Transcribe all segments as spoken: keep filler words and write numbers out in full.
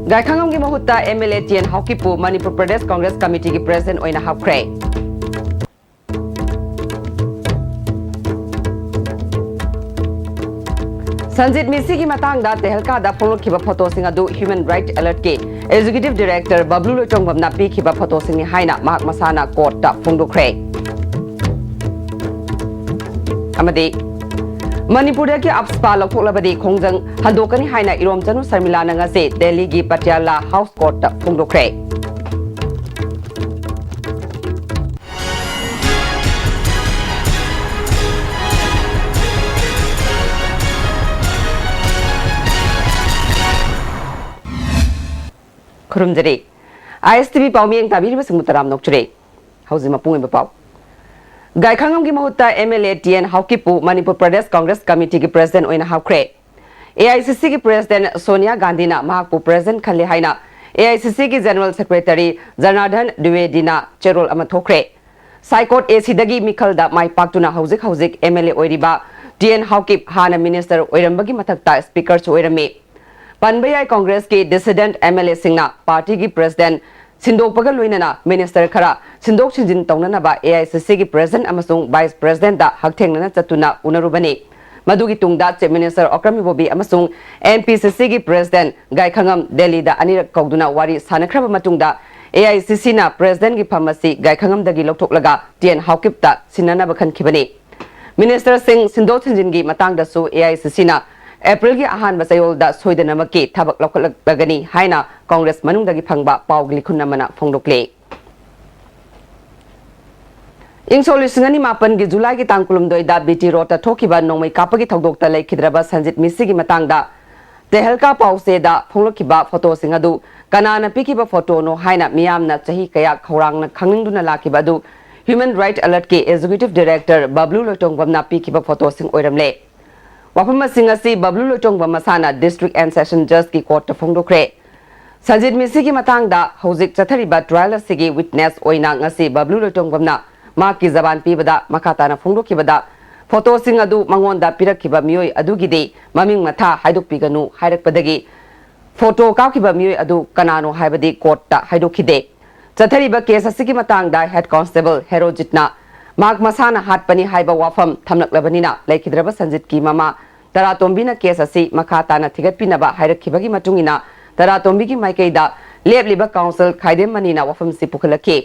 ꯒꯥꯏꯈꯪꯉꯝꯒꯤ ꯃꯍꯨꯠꯇ M L A T N ꯍꯥꯎꯀꯤꯞꯄꯨ ꯃꯅꯤꯄꯨꯔ ꯄ꯭ꯔꯗꯦꯁ ꯀꯪꯒ꯭ꯔꯦꯁ ꯀꯃꯤꯇꯤꯒꯤ ꯄ꯭ꯔꯦꯁꯤꯗꯦꯟꯠ ꯑꯣꯏꯅ ꯍꯥꯞꯈ꯭ꯔꯦ꯫ ꯁꯟꯖꯤꯠ ꯃꯤꯁꯤꯒꯤ ꯃꯇꯥꯡꯗ ꯇꯦꯍꯜꯀꯥꯗ ꯐꯣꯡꯂꯛꯈꯤꯕ ꯐꯣꯇꯣꯁꯤꯡ ꯑꯗꯨ Human Rights Alertꯀꯤ Executive Director ꯕꯕ꯭ꯂꯨ ꯂꯣꯏꯇꯣꯡꯕꯝꯅ ꯄꯤꯈꯤꯕ ꯐꯣꯇꯣꯁꯤꯡꯅꯤ ꯍꯥꯏꯅ ꯃꯍꯥꯛ ꯃꯁꯥꯅ ꯀꯣꯔꯠꯇ ꯐꯣꯡꯗꯣꯛꯈ꯭ꯔꯦ꯫ ꯑꯃꯗꯤ ꯃꯅꯤꯄꯨꯔꯗꯒꯤ AFSPA ꯂꯧꯊꯣꯛꯂꯕꯗꯤ ꯈꯣꯡꯖꯪ ꯍꯟꯗꯣꯛꯀꯅꯤ ꯍꯥꯏꯅ ꯏꯔꯣꯝꯆꯅꯨ ꯁꯔꯃꯤꯂꯥꯅ ꯉꯁꯤ ꯗꯦꯜꯂꯤꯒꯤ ꯄꯇꯤꯌꯥꯂꯥ ꯍꯥꯎꯁ ꯀꯣꯔꯠꯇ ꯐꯣꯡꯗꯣꯛꯈ꯭ꯔꯦ꯫ ꯈꯨꯔꯨꯝꯖꯔꯤ꯫ ISTV ꯄꯥꯎꯃꯤꯌꯦꯡ ꯇꯥꯕꯤꯔꯤꯕꯁꯤꯡꯕꯨ ꯇꯔꯥꯝꯅ ꯑꯣꯛꯆꯔꯤ꯫ ꯍꯧꯖꯤꯛ ꯃꯄꯨꯡ ꯑꯣꯏꯕ ꯄꯥꯎ꯫ ꯒꯥꯏꯈꯪꯉꯝꯒꯤ ꯃꯍꯨꯠꯇ M L A T N ꯍꯥꯎꯀꯤꯞꯄꯨ ꯃꯅꯤꯄꯨꯔ ꯄ꯭ꯔꯗꯦꯁ ꯀꯪꯒ꯭ꯔꯦꯁ ꯀꯃꯤꯇꯤꯒꯤ ꯄ꯭ꯔꯦꯁꯤꯗꯦꯟꯠ ꯑꯣꯏꯅ ꯍꯥꯞꯈ꯭ꯔꯦ꯫ AICCꯒꯤ ꯄ꯭ꯔꯦꯁꯤꯗꯦꯟꯠ ꯁꯣꯅꯤꯌꯥ ꯒꯥꯟꯙꯤꯅ ꯃꯍꯥꯛꯄꯨ ꯄ꯭ꯔꯦꯁꯤꯗꯦꯟꯠ ꯈꯜꯂꯦ ꯍꯥꯏꯅ AICCꯒꯤ ꯖꯦꯅꯔꯦꯜ ꯁꯦꯀ꯭ꯔꯦꯇꯔꯤ ꯖꯅꯥꯔꯗꯟ ꯗ꯭ꯋꯤꯋꯦꯗꯤꯅ ꯆꯦꯔꯣꯜ ꯑꯃ ꯊꯣꯛꯈ꯭ꯔꯦ꯫ ꯁꯥꯏ ꯀꯣꯔꯠ ACꯗꯒꯤ ꯃꯤꯈꯜꯗ ꯃꯥꯏ ꯄꯥꯛꯇꯨꯅ ꯍꯧꯖꯤꯛ ꯍꯧꯖꯤꯛ M L A ꯑꯣꯏꯔꯤꯕ T N ꯍꯥꯎꯀꯤꯞ ꯍꯥꯟꯅ ꯃꯤꯅꯤꯁꯇꯔ ꯑꯣꯏꯔꯝꯕꯒꯤ ꯃꯊꯛꯇ ꯁ꯭ꯄꯤꯀꯔꯁꯨ ꯑꯣꯏꯔꯝꯃꯤ꯫ ꯄꯟꯕ ꯌꯥꯏ, ꯀꯪꯒ꯭ꯔꯦꯁꯀꯤ ꯗꯤꯁꯤꯗꯦꯟꯠ M L Aꯁꯤꯡꯅ ꯄꯥꯔꯇꯤꯒꯤ ꯄ꯭ꯔꯦꯁꯤꯗꯦꯟꯠ ꯁꯤꯟꯗꯣꯛꯄꯒ ꯂꯣꯏꯅꯅ ꯃꯤꯅꯤꯁꯇꯔ ꯈꯔ ꯁꯤꯟꯗꯣꯛ ꯁꯤꯟꯖꯤꯟ ꯇꯧꯅꯅꯕ AICCꯒꯤ ꯄ꯭ꯔꯦꯁꯤꯗꯦꯟꯠ ꯑꯃꯁꯨꯡ ꯚꯥꯏꯁ ꯄ꯭ꯔꯦꯁꯤꯗꯦꯟꯠꯇ ꯍꯛꯊꯦꯡꯅꯅ ꯆꯠꯇꯨꯅ ꯎꯅꯔꯨꯕꯅꯤ꯫ ꯃꯗꯨꯒꯤ ꯇꯨꯡꯗ ꯆꯤꯐ ꯃꯤꯅꯤꯁꯇꯔ ꯑꯣꯀ꯭ꯔꯝ ꯏꯕꯣꯕꯤ ꯑꯃꯁꯨꯡ MPCCꯒꯤ ꯄ꯭ꯔꯦꯁꯤꯗꯦꯟꯠ ꯒꯥꯏꯈꯉꯝ ꯗꯦꯜꯂꯤꯗ ꯑꯅꯤꯔꯛ ꯀꯧꯗꯨꯅ ꯋꯥꯔꯤ ꯁꯥꯟꯅꯈ꯭ꯔꯕ ꯃꯇꯨꯡꯗ AICCꯅ ꯄ꯭ꯔꯦꯁꯤꯗꯦꯟꯠꯒꯤ ꯐꯝ ꯑꯁꯤ ꯒꯥꯏꯈꯉꯝꯗꯒꯤ ꯂꯧꯊꯣꯛꯂꯒ T N ꯍꯥꯎꯀꯤꯞꯇ ꯁꯤꯟꯅꯅꯕ ꯈꯟꯈꯤꯕꯅꯤ꯫ ꯃꯤꯅꯤꯁꯇꯔꯁꯤꯡ ꯁꯤꯟꯗꯣꯛ ꯁꯤꯟꯖꯤꯟꯒꯤ ꯃꯇꯥꯡꯗꯁꯨ AICCꯅ ꯑꯦꯄ꯭ꯔꯤꯜꯒꯤ ꯑꯍꯥꯟꯕ ꯆꯌꯣꯜꯗ ꯁꯣꯏꯗꯅꯃꯛꯀꯤ ꯊꯕꯛ ꯂꯧꯈꯠꯂꯛꯂꯒꯅꯤ ꯍꯥꯏꯅ ꯀꯪꯒ꯭ꯔꯦꯁ ꯃꯅꯨꯡꯗꯒꯤ ꯐꯪꯕ ꯄꯥꯎꯒꯤ ꯂꯤꯈꯨꯟ ꯑꯃꯅ ꯐꯣꯡꯗꯣꯛꯂꯤ꯫ ꯏꯪ ꯁꯣꯛ ꯂꯤꯁꯤꯡ ꯑꯅꯤ ꯃꯥꯄꯟꯒꯤ ꯖꯨꯂꯥꯏꯒꯤ ꯇꯥꯡ ꯀꯨꯟꯍꯨꯝꯗꯣꯏꯗ B T Roadꯇ ꯊꯣꯛꯈꯤꯕ ꯅꯣꯡꯃꯩ ꯀꯥꯞꯄꯒꯤ ꯊꯧꯗꯣꯛꯇ ꯂꯩꯈꯤꯗ꯭ꯔꯕ ꯁꯟꯖꯤꯠ ꯃꯤꯁꯤꯒꯤ ꯃꯇꯥꯡꯗ ꯇꯦꯍꯜꯀꯥ ꯄꯥꯎꯆꯦꯗ ꯐꯣꯡꯂꯛꯈꯤꯕ ꯐꯣꯇꯣꯁꯤꯡ ꯑꯗꯨ ꯀꯅꯥꯅ ꯄꯤꯈꯤꯕ ꯐꯣꯇꯣꯅꯣ ꯍꯥꯏꯅ ꯃꯤꯌꯥꯝꯅ ꯆꯍꯤ ꯀꯌꯥ ꯈꯧꯔꯥꯡꯅ ꯈꯪꯅꯤꯡꯗꯨꯅ ꯂꯥꯛꯈꯤꯕ ꯑꯗꯨ Human Rights Alertꯀꯤ Executive Director ꯕꯕ꯭ꯂꯨ ꯂꯣꯏꯇꯣꯡꯕꯝꯅ ꯄꯤꯈꯤꯕ ꯐꯣꯇꯣꯁꯤꯡ ꯑꯣꯏꯔꯝꯂꯦ꯫ ꯋꯥꯐꯝꯁꯤꯡ ꯑꯁꯤ ꯕꯕ꯭ꯂꯨ ꯂꯣꯏꯇꯣꯡꯕꯝ ꯃꯁꯥꯅ District and Session Judgeꯀꯤ ꯀꯣꯔꯠꯇ ꯐꯣꯡꯗꯣꯛꯈ꯭ꯔꯦ꯫ ꯁꯟꯖꯤꯠ ꯃꯤꯁꯤꯒꯤ ꯃꯇꯥꯡꯗ ꯍꯧꯖꯤꯛ ꯆꯠꯊꯔꯤꯕ ꯇ꯭ꯔꯥꯌꯦꯜ ꯑꯁꯤꯒꯤ ꯋꯤꯠꯅꯦꯁ ꯑꯣꯏꯅ ꯉꯁꯤ ꯕꯕ꯭ꯂꯨ ꯂꯣꯏꯇꯣꯡꯕꯝꯅ ꯃꯍꯥꯛꯀꯤ ꯖꯕꯥꯟ ꯄꯤꯕꯗ ꯃꯈꯥ ꯇꯥꯅ ꯐꯣꯡꯗꯣꯛꯈꯤꯕꯗ, ꯐꯣꯇꯣꯁꯤꯡ ꯑꯗꯨ ꯃꯉꯣꯟꯗ ꯄꯤꯔꯛꯈꯤꯕ ꯃꯤꯑꯣꯏ ꯑꯗꯨꯒꯤꯗꯤ ꯃꯃꯤꯡ ꯃꯊꯥ ꯍꯥꯏꯗꯣꯛꯄꯤꯒꯅꯨ ꯍꯥꯏꯔꯛꯄꯗꯒꯤ ꯐꯣꯇꯣ ꯀꯥꯞꯈꯤꯕ ꯃꯤꯑꯣꯏ ꯑꯗꯨ ꯀꯅꯥꯅꯣ ꯍꯥꯏꯕꯗꯤ ꯀꯣꯔꯠꯇ ꯍꯥꯏꯗꯣꯛꯈꯤꯗꯦ꯫ ꯆꯠꯊꯔꯤꯕ ꯀꯦꯁ ꯑꯁꯤꯒꯤ ꯃꯇꯥꯡꯗ ꯍꯦꯗ ꯀꯣꯟꯁꯇꯦꯕꯜ ꯍꯦꯔꯣꯖꯤꯠꯅ ꯃꯍꯥꯛ ꯃꯁꯥꯅ ꯍꯥꯠꯄꯅꯤ ꯍꯥꯏꯕ ꯋꯥꯐꯝ ꯊꯝꯂꯛꯂꯕꯅꯤꯅ ꯂꯩꯈꯤꯗ꯭ꯔꯕ ꯁꯟꯖꯤꯠꯀꯤ ꯃꯃꯥ ꯇꯔꯥꯇꯣꯝꯕꯤꯅ ꯀꯦꯁ ꯑꯁꯤ ꯃꯈꯥ ꯇꯥꯅ ꯊꯤꯒꯠꯄꯤꯅꯕ ꯍꯥꯏꯔꯛꯈꯤꯕꯒꯤ ꯃꯇꯨꯡ ꯏꯟꯅ ꯇꯔꯥꯇꯣꯝꯕꯤꯒꯤ ꯃꯥꯏꯀꯩꯗ ꯂꯦꯞꯂꯤꯕ ꯀꯥꯎꯟꯁꯤꯜ ꯈꯥꯏꯗꯦꯝ ꯃꯅꯤꯅ ꯋꯥꯐꯝꯁꯤ ꯄꯨꯈꯠꯂꯛꯈꯤ꯫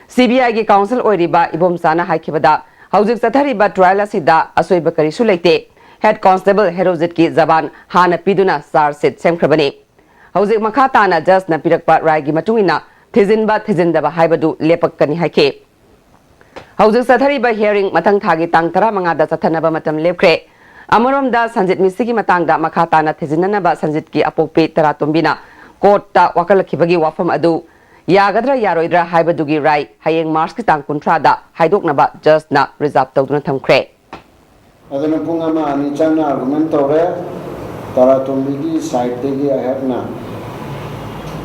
ꯁꯤꯕꯤꯑꯥꯏꯒꯤ ꯀꯥꯎꯟꯁꯤꯜ ꯑꯣꯏꯔꯤꯕ ꯏꯕꯣꯝꯆꯥꯅ ꯍꯥꯏꯈꯤꯕꯗ, ꯍꯧꯖꯤꯛ ꯆꯠꯊꯔꯤꯕ ꯇ꯭ꯔꯥꯌꯦꯜ ꯑꯁꯤꯗ ꯑꯁꯣꯏꯕ ꯀꯔꯤꯁꯨ ꯂꯩꯇꯦ꯫ ꯍꯦꯗ ꯀꯣꯟꯁꯇꯦꯕꯜ ꯍꯦꯔꯣꯖꯤꯠꯀꯤ ꯖꯕꯥꯟ ꯍꯥꯟꯅ ꯄꯤꯗꯨꯅ ꯆꯥꯔꯖ ꯁꯤꯠ ꯁꯦꯝꯈ꯭ꯔꯕꯅꯤ꯫ ꯍꯧꯖꯤꯛ ꯃꯈꯥ ꯇꯥꯅ ꯖꯖꯅ ꯄꯤꯔꯛꯄ ꯔꯥꯏꯒꯤ ꯃꯇꯨꯡ ꯏꯟꯅ ꯊꯤꯖꯤꯟꯕ ꯊꯤꯖꯤꯟꯗꯕ ꯍꯥꯏꯕꯗꯨ ꯂꯦꯞꯄꯛꯀꯅꯤ ꯍꯥꯏꯈꯤ꯫ ꯍꯧꯖꯤꯛ ꯆꯠꯊꯔꯤꯕ ꯍꯤꯌꯔꯤꯡ ꯃꯊꯪ ꯊꯥꯒꯤ ꯇꯥꯡ ꯇꯔꯥꯃꯉꯥꯗ ꯆꯠꯊꯅꯕ ꯃꯇꯝ ꯂꯦꯞꯈ꯭ꯔꯦ꯫ ꯑꯃꯔꯣꯝꯗ ꯁꯟꯖꯤꯠ ꯃꯤꯁꯤꯒꯤ ꯃꯇꯥꯡꯗ ꯃꯈꯥ ꯇꯥꯅ ꯊꯤꯖꯤꯟꯅꯅꯕ ꯁꯟꯖꯤꯠꯀꯤ ꯑꯄꯣꯛꯄꯤ ꯇꯔꯥꯇꯣꯝꯕꯤꯅ ꯀꯣꯔꯠꯇ ꯋꯥꯀꯠꯂꯛꯈꯤꯕꯒꯤ ꯋꯥꯐꯝ ꯑꯗꯨ ꯌꯥꯒꯗ꯭ꯔꯥ ꯌꯥꯔꯣꯏꯗ꯭ꯔꯥ ꯍꯥꯏꯕꯗꯨꯒꯤ ꯔꯥꯏ ꯍꯌꯦꯡ ꯃꯥꯔꯆꯀꯤ ꯇꯥꯡ ꯀꯨꯟꯊ꯭ꯔꯥꯗ ꯍꯥꯏꯗꯣꯛꯅꯕ ꯖꯖꯅ ꯔꯤꯖꯥꯔꯚ ꯇꯧꯗꯨꯅ ꯊꯝꯈ꯭ꯔꯦ꯫ ꯑꯗꯨꯅ ꯄꯨꯡ ꯑꯃ ꯑꯅꯤ ꯆꯪꯅ ꯑꯥꯔꯒꯨꯃꯦꯟ ꯇꯧꯔꯦ꯫ ꯇꯔꯥꯇꯣꯝꯕꯤꯒꯤ ꯁꯥꯏꯠꯇꯒꯤ ꯑꯩꯍꯥꯛꯅ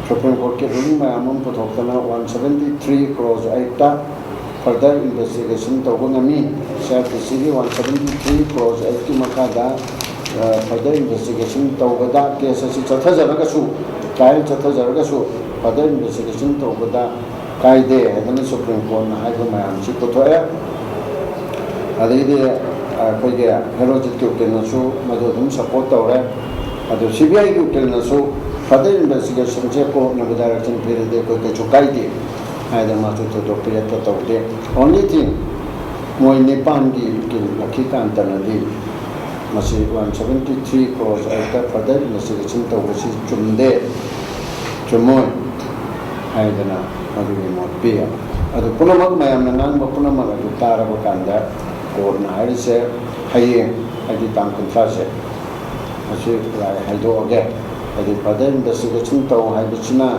ꯁꯨꯄ꯭ꯔꯤꯝ ꯀꯣꯔꯠꯀꯤ ꯔꯨꯂꯤꯡ ꯃꯌꯥꯝ ꯑꯃ ꯄꯨꯊꯣꯛꯇꯅ ꯋꯥꯟ ꯁꯕꯦꯟꯇꯤ ꯊ꯭ꯔꯤ ꯀ꯭ꯂꯣꯖ ꯑꯩꯠꯇ ꯐꯔꯗꯔ ꯏꯟꯚꯦꯁꯇꯤꯒꯦꯁꯟ ꯇꯧꯕ ꯉꯝꯃꯤ꯫ ꯁꯤ ꯑꯥꯔ ꯄꯤ ꯁꯤꯒꯤ ꯋꯥꯟ ꯁꯕꯦꯟꯇꯤ ꯊ꯭ꯔꯤ ꯀ꯭ꯂꯣꯖ ꯑꯩꯠꯀꯤ ꯃꯈꯥꯗ ꯐꯔꯗꯔ ꯏꯟꯚꯦꯁꯇꯤꯒꯦꯁꯟ ꯇꯧꯕꯗ ꯀꯦꯁ ꯑꯁꯤ ꯆꯠꯊꯖꯔꯒꯁꯨ, ꯇ꯭ꯔꯥꯌꯦꯜ ꯆꯠꯊꯖꯔꯒꯁꯨ, ꯐꯔꯗꯔ ꯏꯟꯚꯦꯁꯇꯤꯒꯦꯁꯟ ꯇꯧꯕꯗ ꯀꯥꯏꯗꯦ ꯍꯥꯏꯗꯅ ꯁꯨꯄ꯭ꯔꯤꯝ ꯀꯣꯔꯠꯅ ꯍꯥꯏꯕ ꯃꯌꯥꯝꯁꯤ ꯄꯨꯊꯣꯛꯑꯦ꯫ ꯑꯗꯩꯗꯤ ꯑꯩꯈꯣꯏꯒꯤ ꯍꯦꯔꯣꯖꯤꯠꯀꯤ ꯎꯀꯤꯜꯅꯁꯨ ꯃꯗꯨ ꯑꯗꯨꯝ ꯁꯄꯣꯔꯠ ꯇꯧꯔꯦ꯫ ꯑꯗꯨ ꯁꯤ ꯕꯤ ꯑꯥꯏꯒꯤ ꯎꯀꯤꯜꯅꯁꯨ ꯐꯔꯗꯔ ꯏꯟꯚꯦꯁꯇꯤꯒꯦꯁꯟꯁꯦ ꯀꯣꯔꯠꯅ ꯗꯥꯏꯔꯦꯛꯁꯟ ꯄꯤꯔꯗꯤ ꯑꯩꯈꯣꯏ ꯀꯩꯁꯨ ꯀꯥꯏꯗꯦ ꯍꯥꯏꯗꯅ ꯃꯥꯁꯨ ꯊꯣꯏꯗꯣꯛꯄ ꯍꯦꯛꯇ ꯇꯧꯗꯦ꯫ ꯑꯣꯟꯂꯤ ꯊꯤꯡ, ꯃꯣꯏ ꯅꯤꯄꯥꯟꯒꯤ ꯎꯀꯤꯜ ꯂꯛꯈꯤꯀꯥꯟꯇꯅꯗꯤ ꯃꯁꯤ ꯋꯥꯟ ꯁꯕꯦꯟꯇꯤ ꯊ꯭ꯔꯤ ꯀ꯭ꯂꯣꯖ ꯑꯩꯠꯇ ꯐꯔꯗꯔ ꯏꯟꯚꯦꯁꯇꯤꯒꯦꯁꯟ ꯇꯧꯕꯁꯤ ꯆꯨꯝꯗꯦ, ꯆꯨꯝꯃꯣꯏ ꯍꯥꯏꯗꯅ ꯃꯗꯨꯒꯤ ꯃꯣꯠ ꯄꯤ꯫ ꯑꯗꯨ ꯄꯨꯝꯅꯃꯛ, ꯃꯌꯥꯝꯅ ꯉꯥꯡꯕ ꯄꯨꯝꯅꯃꯛ ꯑꯗꯨ ꯇꯥꯔꯕ ꯀꯥꯟꯗ ꯀꯣꯔꯠꯅ ꯍꯥꯏꯔꯤꯁꯦ ꯍꯌꯦꯡ, ꯍꯥꯏꯗꯤ ꯇꯥꯡ ꯀꯨꯟꯊ꯭ꯔꯥꯁꯦ, ꯃꯁꯤ ꯔꯥꯏ ꯍꯥꯏꯗꯣꯛꯑꯒꯦ, ꯍꯥꯏꯗꯤ ꯐꯔꯗꯔ ꯏꯟꯚꯦꯁꯇꯤꯒꯦꯁꯟ ꯇꯧ ꯍꯥꯏꯕꯁꯤꯅ,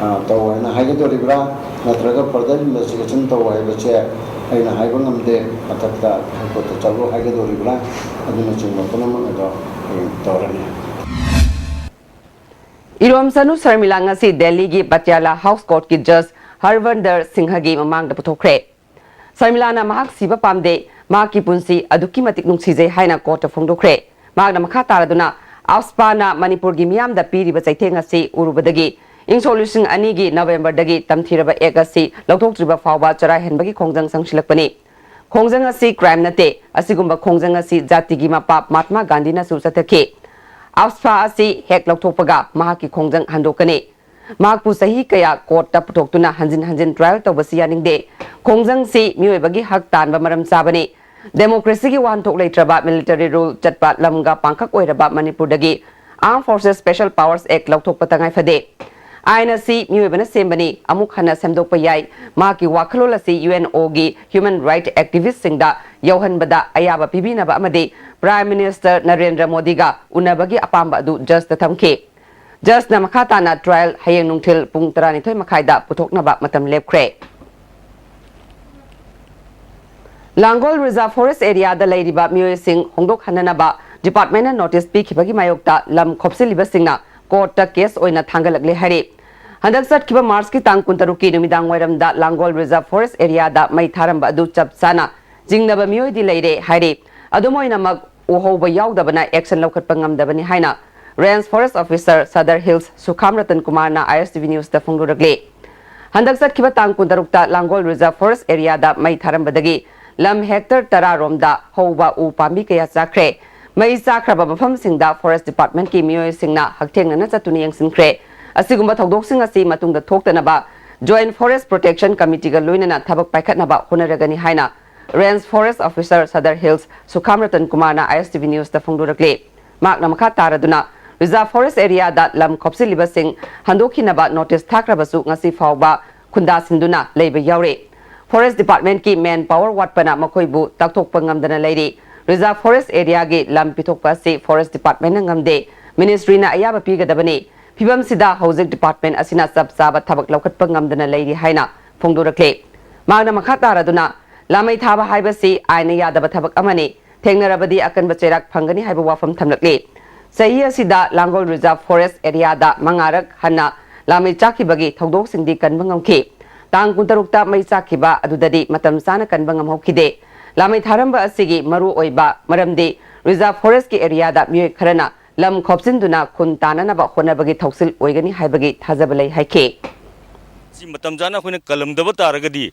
ꯑ, ꯇꯧ ꯍꯥꯏꯅ ꯍꯥꯏꯒꯗꯧꯔꯤꯕ꯭ꯔꯥ, ꯅꯠꯇ꯭ꯔꯒ ꯐꯔꯗꯔ ꯏꯟꯚꯦꯁꯇꯤꯒꯦꯁꯟ ꯇꯧ ꯍꯥꯏꯕꯁꯦ ꯑꯩꯅ ꯍꯥꯏꯕ ꯉꯝꯗꯦ, ꯃꯊꯛꯇ ꯍꯥꯏ ꯀꯣꯔꯠꯇ ꯆꯠꯂꯨ ꯍꯥꯏꯒꯗꯧꯔꯤꯕ꯭ꯔꯥ, ꯑꯗꯨꯅꯆꯤꯡꯕ ꯄꯨꯝꯅꯃꯛ ꯑꯗꯣ ꯍꯌꯦꯡ ꯇꯧꯔꯅꯤ꯫ ꯏꯔꯣꯝꯁꯅꯨ ꯁꯔꯃꯤꯂꯥ ꯉꯁꯤ ꯗꯦꯜꯂꯤꯒꯤ ꯄꯇꯤꯌꯥꯂꯥ ꯍꯥꯎꯁ ꯀꯣꯔꯠꯀꯤ ꯖꯖ ꯍꯔꯚꯟꯗꯔ ꯁꯤꯡꯍꯒꯤ ꯃꯃꯥꯡꯗ ꯄꯨꯊꯣꯛꯈ꯭ꯔꯦ꯫ ꯁꯔꯃꯤꯂꯥꯅ ꯃꯍꯥꯛ ꯁꯤꯕ ꯄꯥꯝꯗꯦ, ꯃꯍꯥꯛꯀꯤ ꯄꯨꯟꯁꯤ ꯑꯗꯨꯛꯀꯤ ꯃꯇꯤꯛ ꯅꯨꯡꯁꯤꯖꯩ ꯍꯥꯏꯅ ꯀꯣꯔꯠꯇ ꯐꯣꯡꯗꯣꯛꯈ꯭ꯔꯦ꯫ ꯃꯍꯥꯛꯅ ꯃꯈꯥ ꯇꯥꯔꯗꯨꯅ ꯑꯞꯁꯄꯥꯅ ꯃꯅꯤꯄꯨꯔꯒꯤ ꯃꯤꯌꯥꯝꯗ ꯄꯤꯔꯤꯕ ꯆꯩꯊꯦꯡ ꯑꯁꯤ ꯎꯔꯨꯕꯗꯒꯤ ꯏꯪ ꯁꯣꯛ ꯂꯤꯁꯤꯡ ꯑꯅꯤꯒꯤ ꯅꯕꯦꯝꯕꯔꯗꯒꯤ ꯇꯝꯊꯤꯔꯕ ꯑꯦꯛ ꯑꯁꯤ ꯂꯧꯊꯣꯛꯇ꯭ꯔꯤꯕ ꯐꯥꯎꯕ ꯆꯔꯥꯏꯍꯟꯕꯒꯤ ꯈꯣꯡꯖꯪ ꯆꯪꯁꯤꯜꯂꯛꯄꯅꯤ꯫ ꯈꯣꯡꯖꯪ ꯑꯁꯤ ꯀ꯭ꯔꯥꯏꯝ ꯅꯠꯇꯦ꯫ ꯑꯁꯤꯒꯨꯝꯕ ꯈꯣꯡꯖꯪ ꯑꯁꯤ ꯖꯥꯇꯤꯒꯤ ꯃꯄꯥ ꯃꯍꯥꯠꯃꯥ ꯒꯥꯟꯙꯤꯅꯁꯨ ꯆꯠꯊꯈꯤ꯫ ꯑꯞꯁꯄꯥ ꯑꯁꯤ ꯍꯦꯛ ꯂꯧꯊꯣꯛꯄꯒ ꯃꯍꯥꯛꯀꯤ ꯈꯣꯡꯖꯪ ꯍꯟꯗꯣꯛꯀꯅꯤ꯫ ꯃꯍꯥꯛꯄꯨ ꯆꯍꯤ ꯀꯌꯥ ꯀꯣꯔꯠꯇ ꯄꯨꯊꯣꯛꯇꯨꯅ ꯍꯟꯖꯤꯟ ꯍꯟꯖꯤꯟ ꯇ꯭ꯔꯥꯏꯜ ꯇꯧꯕꯁꯤ ꯌꯥꯅꯤꯡꯗꯦ꯫ ꯈꯣꯡꯖꯪꯁꯤ ꯃꯤꯑꯣꯏꯕꯒꯤ ꯍꯛ ꯇꯥꯟꯕ ꯃꯔꯝ ꯆꯥꯕꯅꯤ꯫ ꯗꯦꯃꯣꯀ꯭ꯔꯦꯁꯤꯒꯤ ꯋꯥꯍꯟꯊꯣꯛ ꯂꯩꯇ꯭ꯔꯕ, ꯃꯤꯂꯤꯇꯔꯤ ꯔꯨꯜ ꯆꯠꯄ ꯂꯝꯒ ꯄꯥꯡꯈꯛ ꯑꯣꯏꯔꯕ ꯃꯅꯤꯄꯨꯔꯗꯒꯤ Armed Forces Special Powers Act ꯂꯧꯊꯣꯛꯄ ꯇꯉꯥꯏ ꯐꯗꯦ꯫ ꯑꯥꯏꯟ ꯑꯁꯤ ꯃꯤꯑꯣꯏꯕꯅ ꯁꯦꯝꯕꯅꯤ, ꯑꯃꯨꯛ ꯍꯟꯅ ꯁꯦꯝꯗꯣꯛꯄ ꯌꯥꯏ꯫ ꯃꯍꯥꯛꯀꯤ ꯋꯥꯈꯜꯂꯣꯟ ꯑꯁꯤ ꯌꯨ ꯑꯦꯟ ꯑꯣꯒꯤ human right activistꯁꯤꯡꯗ ꯌꯧꯍꯟꯕꯗ ꯑꯌꯥꯕ ꯄꯤꯕꯤꯅꯕ ꯑꯃꯗꯤ Prime Minister ꯅꯔꯦꯟꯗ꯭ꯔ ꯃꯣꯗꯤꯒ ꯎꯅꯕꯒꯤ ꯑꯄꯥꯝꯕ ꯑꯗꯨ ꯖꯖꯇ ꯊꯝꯈꯤ꯫ ꯖꯖꯅ ꯃꯈꯥ ꯇꯥꯅ ꯇ꯭ꯔꯥꯏꯜ ꯍꯌꯦꯡ ꯅꯨꯡꯊꯤꯜ ꯄꯨꯡ ꯇꯔꯥꯅꯤꯊꯣꯏ ꯃꯈꯥꯏꯗ ꯄꯨꯊꯣꯛꯅꯕ ꯃꯇꯝ ꯂꯦꯞꯈ꯭ꯔꯦ꯫ ꯂꯥꯡꯒꯣꯜ ꯔꯤꯖꯥꯔꯚ ꯐꯣꯔꯦꯁ ꯑꯦꯔꯤꯌꯥꯗ ꯂꯩꯔꯤꯕ ꯃꯤꯑꯣꯏꯁꯤꯡ ꯍꯣꯡꯗꯣꯛꯍꯟꯅꯅꯕ ꯗꯤꯄꯥꯔꯠꯃꯦꯟꯅ ꯅꯣꯇꯤꯁ ꯄꯤꯈꯤꯕꯒꯤ ꯃꯥꯌꯣꯛꯇ ꯂꯝ ꯈꯣꯞꯆꯤꯜꯂꯤꯕꯁꯤꯡꯅ ꯀꯣꯔꯠꯇ ꯀꯦꯁ ꯑꯣꯏꯅ ꯊꯥꯡꯒꯠꯂꯛꯂꯦ ꯍꯥꯏꯔꯤ꯫ ꯍꯟꯗꯛ ꯆꯠꯈꯤꯕ ꯃꯥꯔꯆꯀꯤ ꯇꯥꯡ ꯀꯨꯟꯇꯔꯨꯛꯀꯤ ꯅꯨꯃꯤꯗꯥꯡ ꯋꯥꯏꯔꯝꯗ ꯂꯥꯡꯒꯣꯜ ꯔꯤꯖꯥꯔꯚ ꯐꯣꯔꯦꯁ ꯑꯦꯔꯤꯌꯥꯗ ꯃꯩ ꯊꯥꯔꯝꯕ ꯑꯗꯨ ꯆꯞ ꯆꯥꯅ ꯆꯤꯡꯅꯕ ꯃꯤꯑꯣꯏꯗꯤ ꯂꯩꯔꯦ ꯍꯥꯏꯔꯤ꯫ ꯑꯗꯨꯝ ꯑꯣꯏꯅꯃꯛ, ꯎꯍꯧꯕ ꯌꯥꯎꯗꯕꯅ ꯑꯦꯛꯁꯟ ꯂꯧꯈꯠꯄ ꯉꯝꯗꯕꯅꯤ ꯍꯥꯏꯅ range forest officer Sadar hills Sukham Ratan ꯀꯨꯃꯥꯔꯅ ꯑꯥꯏ ꯑꯦꯁ ꯇꯤ ꯚꯤ ꯅ꯭ꯌꯨꯁꯇ ꯐꯣꯡꯗꯣꯔꯛꯂꯤ꯫ ꯍꯟꯗꯛ ꯆꯠꯈꯤꯕ ꯇꯥꯡ ꯀꯨꯟꯇꯔꯨꯛꯇ ꯂꯥꯡꯒꯣꯜ ꯔꯤꯖꯥꯔꯚ ꯐꯣꯔꯦꯁ ꯑꯦꯔꯤꯌꯥꯗ ꯃꯩ ꯊꯥꯔꯝꯕꯗꯒꯤ ꯂꯝ ꯍꯦꯛꯇꯔ ꯇꯔꯥ ꯔꯣꯝꯗ ꯍꯧꯕ ꯎ ꯄꯥꯝꯕꯤ ꯀꯌꯥ ꯆꯥꯈ꯭ꯔꯦ꯫ ꯃꯩ ꯆꯥꯈ꯭ꯔꯕ ꯃꯐꯝꯁꯤꯡꯗ ꯐꯣꯔꯦꯁ ꯗꯤꯄꯥꯔꯠꯃꯦꯟꯠꯀꯤ ꯃꯤꯑꯣꯏꯁꯤꯡꯅ ꯍꯛꯊꯦꯡꯅꯅ ꯆꯠꯇꯨꯅ ꯌꯦꯡꯁꯤꯟꯈ꯭ꯔꯦ꯫ ꯑꯁꯤꯒꯨꯝꯕ ꯊꯧꯗꯣꯛꯁꯤꯡ ꯑꯁꯤ ꯃꯇꯨꯡꯗ ꯊꯣꯛꯇꯅꯕ ꯖꯣꯏꯟꯠ ꯐꯣꯔꯦꯁ ꯄ꯭ꯔꯣꯇꯦꯛꯁꯟ ꯀꯃꯤꯇꯤꯒ ꯂꯣꯏꯅꯅ ꯊꯕꯛ ꯄꯥꯏꯈꯠꯅꯕ ꯍꯣꯠꯅꯔꯒꯅꯤ ꯍꯥꯏꯅ range forest officer Sadar hills Sukham Ratan ꯀꯨꯃꯥꯔꯅ ꯑꯥꯏ ꯑꯦꯁ ꯇꯤ ꯚꯤ ꯅ꯭ꯌꯨꯁꯇ ꯐꯣꯡꯗꯣꯔꯛꯂꯤ꯫ ꯃꯍꯥꯛꯅ ꯃꯈꯥ ꯇꯥꯔꯗꯨꯅ ꯔꯤꯖꯥꯔꯚ ꯐꯣꯔꯦꯁ ꯑꯦꯔꯤꯌꯥꯗ ꯂꯝ ꯈꯣꯞꯆꯤꯜꯂꯤꯕꯁꯤꯡ ꯍꯟꯗꯣꯛꯈꯤꯅꯕ ꯅꯣꯇꯤꯁ ꯊꯥꯈ꯭ꯔꯕꯁꯨ ꯉꯁꯤ ꯐꯥꯎꯕ ꯈꯨꯟꯗꯥꯁꯤꯟꯗꯨꯅ ꯂꯩꯕ ꯌꯥꯎꯔꯤ꯫ ꯐꯣꯔꯦꯁ ꯗꯤꯄꯥꯔꯠꯃꯦꯟꯠꯀꯤ ꯃꯦꯟ ꯄꯥꯋꯔ ꯋꯥꯠꯄꯅ ꯃꯈꯣꯏꯕꯨ ꯇꯥꯛꯊꯣꯛꯄ ꯉꯝꯗꯅ ꯂꯩꯔꯤ꯫ ꯔꯤꯖꯥꯔꯚ ꯐꯣꯔꯦꯁ ꯑꯦꯔꯤꯌꯥꯒꯤ ꯂꯝ ꯄꯤꯊꯣꯛꯄ ꯑꯁꯤ ꯐꯣꯔꯦꯁ ꯗꯤꯄꯥꯔꯠꯃꯦꯟꯠꯅ ꯉꯝꯗꯦ꯫ ꯃꯤꯅꯤꯁꯇ꯭ꯔꯤꯅ ꯑꯌꯥꯕ ꯄꯤꯒꯗꯕꯅꯤ꯫ ꯐꯤꯕꯝꯁꯤꯗ ꯍꯧꯖꯤꯛ ꯗꯤꯄꯥꯔꯠꯃꯦꯟꯠ ꯑꯁꯤꯅ ꯆꯞ ꯆꯥꯕ ꯊꯕꯛ ꯂꯧꯈꯠꯄ ꯉꯝꯗꯅ ꯂꯩꯔꯤ ꯍꯥꯏꯅ ꯐꯣꯡꯗꯣꯔꯛꯂꯤ꯫ ꯃꯍꯥꯛꯅ ꯃꯈꯥ ꯇꯥꯔꯗꯨꯅ, ꯂꯥꯃꯩ ꯊꯥꯕ ꯍꯥꯏꯕꯁꯤ ꯑꯥꯏꯟꯅ ꯌꯥꯗꯕ ꯊꯕꯛ ꯑꯃꯅꯤ, ꯊꯦꯡꯅꯔꯕꯗꯤ ꯑꯀꯟꯕ ꯆꯩꯔꯥꯛ ꯐꯪꯒꯅꯤ ꯍꯥꯏꯕ ꯋꯥꯐꯝ ꯊꯝꯂꯛꯂꯤ꯫ ꯆꯍꯤ ꯑꯁꯤꯗ ꯂꯥꯡꯒꯣꯜ ꯔꯤꯖꯥꯔꯚ ꯐꯣꯔꯦꯁ ꯑꯦꯔꯤꯌꯥꯗ ꯃꯉꯥꯔꯛ ꯍꯟꯅ ꯂꯥꯃꯩ ꯆꯥꯈꯤꯕꯒꯤ ꯊꯧꯗꯣꯛꯁꯤꯡꯗꯤ ꯀꯟꯕ ꯉꯝꯈꯤ꯫ ꯇꯥꯡ ꯀꯨꯟꯇꯔꯨꯛꯇ ꯃꯩ ꯆꯥꯛꯈꯤꯕ ꯑꯗꯨꯗꯗꯤ ꯃꯇꯝ ꯆꯥꯅ ꯀꯟꯕ ꯉꯝꯍꯧꯈꯤꯗꯦ꯫ ꯂꯥꯃꯩ ꯊꯥꯔꯝꯕ ꯑꯁꯤꯒꯤ ꯃꯔꯨ ꯑꯣꯏꯕ ꯃꯔꯝꯗꯤ ꯔꯤꯖꯥꯔꯚ ꯐꯣꯔꯦꯁꯀꯤ ꯑꯦꯔꯤꯌꯥꯗ ꯃꯤꯑꯣꯏ ꯈꯔꯅ ꯂꯝ ꯈꯣꯞꯆꯤꯟꯗꯨꯅ ꯈꯨꯟ ꯇꯥꯅꯅꯕ ꯍꯣꯠꯅꯕꯒꯤ ꯊꯧꯁꯤꯜ ꯑꯣꯏꯒꯅꯤ ꯍꯥꯏꯕꯒꯤ ꯊꯥꯖꯕ ꯂꯩ ꯍꯥꯏꯈꯤ꯫ ꯁꯤ ꯃꯇꯝ ꯆꯥꯅ ꯑꯩꯈꯣꯏꯅ ꯀꯜꯂꯝꯗꯕ ꯇꯥꯔꯒꯗꯤ,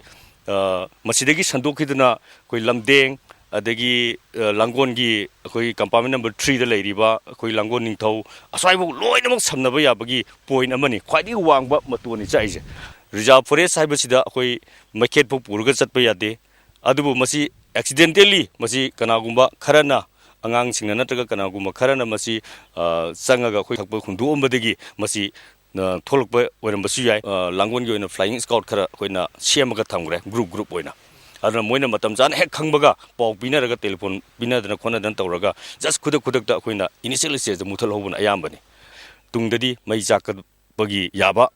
ꯑ, ꯃꯁꯤꯗꯒꯤ ꯁꯟꯗꯣꯛꯈꯤꯗꯨꯅ ꯑꯩꯈꯣꯏ ꯂꯝꯗꯦꯡ, ꯑꯗꯒꯤ, ꯑ, ꯂꯥꯡꯒꯣꯜꯒꯤ ꯑꯩꯈꯣꯏ compartment number three ꯗ ꯂꯩꯔꯤꯕ ꯑꯩꯈꯣꯏ ꯂꯥꯡꯒꯣꯜ ꯅꯤꯡꯊꯧ, ꯑꯁ꯭ꯋꯥꯏꯐꯥꯎ ꯂꯣꯏꯅꯃꯛ ꯁꯝꯅꯕ ꯌꯥꯕꯒꯤ point ꯑꯃꯅꯤ, ꯈ꯭ꯋꯥꯏꯗꯒꯤ ꯋꯥꯡꯕ ꯃꯇꯣꯟꯅꯤ ꯆꯥꯛꯏꯁꯦ꯫ Reserve forest ꯍꯥꯏꯕꯁꯤꯗ ꯑꯩꯈꯣꯏ ꯃꯩꯈꯦꯠ ꯐꯥꯎ ꯄꯨꯔꯒ ꯆꯠꯄ ꯌꯥꯗꯦ꯫ ꯑꯗꯨꯕꯨ ꯃꯁꯤ accidentally, ꯃꯁꯤ ꯀꯅꯥꯒꯨꯝꯕ ꯈꯔꯅ, ꯑꯉꯥꯡꯁꯤꯡꯅ ꯅꯠꯇ꯭ꯔꯒ ꯀꯅꯥꯒꯨꯝꯕ ꯈꯔꯅ ꯃꯁꯤ, ꯑ, ꯆꯪꯉꯒ ꯑꯩꯈꯣꯏ ꯊꯛꯄ ꯍꯨꯟꯗꯣꯛꯑꯝꯕꯗꯒꯤ ꯃꯁꯤ, ꯑ, ꯊꯣꯛꯂꯛꯄ ꯑꯣꯏꯔꯝꯕꯁꯨ ꯌꯥꯏ꯫ ꯑ, ꯂꯥꯡꯒꯣꯜꯒꯤ ꯑꯣꯏꯅ flying squad ꯈꯔ ꯑꯩꯈꯣꯏꯅ ꯁꯦꯝꯃꯒ ꯊꯝꯈ꯭ꯔꯦ, group group ꯑꯣꯏꯅ꯫ ꯑꯗꯨꯅ ꯃꯣꯏꯅ ꯃꯇꯝ ꯆꯥꯅ ꯍꯦꯛ ꯈꯪꯕꯒ ꯄꯥꯎ ꯄꯤꯅꯔꯒ, telephone ꯄꯤꯅꯗꯅ ꯈꯣꯠꯅꯗꯅ ꯇꯧꯔꯒ, just ꯈꯨꯗꯛ ꯈꯨꯗꯛꯇ ꯑꯩꯈꯣꯏꯅ initial stage ꯇ ꯃꯨꯊꯠꯍꯧꯕꯅ ꯑꯌꯥꯝꯕꯅꯤ꯫ ꯇꯨꯡꯗꯗꯤ ꯃꯩ ꯆꯥꯛꯄꯒꯤ ꯌꯥꯕ,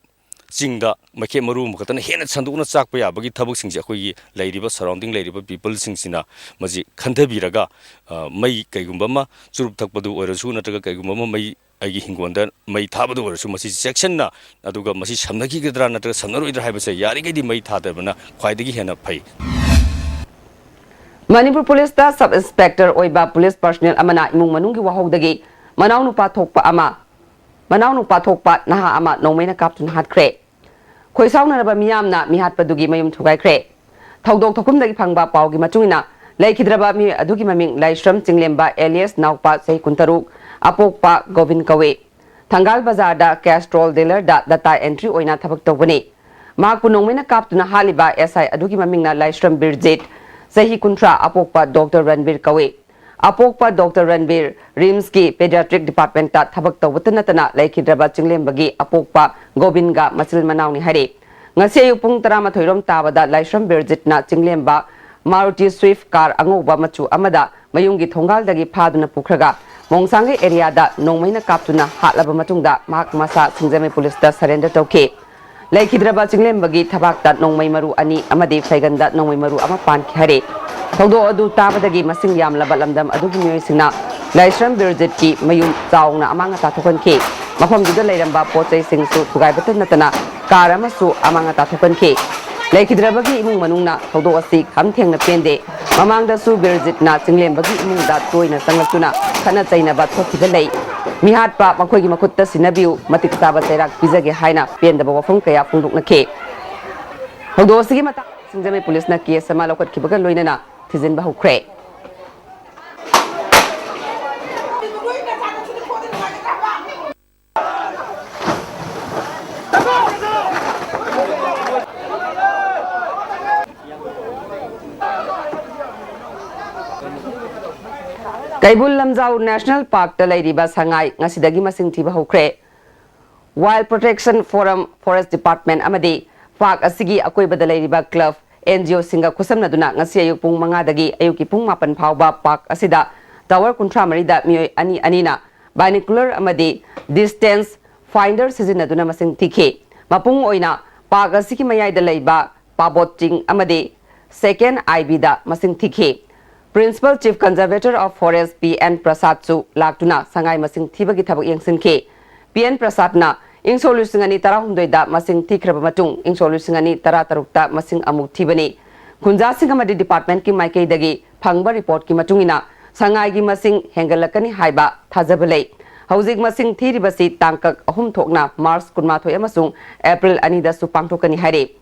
ꯆꯤꯡꯗ ꯃꯩꯈꯦꯠ ꯃꯔꯨ ꯑꯃꯈꯛꯇꯅ ꯍꯦꯟꯅ ꯁꯟꯗꯣꯛꯅ ꯆꯥꯛꯄ ꯌꯥꯕꯒꯤ ꯊꯕꯛꯁꯤꯡꯁꯦ ꯑꯩꯈꯣꯏꯒꯤ ꯂꯩꯔꯤꯕ, surrounding ꯂꯩꯔꯤꯕ people ꯁꯤꯡꯁꯤꯅ ꯃꯁꯤ ꯈꯟꯊꯕꯤꯔꯒ, ꯑ, ꯃꯩ ꯀꯩꯒꯨꯝꯕ ꯑꯃ, ꯆꯨꯔꯨꯞ ꯊꯛꯄꯗꯨ ꯑꯣꯏꯔꯁꯨ ꯅꯠꯇ꯭ꯔꯒ ꯀꯩꯒꯨꯝꯕ ꯑꯃ ꯃꯩ, ꯑꯩꯒꯤ ꯍꯤꯡꯒꯣꯜꯗ ꯃꯩ ꯊꯥꯕꯗ ꯑꯣꯏꯔꯁꯨ, ꯃꯁꯤ ꯆꯦꯛꯁꯤꯟꯅ, ꯑꯗꯨꯒ ꯃꯁꯤ ꯁꯝꯅꯈꯤꯒꯗ꯭ꯔꯥ ꯅꯠꯇ꯭ꯔꯒ ꯁꯝꯅꯔꯣꯏꯗ꯭ꯔꯥ ꯍꯥꯏꯕꯁꯦ ꯌꯥꯔꯤꯈꯩꯗꯤ ꯃꯩ ꯊꯥꯗꯕꯅ ꯈ꯭ꯋꯥꯏꯗꯒꯤ ꯍꯦꯟꯅ ꯐꯩ꯫ ꯃꯅꯤꯄꯨꯔ ꯄꯨꯂꯤꯁꯇ sub inspector ꯑꯣꯏꯕ ꯄꯨꯂꯤꯁ personnel ꯑꯃꯅ ꯏꯃꯨꯡ ꯃꯅꯨꯡꯒꯤ ꯋꯥꯍꯧꯗꯒꯤ ꯃꯅꯥꯎꯅꯨꯄꯥ ꯊꯣꯛꯄ ꯑꯃ, ꯃꯅꯥꯎꯅꯨꯄꯥ ꯊꯣꯛꯄ ꯅꯍꯥ ꯑꯃ ꯅꯣꯡꯃꯩꯅ ꯀꯥꯞꯇꯨꯅ ꯍꯥꯠꯈ꯭ꯔꯦ꯫ ꯈꯣꯏꯁꯥꯎꯅꯔꯕ ꯃꯤꯌꯥꯝꯅ ꯃꯤꯍꯥꯠꯄꯗꯨꯒꯤ ꯃꯌꯨꯝ ꯊꯨꯒꯥꯏꯈ꯭ꯔꯦ꯫ ꯊꯧꯗꯣꯛ ꯊꯣꯛꯐꯝꯗꯒꯤ ꯐꯪꯕ ꯄꯥꯎꯒꯤ ꯃꯇꯨꯡ ꯏꯟꯅ, ꯂꯩꯈꯤꯗ꯭ꯔꯕ ꯃꯤꯑꯣꯏ ꯑꯗꯨꯒꯤ ꯃꯃꯤꯡ ꯂꯥꯏꯁ꯭ꯔꯝ ꯆꯤꯡꯂꯦꯝꯕ alias ꯅꯥꯎꯄꯥ, ꯆꯍꯤ ꯀꯨꯟꯇꯔꯨꯛ, ꯑꯄꯣꯛꯄ ꯒꯣꯕꯤꯟ ꯀꯧꯏ꯫ ꯊꯪꯒꯥꯜ ꯕꯖꯥꯔꯗ castrol dealer ꯗ data entry ꯑꯣꯏꯅ ꯊꯕꯛ ꯇꯧꯕꯅꯤ꯫ ꯃꯍꯥꯛꯄꯨ ꯅꯣꯡꯃꯩꯅ ꯀꯥꯞꯇꯨꯅ ꯍꯥꯠꯂꯤꯕ S I ꯑꯗꯨꯒꯤ ꯃꯃꯤꯡꯅ ꯂꯥꯏꯁ꯭ꯔꯝ ꯕꯤꯔꯖꯤꯠ, ꯆꯍꯤ ꯀꯨꯟꯊ꯭ꯔꯥ, ꯑꯄꯣꯛꯄ ꯗꯣꯛꯇꯔ ꯔꯟꯕꯤꯔ ꯀꯧꯏ꯫ ꯑꯄꯣꯛꯄ ꯗꯣꯛꯇꯔ ꯔꯟꯕꯤꯔ RIMS ꯀꯤ pediatric department ꯇ ꯊꯕꯛ ꯇꯧꯕꯇ ꯅꯠꯇꯅ, ꯂꯩꯈꯤꯗ꯭ꯔꯕ ꯆꯤꯡꯂꯦꯝꯕꯒꯤ ꯑꯄꯣꯛꯄ ꯒꯣꯕꯤꯟꯒ ꯃꯆꯤꯜ ꯃꯅꯥꯎꯅꯤ ꯍꯥꯏꯔꯤ꯫ ꯉꯁꯤ ꯑꯌꯨꯛ ꯄꯨꯡ ꯇꯔꯥꯃꯥꯊꯣꯏ ꯔꯣꯝ ꯇꯥꯕꯗ ꯂꯥꯏꯁ꯭ꯔꯝ ꯕꯤꯔꯖꯤꯠꯅ ꯆꯤꯡꯂꯦꯝꯕ Maruti Swift car ꯑꯉꯧꯕ ꯃꯆꯨ ꯑꯃꯗ ꯃꯌꯨꯝꯒꯤ ꯊꯣꯡꯒꯥꯜꯗꯒꯤ ꯐꯥꯗꯨꯅ ꯄꯨꯈ꯭ꯔꯒ, ꯃꯣꯡꯁꯥꯡꯒꯩ area ꯗ ꯅꯣꯡꯃꯩꯅ ꯀꯥꯞꯇꯨꯅ ꯍꯥꯠꯂꯕ ꯃꯇꯨꯡꯗ, ꯃꯍꯥꯛ ꯃꯁꯥ ꯁꯤꯡꯖꯃꯩ ꯄꯨꯂꯤꯁꯇ surrender ꯇꯧꯈꯤ꯫ ꯂꯩꯈꯤꯗ꯭ꯔꯕ ꯆꯤꯡꯂꯦꯝꯕꯒꯤ ꯊꯕꯥꯛꯇ ꯅꯣꯡꯃꯩ ꯃꯔꯨ ꯑꯅꯤ ꯑꯃꯗꯤ ꯐꯩꯒꯟꯗ ꯅꯣꯡꯃꯩ ꯃꯔꯨ ꯑꯃ ꯄꯥꯟꯈꯤ ꯍꯥꯏꯔꯤ꯫ ꯊꯧꯗꯣꯛ ꯑꯗꯨ ꯇꯥꯕꯗꯒꯤ ꯃꯁꯤꯡ ꯌꯥꯝꯂꯕ ꯂꯝꯗꯝ ꯑꯗꯨꯒꯤ ꯃꯤꯑꯣꯏꯁꯤꯡꯅ ꯂꯥꯏꯁ꯭ꯔꯝ ꯕꯤꯔꯖꯤꯠꯀꯤ ꯃꯌꯨꯝ ꯆꯥꯎꯅ ꯑꯃꯥꯡ ꯑꯇꯥ ꯊꯣꯛꯍꯟꯈꯤ꯫ ꯃꯐꯝꯗꯨꯗ ꯂꯩꯔꯝꯕ ꯄꯣꯠ ꯆꯩꯁꯤꯡꯁꯨ ꯊꯨꯒꯥꯏꯕꯇ ꯅꯠꯇꯅ, car ꯑꯃꯁꯨ ꯑꯃꯥꯡ ꯑꯇꯥ ꯊꯣꯛꯍꯟꯈꯤ꯫ ꯂꯩꯈꯤꯗ꯭ꯔꯕꯒꯤ ꯏꯃꯨꯡ ꯃꯅꯨꯡꯅ ꯊꯧꯗꯣꯛ ꯑꯁꯤ ꯈꯝ ꯊꯦꯡꯅ ꯄꯦꯟꯗꯦ꯫ ꯃꯃꯥꯡꯗꯁꯨ ꯕꯤꯔꯖꯤꯠꯅ ꯆꯤꯡꯂꯦꯝꯕꯒꯤ ꯏꯃꯨꯡꯗ ꯇꯣꯏꯅ ꯆꯪꯂꯛꯇꯨꯅ ꯈꯠꯅ ꯆꯩꯅꯕ ꯊꯣꯛꯈꯤꯕ ꯂꯩ꯫ ꯃꯤꯍꯥꯠꯄ ꯃꯈꯣꯏꯒꯤ ꯃꯈꯨꯠꯇ ꯁꯤꯟꯅꯕꯤꯌꯨ, ꯃꯇꯤꯛ ꯆꯥꯕ ꯆꯩꯔꯥꯛ ꯄꯤꯖꯒꯦ ꯍꯥꯏꯅ ꯄꯦꯟꯗꯕ ꯋꯥꯐꯝ ꯀꯌꯥ ꯐꯣꯡꯗꯣꯛꯅꯈꯤ꯫ ꯊꯧꯗꯣꯛ ꯑꯁꯤꯒꯤ ꯃꯇꯥꯡꯗ ꯁꯤꯡꯖꯃꯩ ꯄꯨꯂꯤꯁꯅ ꯀꯦꯁ ꯑꯃ ꯂꯧꯈꯠꯈꯤꯕꯒ ꯂꯣꯏꯅꯅ ꯊꯤꯖꯤꯟꯕ ꯍꯧꯈ꯭ꯔꯦ꯫ ꯀꯩꯕꯨꯜ ꯂꯝꯖꯥꯎ ꯅꯦꯁꯅꯦꯜ ꯄꯥꯔꯛꯇ ꯂꯩꯔꯤꯕ ꯁꯉꯥꯏ ꯉꯁꯤꯗꯒꯤ ꯃꯁꯤꯡ ꯊꯤꯕ ꯍꯧꯈ꯭ꯔꯦ꯫ Wild Protection Forum, Forest Department ꯑꯃꯗꯤ ꯄꯥꯔꯛ ꯑꯁꯤꯒꯤ ꯑꯀꯣꯏꯕꯗ ꯂꯩꯔꯤꯕ ꯀ꯭ꯂꯕ, ꯑꯦꯟ ꯖꯤ ꯑꯣꯁꯤꯡꯒ ꯈꯨꯠꯁꯝꯅꯗꯨꯅ ꯉꯁꯤ ꯑꯌꯨꯛ ꯄꯨꯡ ꯃꯉꯥꯗꯒꯤ ꯑꯌꯨꯛꯀꯤ ꯄꯨꯡ ꯃꯥꯄꯟ ꯐꯥꯎꯕ ꯄꯥꯔꯛ ꯑꯁꯤꯗ ꯇꯋꯔ ꯀꯨꯟꯊ꯭ꯔꯥ ꯃꯔꯤꯗ ꯃꯤꯑꯣꯏ ꯑꯅꯤ ꯑꯅꯤꯅ binocular ꯑꯃꯗꯤ distance finder ꯁꯤꯖꯤꯟꯅꯗꯨꯅ ꯃꯁꯤꯡ ꯊꯤꯈꯤ꯫ ꯃꯄꯨꯡ ꯑꯣꯏꯅ ꯄꯥꯔꯛ ꯑꯁꯤꯒꯤ ꯃꯌꯥꯏꯗ ꯂꯩꯕ ꯄꯥꯕꯣꯠ ꯆꯤꯡ ꯑꯃꯗꯤ ꯁꯦꯀꯦꯟ ꯑꯥꯏ ꯕꯤꯗ ꯃꯁꯤꯡ ꯊꯤꯈꯤ꯫ Principal Chief Conservator of Forest P N ꯄ꯭ꯔꯁꯥꯗꯁꯨ ꯂꯥꯛꯇꯨꯅ ꯁꯉꯥꯏ ꯃꯁꯤꯡ ꯊꯤꯕꯒꯤ ꯊꯕꯛ ꯌꯦꯡꯁꯤꯟꯈꯤ꯫ ꯄꯤ ꯑꯦꯟ ꯄ꯭ꯔꯁꯥꯗꯅ ꯏꯪ ꯁꯣꯛ ꯂꯤꯁꯤꯡ ꯑꯅꯤ ꯇꯔꯥꯍꯨꯝꯗꯣꯏꯗ ꯃꯁꯤꯡ ꯊꯤꯈ꯭ꯔꯕ ꯃꯇꯨꯡ, ꯏꯪ ꯁꯣꯛ ꯂꯤꯁꯤꯡ ꯑꯅꯤ ꯇꯔꯥꯇꯔꯨꯛꯇ ꯃꯁꯤꯡ ꯑꯃꯨꯛ ꯊꯤꯕꯅꯤ꯫ ꯈꯨꯟꯖꯥꯁꯤꯡ ꯑꯃꯗꯤ ꯗꯤꯄꯥꯔꯠꯃꯦꯟꯠꯀꯤ ꯃꯥꯏꯀꯩꯗꯒꯤ ꯐꯪꯕ ꯔꯤꯄꯣꯔꯠꯀꯤ ꯃꯇꯨꯡ ꯏꯟꯅ ꯁꯉꯥꯏꯒꯤ ꯃꯁꯤꯡ ꯍꯦꯟꯒꯠꯂꯛꯀꯅꯤ ꯍꯥꯏꯕ ꯊꯥꯖꯕ ꯂꯩ꯫ ꯍꯧꯖꯤꯛ ꯃꯁꯤꯡ ꯊꯤꯔꯤꯕꯁꯤ ꯇꯥꯡꯀꯛ ꯑꯍꯨꯝ ꯊꯣꯛꯅ ꯃꯥꯔꯆ ꯀꯨꯟꯃꯥꯊꯣꯏ ꯑꯃꯁꯨꯡ ꯑꯦꯄ꯭ꯔꯤꯜ ꯑꯅꯤꯗꯁꯨ ꯄꯥꯡꯊꯣꯛꯀꯅꯤ ꯍꯥꯏꯔꯤ꯫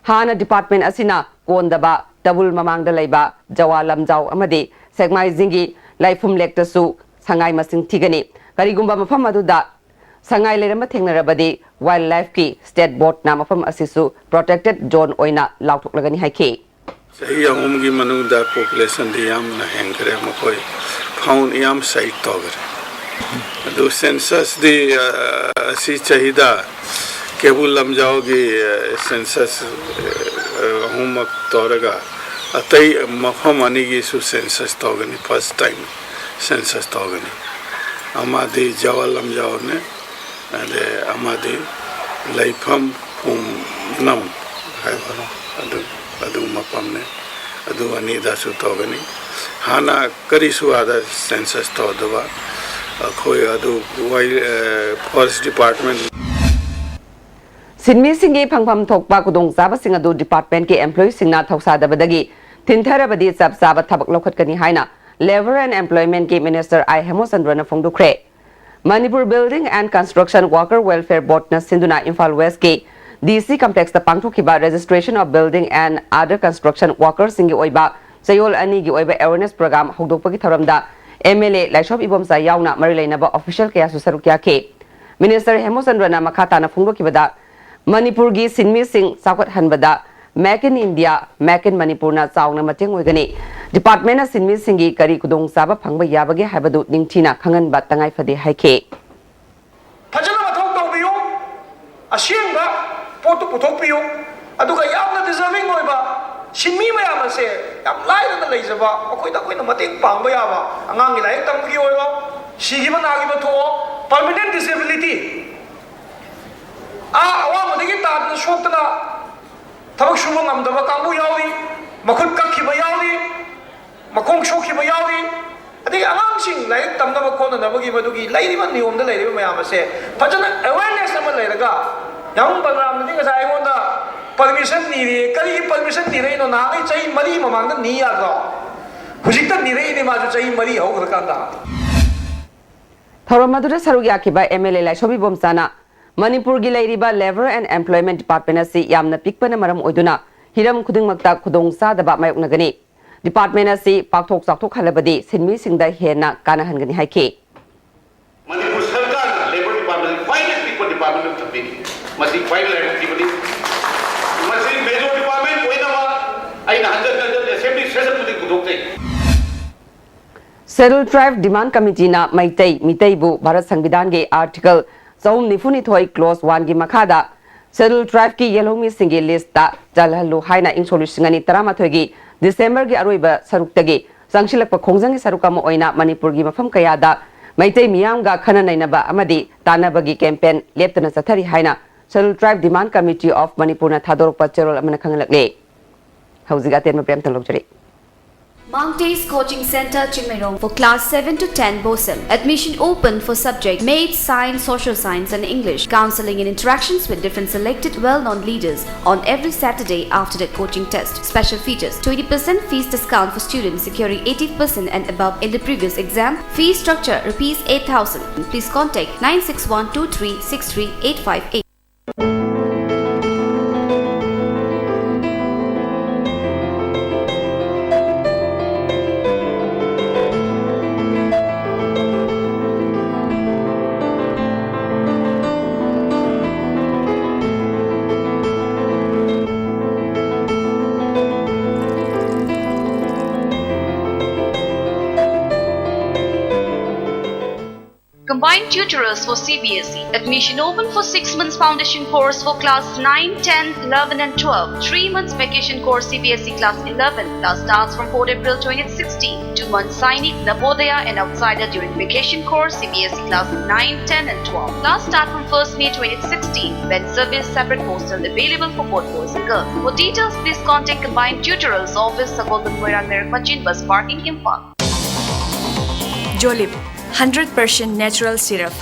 ꯍꯥꯟꯅ ꯗꯤꯄꯥꯔꯠꯃꯦꯟꯠ ꯑꯁꯤꯅ ꯀꯣꯟꯗꯕ ꯇꯕꯨꯜ ꯃꯃꯥꯡꯗ ꯂꯩꯕ ꯖꯋꯥ ꯂꯝꯖꯥꯎ ꯑꯃꯗꯤ ꯁꯦꯛꯃꯥꯏꯖꯤꯡꯒꯤ ꯂꯥꯏꯐꯝ ꯂꯦꯛꯇꯁꯨ ꯁꯉꯥꯏ ꯃꯁꯤꯡ ꯊꯤꯒꯅꯤ꯫ ꯀꯔꯤꯒꯨꯝꯕ ꯃꯐꯝ ꯑꯗꯨꯗ ꯁꯉꯥꯏ ꯂꯩꯔꯝꯕ ꯊꯦꯡꯅꯔꯕꯗꯤ, ꯋꯥꯏꯜꯗ ꯂꯥꯏꯐꯀꯤ ꯁ꯭ꯇꯦꯠ ꯕꯣꯔꯗꯅ ꯃꯐꯝ ꯑꯁꯤꯁꯨ ꯄ꯭ꯔꯣꯇꯦꯛꯇꯦꯗ ꯖꯣꯟ ꯑꯣꯏꯅ ꯂꯥꯎꯊꯣꯛꯂꯒꯅꯤ ꯍꯥꯏꯈꯤ꯫ ꯆꯍꯤ ꯑꯍꯨꯝꯒꯤ ꯃꯅꯨꯡꯗ ꯄꯣꯄꯨꯂꯦꯁꯟꯗꯤ ꯌꯥꯝꯅ ꯍꯦꯟꯈ꯭ꯔꯦ, ꯃꯈꯣꯏ ꯐꯥꯎꯟ ꯌꯥꯝ ꯁꯥꯏꯠ ꯇꯧꯈ꯭ꯔꯦ꯫ ꯑꯗꯨ ꯁꯦꯟꯁꯁꯇꯤ, ꯑ, ꯑꯁꯤ ꯆꯍꯤꯗ ꯀꯩꯕꯨꯜ ꯂꯝꯖꯥꯎꯒꯤ, ꯑ, ꯁꯦꯟꯁꯁ, ꯑ, ꯑꯍꯨꯝꯃꯛ ꯇꯧꯔꯒ ꯑꯇꯩ ꯃꯐꯝ ꯑꯅꯤꯒꯤꯁꯨ ꯁꯦꯟꯁꯁ ꯇꯧꯒꯅꯤ, ꯐꯥꯔꯁ ꯇꯥꯏꯝ ꯁꯦꯟꯁꯁ ꯇꯧꯒꯅꯤ꯫ ꯑꯃꯗꯤ ꯖꯋꯥ ꯂꯝꯖꯥꯎꯅꯦ, ꯑꯗꯩ ꯑꯃꯗꯤ ꯂꯩꯐꯝ ꯄꯨꯝꯅꯝ ꯍꯥꯏꯕ ꯑꯗꯨ, ꯑꯗꯨ ꯃꯐꯝꯅꯦ꯫ ꯑꯗꯨ ꯑꯅꯤꯗꯁꯨ ꯇꯧꯒꯅꯤ꯫ ꯍꯥꯟꯅ ꯀꯔꯤꯁꯨ ꯑꯥꯗ ꯁꯦꯟꯁꯁ ꯇꯧꯗꯕ ꯑꯩꯈꯣꯏ ꯑꯗꯨ ꯋꯥꯏ-, ꯑ, ꯐꯣꯔꯦꯁ ꯗꯤꯄꯥꯔꯠꯃꯦꯟ꯫ ꯁꯤꯟꯃꯤꯁꯤꯡꯒꯤ ꯐꯪꯐꯝ ꯊꯣꯛꯄ ꯈꯨꯗꯣꯡꯆꯥꯕꯁꯤꯡ ꯑꯗꯨ ꯗꯤꯄꯥꯔꯠꯃꯦꯟꯠꯀꯤ ꯑꯦꯝꯄ꯭ꯂꯣꯌꯤꯁꯤꯡꯅ ꯊꯧꯁꯥꯗꯕꯗꯒꯤ ꯊꯤꯟꯊꯔꯕꯗꯤ ꯆꯞ ꯆꯥꯕ ꯊꯕꯛ ꯂꯧꯈꯠꯀꯅꯤ ꯍꯥꯏꯅ ꯂꯦꯕꯔ ꯑꯦꯟ ꯑꯦꯝꯄ꯭ꯂꯣꯏꯃꯦꯟꯠꯀꯤ ꯃꯤꯅꯤꯁꯇꯔ ꯑꯥꯏ ꯍꯦꯃꯆꯟꯗ꯭ꯔꯅ ꯐꯣꯡꯗꯣꯛꯈ꯭ꯔꯦ꯫ Manipur Building and Construction Worker Welfare Boardꯅ ꯁꯤꯟꯗꯨꯅ ꯏꯝꯐꯥꯜ ꯋꯦꯁꯀꯤ ꯗꯤ ꯁꯤ ꯀꯝꯄ꯭ꯂꯦꯛꯁꯇ ꯄꯥꯡꯊꯣꯛꯈꯤꯕ Registration of Building and Other Construction Workerꯁꯤꯡꯒꯤ ꯑꯣꯏꯕ ꯆꯌꯣꯜ ꯑꯅꯤꯒꯤ ꯑꯣꯏꯕ ꯑꯦꯋꯦꯔꯅꯦꯁ ꯄ꯭ꯔꯣꯒ꯭ꯔꯥꯝ ꯍꯧꯗꯣꯛꯄꯒꯤ ꯊꯧꯔꯝꯗ ꯑꯦꯝ ꯑꯦꯜ ꯑꯦ ꯂꯥꯏꯁ꯭ꯔꯝ ꯏꯕꯣꯝꯆꯥ ꯌꯥꯎꯅ ꯃꯔꯤ ꯂꯩꯅꯕ ꯑꯣꯐꯤꯁꯤꯌꯦꯜ ꯀꯌꯥꯁꯨ ꯁꯔꯨꯛ ꯌꯥꯈꯤ꯫ ꯃꯤꯅꯤꯁꯇꯔ ꯍꯦꯃꯆꯟꯗ꯭ꯔꯅ ꯃꯈꯥ ꯇꯥꯅ ꯐꯣꯡꯗꯣꯛꯈꯤꯕꯗ, ꯃꯅꯤꯄꯨꯔꯒꯤ ꯁꯤꯟꯃꯤꯁꯤꯡ ꯆꯥꯎꯈꯠꯍꯟꯕꯗ Make in India, Make in ꯃꯅꯤꯄꯨꯔꯅ ꯆꯥꯎꯅ ꯃꯇꯦꯡ ꯑꯣꯏꯒꯅꯤ꯫ ꯗꯤꯄꯥꯔꯠꯃꯦꯟꯅ ꯁꯤꯟꯃꯤꯁꯤꯡꯒꯤ ꯀꯔꯤ ꯈꯨꯗꯣꯡꯆꯥꯕ ꯐꯪꯕ ꯌꯥꯕꯒꯦ ꯍꯥꯏꯕꯗꯨ ꯅꯤꯡꯊꯤꯅ ꯈꯪꯍꯟꯕ ꯇꯉꯥꯏ ꯐꯗꯦ ꯍꯥꯏꯈꯤ꯫ ꯐꯖꯅ ꯃꯊꯧ ꯇꯧꯕꯤꯌꯨ, ꯑꯁꯦꯡꯕ ꯄꯣꯠꯇꯨ ꯄꯨꯊꯣꯛꯄꯤꯌꯨ, ꯑꯗꯨꯒ ꯌꯥꯝꯅ ꯗꯤꯖꯔꯚꯤꯡ ꯑꯣꯏꯕ ꯁꯤꯟꯃꯤ ꯃꯌꯥꯝ ꯑꯁꯦ ꯌꯥꯝ ꯂꯥꯏꯔꯅ ꯂꯩꯖꯕ, ꯃꯈꯣꯏꯗ ꯑꯩꯈꯣꯏꯅ ꯃꯇꯦꯡ ꯄꯥꯡꯕ ꯌꯥꯕ, ꯑꯉꯥꯡꯒꯤ ꯂꯥꯏꯔꯤꯛ ꯇꯝꯕꯒꯤ ꯑꯣꯏꯔꯣ, ꯁꯤꯈꯤꯕ ꯅꯥꯈꯤꯕ ꯊꯣꯛꯑꯣ, ꯄꯔꯃꯤꯅꯦꯟ ꯗꯤꯁꯦꯕꯤꯂꯤꯇꯤ, ꯑꯥ ꯑꯋꯥꯡꯕꯗꯒꯤ ꯇꯥꯗꯅ ꯁꯣꯛꯇꯅ ꯊꯕꯛ ꯁꯨꯕ ꯉꯝꯗꯕ ꯀꯥꯡꯕꯨ ꯌꯥꯎꯔꯤ, ꯃꯈꯨꯠ ꯀꯛꯈꯤꯕ ꯌꯥꯎꯔꯤ, ꯃꯈꯣꯡ ꯁꯣꯛꯈꯤꯕ ꯌꯥꯎꯔꯤ, ꯑꯗꯒꯤ ꯑꯉꯥꯡꯁꯤꯡ ꯂꯥꯏꯔꯤꯛ ꯇꯝꯅꯕ ꯈꯣꯠꯅꯅꯕꯒꯤ ꯃꯗꯨꯒꯤ ꯂꯩꯔꯤꯕ ꯅꯤꯌꯣꯝꯗ ꯂꯩꯔꯤꯕ ꯃꯌꯥꯝ ꯑꯁꯦ ꯐꯖꯅ ꯑꯦꯋꯦꯔꯅꯦꯁ ꯑꯃ ꯂꯩꯔꯒ, ꯌꯥꯍꯨꯝ ꯕꯂꯔꯥꯝꯅꯗꯤ ꯉꯁꯥꯏ ꯑꯩꯉꯣꯟꯗ ꯄꯔꯃꯤꯁꯟ ꯅꯤꯔꯦ꯫ ꯀꯔꯤꯒꯤ ꯄꯔꯃꯤꯁꯟ ꯅꯤꯔꯛꯏꯅꯣ? ꯅꯍꯥꯟꯈꯩ ꯆꯍꯤ ꯃꯔꯤ ꯃꯃꯥꯡꯗ ꯅꯤ ꯌꯥꯗ꯭ꯔꯣ? ꯍꯧꯖꯤꯛꯇ ꯅꯤꯔꯛꯏꯅꯦ ꯃꯥꯁꯨ ꯆꯍꯤ ꯃꯔꯤ ꯍꯧꯈ꯭ꯔꯀꯥꯟꯗ꯫ ꯊꯧꯔꯝ ꯑꯗꯨꯗ ꯁꯔꯨꯛ ꯌꯥꯈꯤꯕ ꯑꯦꯝ ꯑꯦꯜ ꯑꯦ ꯂꯥꯏꯁ꯭ꯔꯝ ꯏꯕꯣꯝꯆꯥꯅ ꯃꯅꯤꯄꯨꯔꯒꯤ ꯂꯩꯔꯤꯕ Labour and Employment Department ꯑꯁꯤ ꯌꯥꯝꯅ ꯄꯤꯛꯄꯅ ꯃꯔꯝ ꯑꯣꯏꯗꯨꯅ ꯍꯤꯔꯝ ꯈꯨꯗꯤꯡꯃꯛꯇ ꯈꯨꯗꯣꯡꯆꯥꯗꯕ ꯃꯥꯌꯣꯛꯅꯒꯅꯤ꯫ ꯗꯤꯄꯥꯔꯠꯃꯦꯟ ꯑꯁꯤ ꯄꯥꯛꯊꯣꯛ ꯆꯥꯎꯊꯣꯛꯍꯜꯂꯕꯗꯤ ꯁꯤꯟꯃꯤꯁꯤꯡꯗ ꯍꯦꯟꯅ ꯀꯥꯟꯅꯍꯟꯒꯅꯤ ꯍꯥꯏꯈꯤ꯫ ꯃꯅꯤꯄꯨꯔ ꯁꯔꯀꯥꯔꯅ ꯂꯦꯕꯔ ꯗꯤꯄꯥꯔꯠꯃꯦꯟ ꯈ꯭ꯋꯥꯏꯗꯒꯤ ꯄꯤꯛꯄ ꯗꯤꯄꯥꯔꯠꯃꯦꯟ ꯑꯃ ꯊꯝꯕꯤꯔꯤ꯫ ꯃꯁꯤ ꯈ꯭ꯋꯥꯏꯗꯒꯤ ꯂꯥꯏꯕꯛ ꯊꯤꯕꯅꯤ꯫ ꯃꯁꯤ ꯃꯦꯖꯣꯔ ꯗꯤꯄꯥꯔꯠꯃꯦꯟ ꯑꯣꯏꯅꯕ ꯑꯩꯅ ꯍꯟꯖꯟ ꯍꯟꯖꯟ ꯑꯦꯁꯦꯝꯕ꯭ꯂꯤ ꯁꯦꯁꯟ ꯈꯨꯗꯤꯡ ꯄꯨꯊꯣꯛꯆꯩ꯫ Scheduled Tribe Demand Committeeꯅ ꯃꯩꯇꯩ ꯃꯤꯇꯩꯕꯨ ꯚꯥꯔꯠ ꯁꯪꯕꯤꯙꯥꯟꯒꯤ ꯑꯥꯔꯇꯤꯀꯜ ꯆꯍꯨꯝ ꯅꯤꯐꯨ ꯅꯤꯊꯣꯏ ꯀ꯭ꯂꯣꯖ ꯋꯥꯟꯒꯤ ꯃꯈꯥꯗ Scheduled Tribeꯀꯤ ꯌꯦꯜꯍꯧꯃꯤꯁꯤꯡꯒꯤ ꯂꯤꯁꯇ ꯆꯜꯍꯜꯂꯨ ꯍꯥꯏꯅ ꯏꯪ ꯁꯣꯛ ꯂꯤꯁꯤꯡ ꯑꯅꯤ ꯇꯔꯥꯃꯥꯊꯣꯏꯒꯤ ꯗꯤꯁꯦꯝꯕꯔꯒꯤ ꯑꯔꯣꯏꯕ ꯁꯔꯨꯛꯇꯒꯤ ꯆꯪꯁꯤꯜꯂꯛꯄ ꯈꯣꯡꯖꯪꯒꯤ ꯁꯔꯨꯛ ꯑꯃ ꯑꯣꯏꯅ ꯃꯅꯤꯄꯨꯔꯒꯤ ꯃꯐꯝ ꯀꯌꯥꯗ ꯃꯩꯇꯩ ꯃꯤꯌꯥꯝꯒ ꯈꯟꯅ ꯅꯩꯅꯕ ꯑꯃꯗꯤ ꯇꯥꯟꯅꯕꯒꯤ ꯀꯦꯝꯄꯦꯟ ꯂꯦꯞꯇꯅ ꯆꯠꯊꯔꯤ ꯍꯥꯏꯅ Scheduled Tribe Demand Committee of Manipurꯅ ꯊꯥꯗꯣꯔꯛꯄ ꯆꯦꯔꯣꯜ ꯑꯃꯅ ꯈꯪꯍꯜꯂꯛꯂꯤ꯫ ꯍꯧꯖꯤꯛ ꯑꯇꯦꯟꯕ ꯕ꯭ꯔꯦꯛ ꯑꯃꯇꯪ ꯂꯧꯖꯔꯤ꯫ Mount East Coaching Center, Chingmeirong, for class seven to ten, BOSEM. Admission open for subject Maths, Science, Social Science and English. Counseling and interactions with different selected well-known leaders on every Saturday after the coaching test. Special features: twenty percent fees discount for students securing eighty percent and above in the previous exam. Fee structure: rupees eight thousand. Please contact nine six one two three six three eight five eight. Combined tutorials for C B S E. Admission open for six months foundation course for class nine, ten, eleven and twelve. Three months vacation course C B S E class eleven. Class starts from fourth April twenty sixteen. Two months Sainik, Navodaya and Outsider during vacation course C B S E class nine, ten and twelve. Class start from first May twenty sixteen. When service, separate hostel available for both boys and girls. For details, please contact Combined Tutorials Office, Sagolband Moirang Lerak Machin, Bus Parking, Imphal. Jolib, hundred percent natural syrup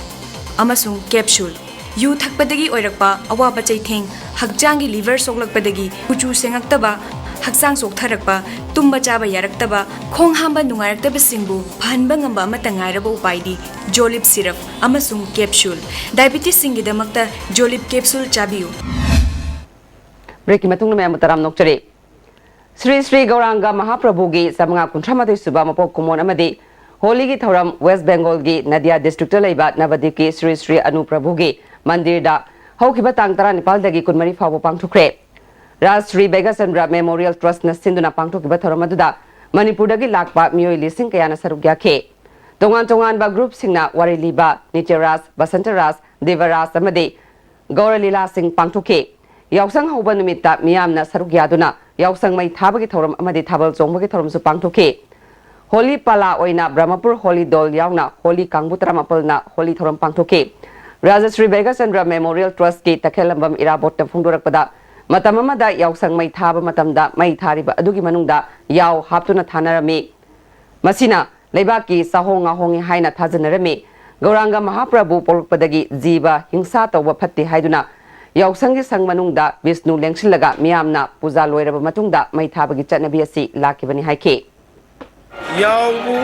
ꯑꯃꯁꯨꯡ capsule꯫ U ꯊꯛꯄꯗꯒꯤ ꯑꯣꯏꯔꯛꯄ ꯑꯋꯥꯕ ꯆꯩꯊꯦꯡ, ꯍꯛꯆꯥꯡꯒꯤ liver ꯁꯣꯛꯂꯛꯄꯗꯒꯤ ꯀꯨꯆꯨ ꯁꯦꯡꯉꯛꯇꯕ, ꯍꯛꯆꯥꯡ ꯆꯣꯛꯊꯔꯛꯄ, ꯇꯨꯝꯕ ꯆꯥꯕ ꯌꯥꯔꯛꯇꯕ, ꯈꯣꯡ ꯍꯥꯝꯕ ꯅꯨꯡꯉꯥꯏꯔꯛꯇꯕꯁꯤꯡꯕꯨ ꯐꯍꯟꯕ ꯉꯝꯕ ꯑꯃꯠꯇ ꯉꯥꯏꯔꯕ ꯎꯄꯥꯏꯗꯤ Jolib syrup ꯑꯃꯁꯨꯡ capsule꯫ Diabetesꯁꯤꯡꯒꯤꯗꯃꯛꯇ Jolib capsule ꯆꯥꯕꯤꯌꯨ꯫ Breakꯀꯤ ꯃꯇꯨꯡꯗ ꯃꯌꯥꯝꯕꯨ ꯇꯔꯥꯝꯅ ꯑꯣꯛꯆꯔꯤ꯫ ꯁ꯭ꯔꯤ ꯁ꯭ꯔꯤ ꯒꯧꯔꯥꯡꯒ ꯃꯍꯥꯄ꯭ꯔꯚꯨꯒꯤ ꯆꯥꯃꯉꯥ ꯀꯨꯟꯊ꯭ꯔꯥ ꯃꯥꯊꯣꯏ ꯁꯨꯕ ꯃꯄꯣꯛ ꯀꯨꯝꯑꯣꯟ ꯑꯃꯗꯤ ꯍꯣꯂꯤꯒꯤ ꯊꯧꯔꯝ West Bengalꯒꯤ ꯅꯗꯤꯌꯥ districtꯇ ꯂꯩꯕ ꯅꯕꯗꯤꯞꯀꯤ ꯁ꯭ꯔꯤ ꯁ꯭ꯔꯤ ꯑꯅꯨ ꯄ꯭ꯔꯚꯨꯒꯤ ꯃꯟꯗꯤꯔꯗ ꯍꯧꯈꯤꯕ ꯇꯥꯡ ꯇꯔꯥꯅꯤꯄꯥꯜꯗꯒꯤ ꯀꯨꯟꯃꯔꯤ ꯐꯥꯎꯕ ꯄꯥꯡꯊꯣꯛꯈ꯭ꯔꯦ꯫ ꯔꯥꯖ ꯁ꯭ꯔꯤ ꯕꯩꯒꯆꯟꯗ꯭ꯔ Memorial Trustꯅ ꯁꯤꯟꯗꯨꯅ ꯄꯥꯡꯊꯣꯛꯈꯤꯕ ꯊꯧꯔꯝ ꯑꯗꯨꯗ ꯃꯅꯤꯄꯨꯔꯗꯒꯤ ꯂꯥꯛꯄ ꯃꯤꯑꯣꯏ ꯂꯤꯁꯤꯡ ꯀꯌꯥꯅ ꯁꯔꯨꯛ ꯌꯥꯈꯤ꯫ ꯇꯣꯉꯥꯟ ꯇꯣꯉꯥꯟꯕ groupꯁꯤꯡꯅ ꯋꯥꯔꯤ ꯂꯤꯕ, ꯅꯤꯇ꯭ꯌ ꯔꯥꯁ, ꯕꯁꯟꯇ ꯔꯥꯁ, ꯗꯦꯕ ꯔꯥꯁ ꯑꯃꯗꯤ ꯒꯧꯔ ꯂꯤꯂꯥꯁꯤꯡ ꯄꯥꯡꯊꯣꯛꯈꯤ꯫ ꯌꯥꯎꯁꯪ ꯍꯧꯕ ꯅꯨꯃꯤꯠꯇ ꯃꯤꯌꯥꯝꯅ ꯁꯔꯨꯛ ꯌꯥꯗꯨꯅ ꯌꯥꯎꯁꯪ ꯃꯩ ꯊꯥꯕꯒꯤ ꯊꯧꯔꯝ ꯑꯃꯗꯤ ꯊꯥꯕꯜ ꯆꯣꯡꯕꯒꯤ ꯊꯧꯔꯝꯁꯨ ꯄꯥꯡꯊꯣꯛꯈꯤ꯫ ꯍꯣꯂꯤ ꯄꯥꯂꯥ ꯑꯣꯏꯅ ꯕ꯭ꯔꯍꯃꯄꯨꯔ ꯍꯣꯂꯤ ꯗꯣꯜ ꯌꯥꯎꯅ ꯍꯣꯂꯤ ꯀꯥꯡꯕꯨ ꯇꯔꯥꯃꯥꯄꯜꯅ ꯍꯣꯂꯤ ꯊꯧꯔꯝ ꯄꯥꯡꯊꯣꯛꯈꯤ꯫ ꯔꯥꯖꯁ꯭ꯔꯤ ꯕꯩꯒꯆꯟꯗ꯭ꯔ Memorial Trustꯀꯤ ꯇꯈꯦꯜꯂꯝꯕꯝ ꯏꯔꯥꯕꯣꯠꯅ ꯐꯣꯡꯗꯣꯔꯛꯄꯗ, ꯃꯇꯝ ꯑꯃꯗ ꯌꯥꯎꯁꯪ ꯃꯩ ꯊꯥꯕ ꯃꯇꯝꯗ ꯃꯩ ꯊꯥꯔꯤꯕ ꯑꯗꯨꯒꯤ ꯃꯅꯨꯡꯗ ꯌꯥꯎ ꯍꯥꯞꯇꯨꯅ ꯊꯥꯅꯔꯝꯃꯤ꯫ ꯃꯁꯤꯅ ꯂꯩꯕꯥꯛꯀꯤ ꯆꯥꯍꯣꯡ ꯉꯥꯍꯣꯡꯉꯤ ꯍꯥꯏꯅ ꯊꯥꯖꯅꯔꯝꯃꯤ꯫ ꯒꯧꯔꯥꯡꯒ ꯃꯍꯥꯄ꯭ꯔꯚꯨ ꯄꯣꯛꯂꯛꯄꯗꯒꯤ ꯖꯤꯕ ꯍꯤꯡꯁꯥ ꯇꯧꯕ ꯐꯠꯇꯦ ꯍꯥꯏꯗꯨꯅ ꯌꯥꯎꯁꯪꯒꯤ ꯁꯪ ꯃꯅꯨꯡꯗ ꯕꯤꯁꯅꯨ ꯂꯦꯡꯁꯤꯜꯂꯒ ꯃꯤꯌꯥꯝꯅ ꯄꯨꯖꯥ ꯂꯣꯏꯔꯕ ꯃꯇꯨꯡꯗ ꯃꯩ ꯊꯥꯕꯒꯤ ꯆꯠꯅꯕꯤ ꯑꯁꯤ ꯂꯥꯛꯈꯤꯕꯅꯤ ꯍꯥꯏꯈꯤ꯫ ꯌꯥꯎꯕꯨ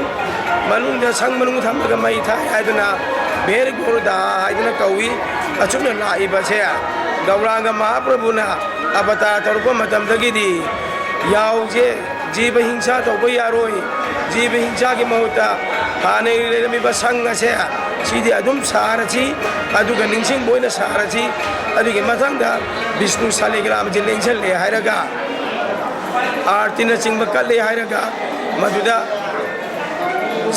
ꯃꯅꯨꯡꯗ ꯁꯪ ꯃꯅꯨꯡ ꯊꯝꯂꯒ ꯃꯩ ꯊꯥꯏ ꯍꯥꯏꯗꯨꯅ ꯚꯦꯔ ꯒꯣꯔꯗꯥ ꯍꯥꯏꯗꯨꯅ ꯀꯧꯏ꯫ ꯑꯁꯨꯝꯅ ꯂꯥꯛꯏꯕꯁꯦ ꯒꯧꯔꯥꯡꯒ ꯃꯍꯥꯄ꯭ꯔꯚꯨꯅ ꯑꯕꯇꯥꯔ ꯇꯧꯔꯛꯄ ꯃꯇꯝꯗꯒꯤꯗꯤ ꯌꯥꯎꯁꯦ ꯖꯤꯕ ꯍꯤꯡꯁꯥ ꯇꯧꯕ ꯌꯥꯔꯣꯏ, ꯖꯤꯕ ꯍꯤꯡꯁꯥꯒꯤ ꯃꯍꯨꯠꯇ ꯍꯥꯟꯅ ꯂꯩꯔꯝꯃꯤꯕ ꯁꯪ ꯑꯁꯦ ꯁꯤꯗꯤ ꯑꯗꯨꯝ ꯁꯥꯔꯁꯤ, ꯑꯗꯨꯒ ꯅꯤꯡꯁꯤꯡꯕ ꯑꯣꯏꯅ ꯁꯥꯔꯁꯤ꯫ ꯑꯗꯨꯒꯤ ꯃꯊꯪꯗ ꯕꯤꯁꯅꯨ ꯁꯥꯂꯤꯒ꯭ꯔꯥꯝꯁꯦ ꯂꯦꯡꯁꯜꯂꯦ ꯍꯥꯏꯔꯒ, ꯑꯥꯔꯇꯤꯅꯆꯤꯡꯕ ꯀꯠꯂꯦ ꯍꯥꯏꯔꯒ, ꯃꯗꯨꯗ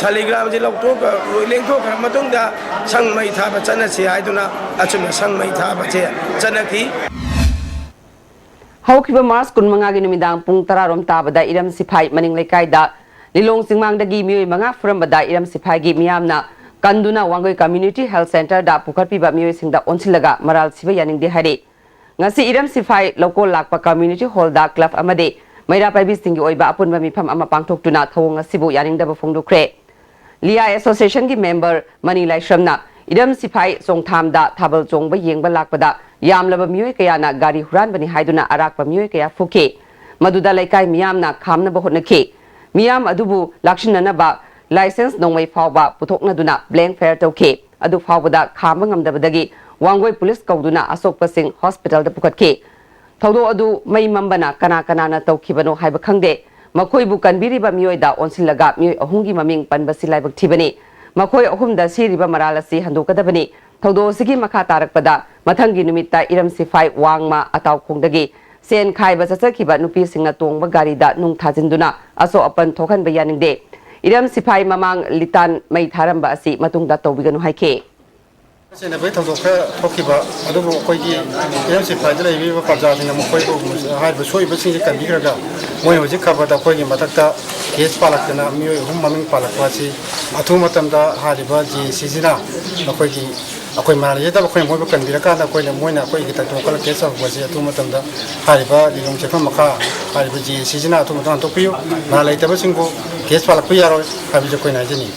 ꯁꯥꯂꯤꯒ꯭ꯔꯥꯝꯁꯦ ꯂꯧꯊꯣꯛꯈ꯭ꯔ ꯂꯣꯏ ꯂꯦꯡꯊꯣꯛꯈ꯭ꯔ ꯃꯇꯨꯡꯗ ꯁꯪ ꯃꯩ ꯊꯥꯕ ꯆꯠꯅꯁꯤ ꯍꯥꯏꯗꯨꯅ ꯑꯆꯨꯝꯅ ꯁꯪ ꯃꯩ ꯊꯥꯕꯁꯦ ꯆꯠꯅꯈꯤ꯫ ꯍꯧꯈꯤꯕ ꯃꯥꯔꯆ ꯀꯨꯟꯃꯉꯥꯒꯤ ꯅꯨꯃꯤꯗꯥꯡ ꯄꯨꯡ ꯇꯔꯥ ꯔꯣꯝ ꯇꯥꯕꯗ ꯏꯔꯝ ꯁꯤꯐꯥꯏ ꯃꯅꯤꯡ ꯂꯩꯀꯥꯏꯗ ꯂꯤꯂꯣꯡ ꯆꯤꯡꯃꯥꯡꯗꯒꯤ ꯃꯤꯑꯣꯏ ꯃꯉꯥ ꯐꯨꯔꯝꯕꯗ ꯏꯔꯝ ꯁꯤꯐꯥꯏꯒꯤ ꯃꯤꯌꯥꯝꯅ ꯀꯟꯗꯨꯅ ꯋꯥꯡꯒꯣꯏ ꯀꯝꯃ꯭ꯌꯨꯅꯤꯇꯤ ꯍꯦꯜꯊ ꯁꯦꯟꯇꯔꯗ ꯄꯨꯈꯠꯄꯤꯕ ꯃꯤꯑꯣꯏꯁꯤꯡꯗ ꯑꯣꯟꯁꯤꯜꯂꯒ ꯃꯔꯥꯜ ꯁꯤꯕ ꯌꯥꯅꯤꯡꯗꯦ ꯍꯥꯏꯔꯤ꯫ ꯉꯁꯤ ꯏꯔꯝ ꯁꯤꯐꯥꯏ ꯂꯧꯀꯣꯜ ꯂꯥꯛꯄ ꯀꯝꯃ꯭ꯌꯨꯅꯤꯇꯤ ꯍꯣꯜꯗ ꯀ꯭ꯂꯕ ꯑꯃꯗꯤ ꯃꯩꯔꯥ ꯄꯥꯏꯕꯤꯁꯤꯡꯒꯤ ꯑꯣꯏꯕ ꯑꯄꯨꯟꯕ ꯃꯤꯐꯝ ꯑꯃ ꯄꯥꯡꯊꯣꯛꯇꯨꯅ ꯊꯧꯑꯣꯡ ꯑꯁꯤꯕꯨ ꯌꯥꯅꯤꯡꯗꯕ ꯐꯣꯡꯗꯣꯛꯈ꯭ꯔꯦ꯫ ꯂꯤꯌꯥ ꯑꯦꯁꯣꯁꯤꯌꯦꯁꯟꯒꯤ ꯃꯦꯝꯕꯔ ꯃꯅꯤ ꯂꯥꯏꯁ꯭ꯔꯝꯅ ꯏꯔꯝ ꯁꯤꯐꯥꯏ ꯆꯣꯡꯊꯥꯝꯗ ꯊꯥꯕꯜ ꯆꯣꯡꯕ ꯌꯦꯡꯕ ꯂꯥꯛꯄꯗ ꯌꯥꯝꯂꯕ ꯃꯤꯑꯣꯏ ꯀꯌꯥꯅ ꯒꯥꯔꯤ ꯍꯨꯔꯥꯟꯕꯅꯤ ꯍꯥꯏꯗꯨꯅ ꯑꯔꯥꯛꯄ ꯃꯤꯑꯣꯏ ꯀꯌꯥ ꯐꯨꯈꯤ꯫ ꯃꯗꯨꯗ ꯂꯩꯀꯥꯏ ꯃꯤꯌꯥꯝꯅ ꯈꯥꯝꯅꯕ ꯍꯣꯠꯅꯈꯤ꯫ ꯃꯤꯌꯥꯝ ꯑꯗꯨꯕꯨ ꯂꯥꯛꯁꯤꯟꯅꯅꯕ ꯂꯥꯏꯁꯦꯟꯁ ꯅꯣꯡꯃꯩ ꯐꯥꯎꯕ ꯄꯨꯊꯣꯛꯅꯗꯨꯅ ꯕ꯭ꯂꯦꯡ ꯐꯥꯌꯔ ꯇꯧꯈꯤ꯫ ꯑꯗꯨ ꯐꯥꯎꯕꯗ ꯈꯥꯝꯕ ꯉꯝꯗꯕꯗꯒꯤ ꯋꯥꯡꯒꯣꯏ ꯄꯨꯂꯤꯁ ꯀꯧꯗꯨꯅ ꯑꯁꯣꯛꯄꯁꯤꯡ ꯍꯣꯁꯄꯤꯇꯥꯜꯗ ꯄꯨꯈꯠꯈꯤ꯫ ꯊꯧꯗꯣꯛ ꯑꯗꯨ ꯃꯩ ꯃꯝꯕꯅ ꯀꯅꯥ ꯀꯅꯥꯅ ꯇꯧꯈꯤꯕꯅꯣ ꯍꯥꯏꯕ ꯈꯪꯗꯦ꯫ ꯃꯈꯣꯏꯕꯨ ꯀꯟꯕꯤꯔꯤꯕ ꯃꯤꯑꯣꯏꯗ ꯑꯣꯟꯁꯤꯜꯂꯒ ꯃꯤꯑꯣꯏ ꯑꯍꯨꯝꯒꯤ ꯃꯃꯤꯡ ꯄꯟꯕꯁꯤ ꯂꯥꯏꯕꯛ ꯊꯤꯕꯅꯤ꯫ ꯃꯈꯣꯏ ꯑꯍꯨꯝꯗ ꯁꯤꯔꯤꯕ ꯃꯔꯥꯜ ꯑꯁꯤ ꯍꯟꯗꯣꯛꯀꯗꯕꯅꯤ꯫ ꯊꯧꯗꯣꯛ ꯑꯁꯤꯒꯤ ꯃꯈꯥ ꯇꯥꯔꯛꯄꯗ ꯃꯊꯪꯒꯤ ꯅꯨꯃꯤꯠꯇ ꯏꯔꯝ ꯁꯤꯐꯥꯏ ꯋꯥꯡꯃ ꯑꯇꯥꯎꯈꯣꯡꯗꯒꯤ ꯁꯦꯟ ꯈꯥꯏꯕ ꯆꯠꯆꯈꯤꯕ ꯅꯨꯄꯤꯁꯤꯡꯅ ꯇꯣꯡꯕ ꯒꯥꯔꯤꯗ ꯅꯨꯡ ꯊꯥꯖꯤꯟꯗꯨꯅ ꯑꯁꯣꯛ ꯑꯄꯟ ꯊꯣꯛꯍꯟꯕ ꯌꯥꯅꯤꯡꯗꯦ꯫ ꯏꯔꯝ ꯁꯤꯐꯥꯏ ꯃꯃꯥꯡ ꯂꯤꯇꯥꯟ ꯃꯩ ꯊꯥꯔꯝꯕ ꯑꯁꯤ ꯃꯇꯨꯡꯗ ꯇꯧꯕꯤꯒꯅꯨ ꯍꯥꯏꯈꯤ꯫ ꯆꯦꯟꯅꯕꯒꯤ ꯊꯧꯗꯣꯛ ꯈꯔ ꯊꯣꯛꯈꯤꯕ ꯑꯗꯨꯕꯨ ꯑꯩꯈꯣꯏꯒꯤ ꯏꯔꯝ ꯁꯤꯐꯥꯏꯗ ꯂꯩꯕꯤꯕ ꯄ꯭ꯔꯖꯥꯁꯤꯡꯅ ꯃꯈꯣꯏꯕꯨ ꯍꯥꯏꯔꯤꯕ ꯁꯣꯛꯏꯕꯁꯤꯡꯁꯦ ꯀꯟꯕꯤꯈ꯭ꯔꯒ ꯃꯣꯏ ꯍꯧꯖꯤꯛ ꯐꯕꯗ ꯑꯩꯈꯣꯏꯒꯤ ꯃꯊꯛꯇ ꯀꯦꯁ ꯄꯥꯜꯂꯛꯇꯅ ꯃꯤꯑꯣꯏ ꯑꯍꯨꯝ ꯃꯃꯤꯡ ꯄꯥꯜꯂꯛꯄ ꯑꯁꯤ ꯑꯊꯨꯕ ꯃꯇꯝꯗ ꯍꯥꯏꯔꯤꯕ ꯖꯤ ꯁꯤꯁꯤꯅ ꯑꯩꯈꯣꯏꯒꯤ ꯑꯩꯈꯣꯏ ꯃꯔꯥꯜ ꯂꯩꯖꯗꯕ ꯑꯩꯈꯣꯏꯅ ꯃꯣꯏꯕꯨ ꯀꯟꯕꯤꯔꯀꯥꯟꯗ ꯑꯩꯈꯣꯏꯅ ꯃꯣꯏꯅ ꯑꯩꯈꯣꯏꯒꯤ ꯇꯥꯏꯇꯣ ꯀꯂ ꯀꯦꯁ ꯐꯕꯁꯦ ꯑꯊꯨꯕ ꯃꯇꯝꯗ ꯍꯥꯏꯔꯤꯕ ꯂꯤꯂꯣꯡ ꯆꯦꯐꯝ ꯃꯈꯥ ꯍꯥꯏꯔꯤꯕ ꯖꯤ ꯑꯦ ꯁꯤꯁꯤꯅ ꯑꯊꯨꯕ ꯃꯇꯝꯗ ꯍꯟꯗꯣꯛꯄꯤꯌꯨ꯫ ꯃꯔꯥꯜ ꯂꯩꯇꯕꯁꯤꯡꯕꯨ ꯀꯦꯁ ꯄꯥꯜꯂꯛꯄ ꯌꯥꯔꯣꯏ ꯍꯥꯏꯕꯁꯦ ꯑꯩꯈꯣꯏꯅ ꯍꯥꯏꯖꯅꯤꯡꯉꯤ꯫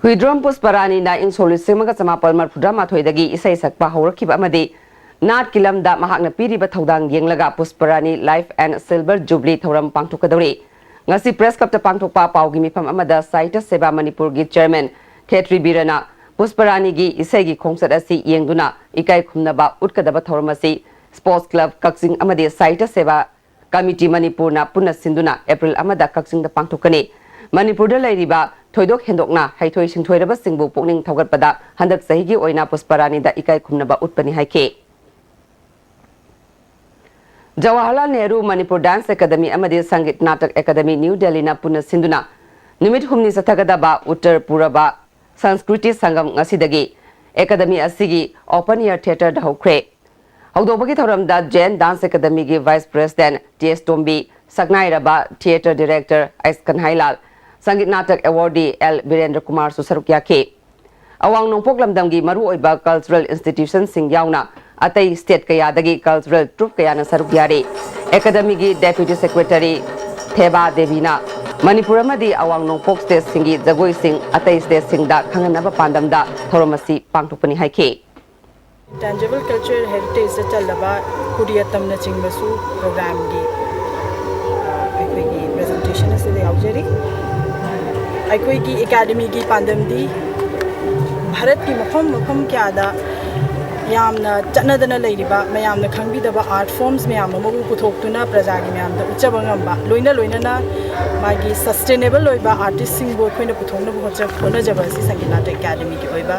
ꯍꯨꯏꯗ꯭ꯔꯣꯝ ꯄꯨꯁꯄꯔꯥꯅꯤꯅ ꯏꯪ ꯁꯣꯛ ꯂꯤꯁꯤꯡ ꯑꯃꯒ ꯆꯃꯥꯄꯜ ꯃꯔꯤꯐꯨꯇꯔꯥ ꯃꯥꯊꯣꯏꯗꯒꯤ ꯏꯁꯩ ꯁꯛꯄ ꯍꯧꯔꯛꯈꯤꯕ ꯑꯃꯗꯤ ꯅꯥꯠꯀꯤ ꯂꯝꯗ ꯃꯍꯥꯛꯅ ꯄꯤꯔꯤꯕ ꯊꯧꯗꯥꯡ ꯌꯦꯡꯂꯒ ꯄꯨꯁꯄꯔꯥꯅꯤ Life and Silver Jubilee ꯊꯧꯔꯝ ꯄꯥꯡꯊꯣꯛꯀꯗꯧꯔꯤ꯫ ꯉꯁꯤ ꯄ꯭ꯔꯦꯁ ꯀ꯭ꯂꯕꯇ ꯄꯥꯡꯊꯣꯛꯄ ꯄꯥꯎꯒꯤ ꯃꯤꯐꯝ ꯑꯃꯗ ꯁꯥꯍꯤꯇ꯭ꯌ ꯁꯦꯕꯥ ꯃꯅꯤꯄꯨꯔꯒꯤ ꯆꯦꯌꯔꯃꯦꯟ ꯈꯦꯇ꯭ꯔꯤ ꯕꯤꯔꯅ ꯄꯨꯁꯄꯔꯥꯅꯤꯒꯤ ꯏꯁꯩꯒꯤ ꯈꯣꯡꯆꯠ ꯑꯁꯤ ꯌꯦꯡꯗꯨꯅ ꯏꯀꯥꯏ ꯈꯨꯝꯅꯕ ꯎꯠꯀꯗꯕ ꯊꯧꯔꯝ ꯑꯁꯤ ꯁ꯭ꯄꯣꯔꯠꯁ ꯀ꯭ꯂꯕ ꯀꯛꯆꯤꯡ ꯑꯃꯗꯤ ꯁꯥꯍꯤꯇ꯭ꯌ ꯁꯦꯕꯥ ꯀꯃꯤꯇꯤ ꯃꯅꯤꯄꯨꯔꯅ ꯄꯨꯟꯅ ꯁꯤꯟꯗꯨꯅ ꯑꯦꯄ꯭ꯔꯤꯜ ꯑꯃꯗ ꯀꯛꯆꯤꯡꯗ ꯄꯥꯡꯊꯣꯛꯀꯅꯤ꯫ ꯃꯅꯤꯄꯨꯔꯗ ꯂꯩꯔꯤꯕ ꯊꯣꯏꯗꯣꯛ ꯍꯦꯟꯗꯣꯛꯅ ꯍꯩꯊꯣꯏ ꯁꯤꯡꯊꯣꯏꯔꯕꯁꯤꯡꯕꯨ ꯄꯨꯛꯅꯤꯡ ꯊꯧꯒꯠꯄꯗ ꯍꯟꯗꯛ ꯆꯍꯤꯒꯤ ꯑꯣꯏꯅ ꯄꯨꯁꯄꯔꯥꯅꯤꯗ ꯏꯀꯥꯏ ꯈꯨꯝꯅꯕ ꯎꯠꯄꯅꯤ ꯍꯥꯏꯈꯤ꯫ ꯖꯋꯥꯍꯔꯂꯥꯜ ꯅꯦꯍꯔꯨ ꯃꯅꯤꯄꯨꯔ ꯗꯥꯟꯁ ꯑꯦꯀꯥꯗꯃꯤ ꯑꯃꯗꯤ ꯁꯪꯒꯤꯠ ꯅꯥꯇꯛ ꯑꯦꯀꯥꯗꯃꯤ ꯅ꯭ꯌꯨ ꯗꯦꯜꯂꯤꯅ ꯄꯨꯟꯅ ꯁꯤꯟꯗꯨꯅ ꯅꯨꯃꯤꯠ ꯍꯨꯝꯅꯤ ꯆꯠꯊꯒꯗꯕ ꯎꯠꯇꯔ ꯄꯨꯔꯕ ꯁꯪꯁꯀ꯭ꯔꯤꯇꯤ ꯁꯪꯒꯝ ꯉꯁꯤꯗꯒꯤ ꯑꯦꯀꯥꯗꯃꯤ ꯑꯁꯤꯒꯤ ꯑꯣꯄꯟ ꯑꯦꯌꯔ ꯊꯤꯌꯦꯇꯔꯗ ꯍꯧꯈ꯭ꯔꯦ꯫ ꯍꯧꯗꯣꯛꯄꯒꯤ ꯊꯧꯔꯝꯗ ꯖꯦꯟ ꯗꯥꯟꯁ ꯑꯦꯀꯥꯗꯃꯤꯒꯤ ꯚꯥꯏꯁ ꯄ꯭ꯔꯦꯁꯤꯗꯦꯟꯠ ꯇꯤ ꯑꯦꯁ ꯇꯣꯝꯕꯤ, ꯁꯛꯅꯥꯏꯔꯕ ꯊꯤꯌꯦꯇꯔ ꯗꯤꯔꯦꯛꯇꯔ ꯑꯩꯁ ꯀꯟꯍꯥꯏꯂꯥꯜ, ꯁꯪꯒꯤꯠ ꯅꯥꯇꯛ ꯑꯦꯋꯥꯔꯗꯤ ꯑꯦꯜ ꯕꯤꯔꯦꯟꯗ꯭ꯔ ꯀꯨꯃꯥꯔꯁꯨ ꯁꯔꯨꯛ ꯌꯥꯈꯤ꯫ ꯑꯋꯥꯡ ꯅꯣꯡꯄꯣꯛ ꯂꯝꯗꯝꯒꯤ ꯃꯔꯨꯑꯣꯏꯕ ꯀꯜꯆꯔꯦꯜ ꯏꯟꯁꯇꯤꯇ꯭ꯌꯨꯁꯟꯁꯤꯡ ꯌꯥꯎꯅ ꯑꯇꯩ ꯁ꯭ꯇꯦꯠ ꯀꯌꯥꯗꯒꯤ ꯀꯜꯆꯔꯦꯜ ꯇ꯭ꯔꯨꯞ ꯀꯌꯥꯅ ꯁꯔꯨꯛ ꯌꯥꯔꯤ꯫ ꯑꯦꯀꯥꯗꯃꯤꯒꯤ ꯗꯦꯄ꯭ꯌꯨꯇꯤ ꯁꯦꯀ꯭ꯔꯦꯇꯔꯤ ꯊꯦꯕꯥ ꯗꯦꯕꯤꯅ ꯃꯅꯤꯄꯨꯔ ꯑꯃꯗꯤ ꯑꯋꯥꯡ ꯅꯣꯡꯄꯣꯛ ꯁ꯭ꯇꯦꯠꯁꯤꯡꯒꯤ ꯖꯒꯣꯏꯁꯤꯡ ꯑꯇꯩ ꯁ꯭ꯇꯦꯠꯁꯤꯡꯗ ꯈꯪꯍꯟꯅꯕ ꯄꯥꯟꯗꯝꯗ ꯊꯧꯔꯝ ꯑꯁꯤ ꯄꯥꯡꯊꯣꯛꯄꯅꯤ ꯍꯥꯏꯈꯤ꯫ Tangible cultural heritage ꯆꯜꯂꯕ ꯀꯨꯔꯤꯌꯠꯇꯝꯅꯆꯤꯡꯕꯁꯨ ꯄ꯭ꯔꯣꯒ꯭ꯔꯥꯝꯒꯤ ꯑꯩꯈꯣꯏꯒꯤ ꯄ꯭ꯔꯖꯦꯟꯇꯦꯁꯟ ꯑꯁꯤꯗ ꯌꯥꯎꯖꯔꯤ꯫ ꯑꯩꯈꯣꯏꯒꯤ ꯑꯦꯀꯥꯗꯃꯤꯒꯤ ꯄꯥꯟꯗꯝꯗꯤ ꯚꯥꯔꯠꯀꯤ ꯃꯐꯝ ꯃꯐꯝ ꯀꯌꯥꯗ ꯌꯥꯝꯅ ꯆꯠꯅꯗꯅ ꯂꯩꯔꯤꯕ, ꯃꯌꯥꯝꯅ ꯈꯪꯕꯤꯗꯕ ꯑꯥꯔꯠ ꯐꯣꯔꯝꯁ ꯃꯌꯥꯝ ꯑꯃꯕꯨ ꯄꯨꯊꯣꯛꯇꯨꯅ ꯄ꯭ꯔꯖꯥꯒꯤ ꯃꯌꯥꯝꯗ ꯎꯠꯆꯕ ꯉꯝꯕ, ꯂꯣꯏꯅ ꯂꯣꯏꯅꯅ ꯃꯥꯒꯤ ꯁꯁꯇꯦꯅꯦꯕꯜ ꯑꯣꯏꯕ ꯑꯥꯔꯇꯤꯁꯁꯤꯡꯕꯨ ꯑꯩꯈꯣꯏꯅ ꯄꯨꯊꯣꯛꯅꯕ ꯍꯣꯠꯆ-, ꯍꯣꯠꯅꯖꯕ ꯑꯁꯤ ꯁꯪꯒꯤꯠ ꯅꯥꯇꯛ ꯑꯦꯀꯥꯗꯃꯤꯒꯤ ꯑꯣꯏꯕ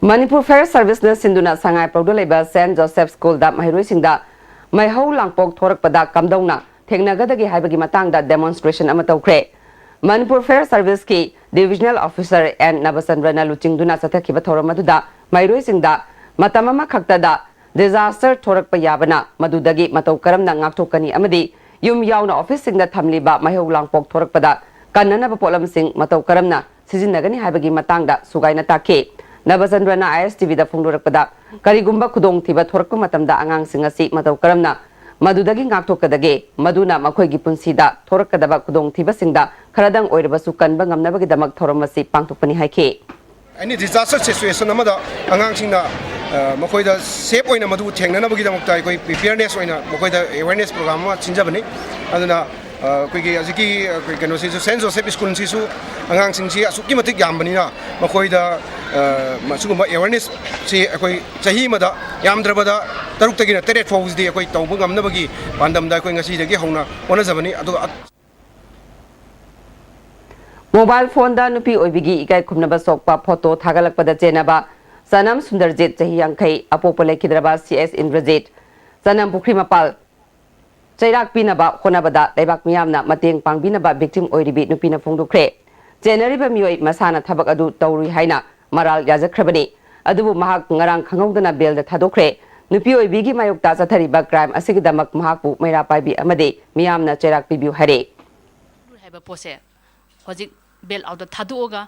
ꯃꯅꯤꯄꯨꯔ ꯐꯥꯌꯔ ꯁꯔꯚꯤꯁꯅ ꯁꯤꯟꯗꯨꯅ ꯁꯉꯥꯏꯄ꯭ꯔꯧꯗ ꯂꯩꯕ ꯁꯦꯟꯠ ꯖꯣꯁꯦꯐ ꯁ꯭ꯀꯨꯜꯗ ꯃꯍꯩꯔꯣꯏꯁꯤꯡꯗ ꯃꯩꯍꯧ ꯂꯥꯡꯄꯣꯛ ꯊꯣꯔꯛꯄꯗ ꯀꯝꯗꯧꯅ ꯊꯦꯡꯅꯒꯗꯒꯦ ꯍꯥꯏꯕꯒꯤ ꯃꯇꯥꯡꯗ ꯗꯦꯃꯣꯟꯁꯇ꯭ꯔꯦꯁꯟ ꯑꯃ ꯇꯧꯈ꯭ꯔꯦ꯫ ꯃꯅꯤꯄꯨꯔ ꯐꯥꯌꯔ ꯁꯔꯚꯤꯁꯀꯤ ꯗꯤꯚꯤꯖꯅꯦꯜ ꯑꯣꯐꯤꯁꯔ ꯑꯦꯟ ꯅꯕꯆꯟꯗ꯭ꯔꯅ ꯂꯨꯆꯤꯡꯗꯨꯅ ꯆꯠꯊꯈꯤꯕ ꯊꯧꯔꯝ ꯑꯗꯨꯗ ꯃꯍꯩꯔꯣꯏꯁꯤꯡꯗ ꯃꯇꯝ ꯑꯃꯈꯛꯇꯗ ꯗꯤꯖꯥꯁꯇꯔ ꯊꯣꯔꯛꯄ ꯌꯥꯕꯅ ꯃꯗꯨꯗꯒꯤ ꯃꯇꯧ ꯀꯔꯝꯅ ꯉꯥꯛꯊꯣꯛꯀꯅꯤ ꯑꯃꯗꯤ ꯌꯨꯝ ꯌꯥꯎꯅ ꯑꯣꯐꯤꯁꯁꯤꯡꯗ ꯊꯝꯂꯤꯕ ꯃꯩꯍꯧ ꯂꯥꯡꯄꯣꯛ ꯊꯣꯔꯛꯄꯗ ꯀꯟꯅꯅꯕ ꯄꯣꯠꯂꯝꯁꯤꯡ ꯃꯇꯧ ꯀꯔꯝꯅ ꯁꯤꯖꯤꯟꯅꯒꯅꯤ ꯍꯥꯏꯕꯒꯤ ꯃꯇꯥꯡꯗ ꯁꯨꯒꯥꯏꯅ ꯇꯥꯛꯈꯤ꯫ ꯅꯕꯆꯟꯗ꯭ꯔꯅ ISTVꯗ ꯐꯣꯡꯗꯣꯔꯛꯄꯗ, ꯀꯔꯤꯒꯨꯝꯕ ꯈꯨꯗꯣꯡꯊꯤꯕ ꯊꯣꯔꯛꯄ ꯃꯇꯝꯗ ꯑꯉꯥꯡꯁꯤꯡ ꯑꯁꯤ ꯃꯇꯧ ꯀꯔꯝꯅ ꯃꯗꯨꯗꯒꯤ ꯉꯥꯛꯊꯣꯛꯀꯗꯒꯦ, ꯃꯗꯨꯅ ꯃꯈꯣꯏꯒꯤ ꯄꯨꯟꯁꯤꯗ ꯊꯣꯔꯛꯀꯗꯕ ꯈꯨꯗꯣꯡꯊꯤꯕꯁꯤꯡꯗ ꯈꯔꯗꯪ ꯑꯣꯏꯔꯕꯁꯨ ꯀꯟꯕ ꯉꯝꯅꯕꯒꯤꯗꯃꯛ ꯊꯧꯔꯝ ꯑꯁꯤ ꯄꯥꯡꯊꯣꯛꯄꯅꯤ ꯍꯥꯏꯈꯤ꯫ Any disaster situation ꯑꯃꯗ ꯑꯉꯥꯡꯁꯤꯡꯅ ꯑ, ꯃꯈꯣꯏꯗ ꯁꯦꯐ ꯑꯣꯏꯅ ꯃꯗꯨ ꯊꯦꯡꯅꯅꯕꯒꯤꯗꯃꯛꯇ ꯑꯩꯈꯣꯏ ꯄ꯭ꯔꯤꯄꯤꯌꯔꯅꯦꯁ ꯑꯣꯏꯅ ꯃꯈꯣꯏꯗ ꯑꯦꯋꯦꯔꯅꯦꯁ ꯄ꯭ꯔꯣꯒ꯭ꯔꯥꯝ ꯑꯃ ꯁꯤꯟꯖꯕꯅꯤ꯫ ꯑꯗꯨꯅ ꯑ, ꯑꯩꯈꯣꯏꯒꯤ ꯍꯧꯖꯤꯛꯀꯤ ꯑꯩꯈꯣꯏ ꯀꯩꯅꯣꯁꯤꯁꯨ, ꯁꯦꯟꯠ ꯖꯣꯁꯦꯐ ꯁ꯭ꯀꯨꯜꯁꯤꯁꯨ ꯑꯉꯥꯡꯁꯤꯡꯁꯤ ꯑꯁꯨꯛꯀꯤ ꯃꯇꯤꯛ ꯌꯥꯝꯕꯅꯤꯅ ꯃꯈꯣꯏꯗ ꯑ, ꯃꯁꯤꯒꯨꯝꯕ ꯑꯦꯋꯦꯔꯅꯦꯁꯁꯤ ꯑꯩꯈꯣꯏ ꯆꯍꯤ ꯑꯃꯗ ꯌꯥꯝꯗ꯭ꯔꯕꯗ ꯇꯔꯨꯛꯇꯒꯤꯅ ꯇꯔꯦꯠ ꯐꯥꯎꯕꯁꯤꯗꯤ ꯑꯩꯈꯣꯏ ꯇꯧꯕ ꯉꯝꯅꯕꯒꯤ ꯄꯥꯟꯗꯝꯗ ꯑꯩꯈꯣꯏ ꯉꯁꯤꯗꯒꯤ ꯍꯧꯅ ꯍꯣꯠꯅꯖꯕꯅꯤ꯫ ꯑꯗꯨꯒ ꯃꯣꯕꯥꯏꯜ ꯐꯣꯟꯗ ꯅꯨꯄꯤ ꯑꯣꯏꯕꯤꯒꯤ ꯏꯀꯥꯏ ꯈꯨꯝꯅꯕ ꯁꯣꯛꯄ ꯐꯣꯇꯣ ꯊꯥꯒꯠꯂꯛꯄꯗ ꯆꯦꯟꯅꯕ ꯆꯅꯝ ꯁꯨꯟꯗꯔꯖꯤꯠ, ꯆꯍꯤ ꯌꯥꯡꯈꯩ, ꯑꯄꯣꯛꯄ ꯂꯩꯈꯤꯗ꯭ꯔꯕ ꯁꯤ ꯑꯦꯁ ꯏꯟꯗ꯭ꯔꯖꯤꯠ, ꯆꯅꯝ ꯄꯨꯈ꯭ꯔꯤ ꯃꯄꯥꯜ ꯆꯩꯔꯥꯛ ꯄꯤꯅꯕ ꯍꯣꯠꯅꯕꯗ ꯂꯩꯕꯥꯛ ꯃꯤꯌꯥꯝꯅ ꯃꯇꯦꯡ ꯄꯥꯡꯕꯤꯅꯕ ꯚꯤꯛꯇꯤꯝ ꯑꯣꯏꯔꯤꯕꯤ ꯅꯨꯄꯤꯅ ꯐꯣꯡꯗꯣꯛꯈ꯭ꯔꯦ꯫ ꯆꯦꯟꯅꯔꯤꯕ ꯃꯤꯑꯣꯏ ꯃꯁꯥꯅ ꯊꯕꯛ ꯑꯗꯨ ꯇꯧꯔꯨꯏ ꯍꯥꯏꯅ ꯃꯔꯥꯜ ꯌꯥꯖꯈ꯭ꯔꯕꯅꯤ꯫ ꯑꯗꯨꯕꯨ ꯃꯍꯥꯛ ꯉꯔꯥꯡ ꯈꯪꯍꯧꯗꯅ ꯕꯦꯜꯗ ꯊꯥꯗꯣꯛꯈ꯭ꯔꯦ꯫ ꯅꯨꯄꯤ ꯑꯣꯏꯕꯤꯒꯤ ꯃꯥꯌꯣꯛꯇ ꯆꯠꯊꯔꯤꯕ ꯀ꯭ꯔꯥꯏꯝ ꯑꯁꯤꯒꯤꯗꯃꯛ ꯃꯍꯥꯛꯄꯨ ꯃꯩꯔꯥ ꯄꯥꯏꯕꯤ ꯑꯃꯗꯤ ꯃꯤꯌꯥꯝꯅ ꯆꯩꯔꯥꯛ ꯄꯤꯕꯤꯌꯨ ꯍꯥꯏꯔꯦ꯫ ꯍꯥꯏꯕ ꯄꯣꯠꯁꯦ ꯍꯧꯖꯤꯛ ꯕꯦꯜ ꯑꯥꯎꯠꯇ ꯊꯥꯗꯣꯛꯑꯒ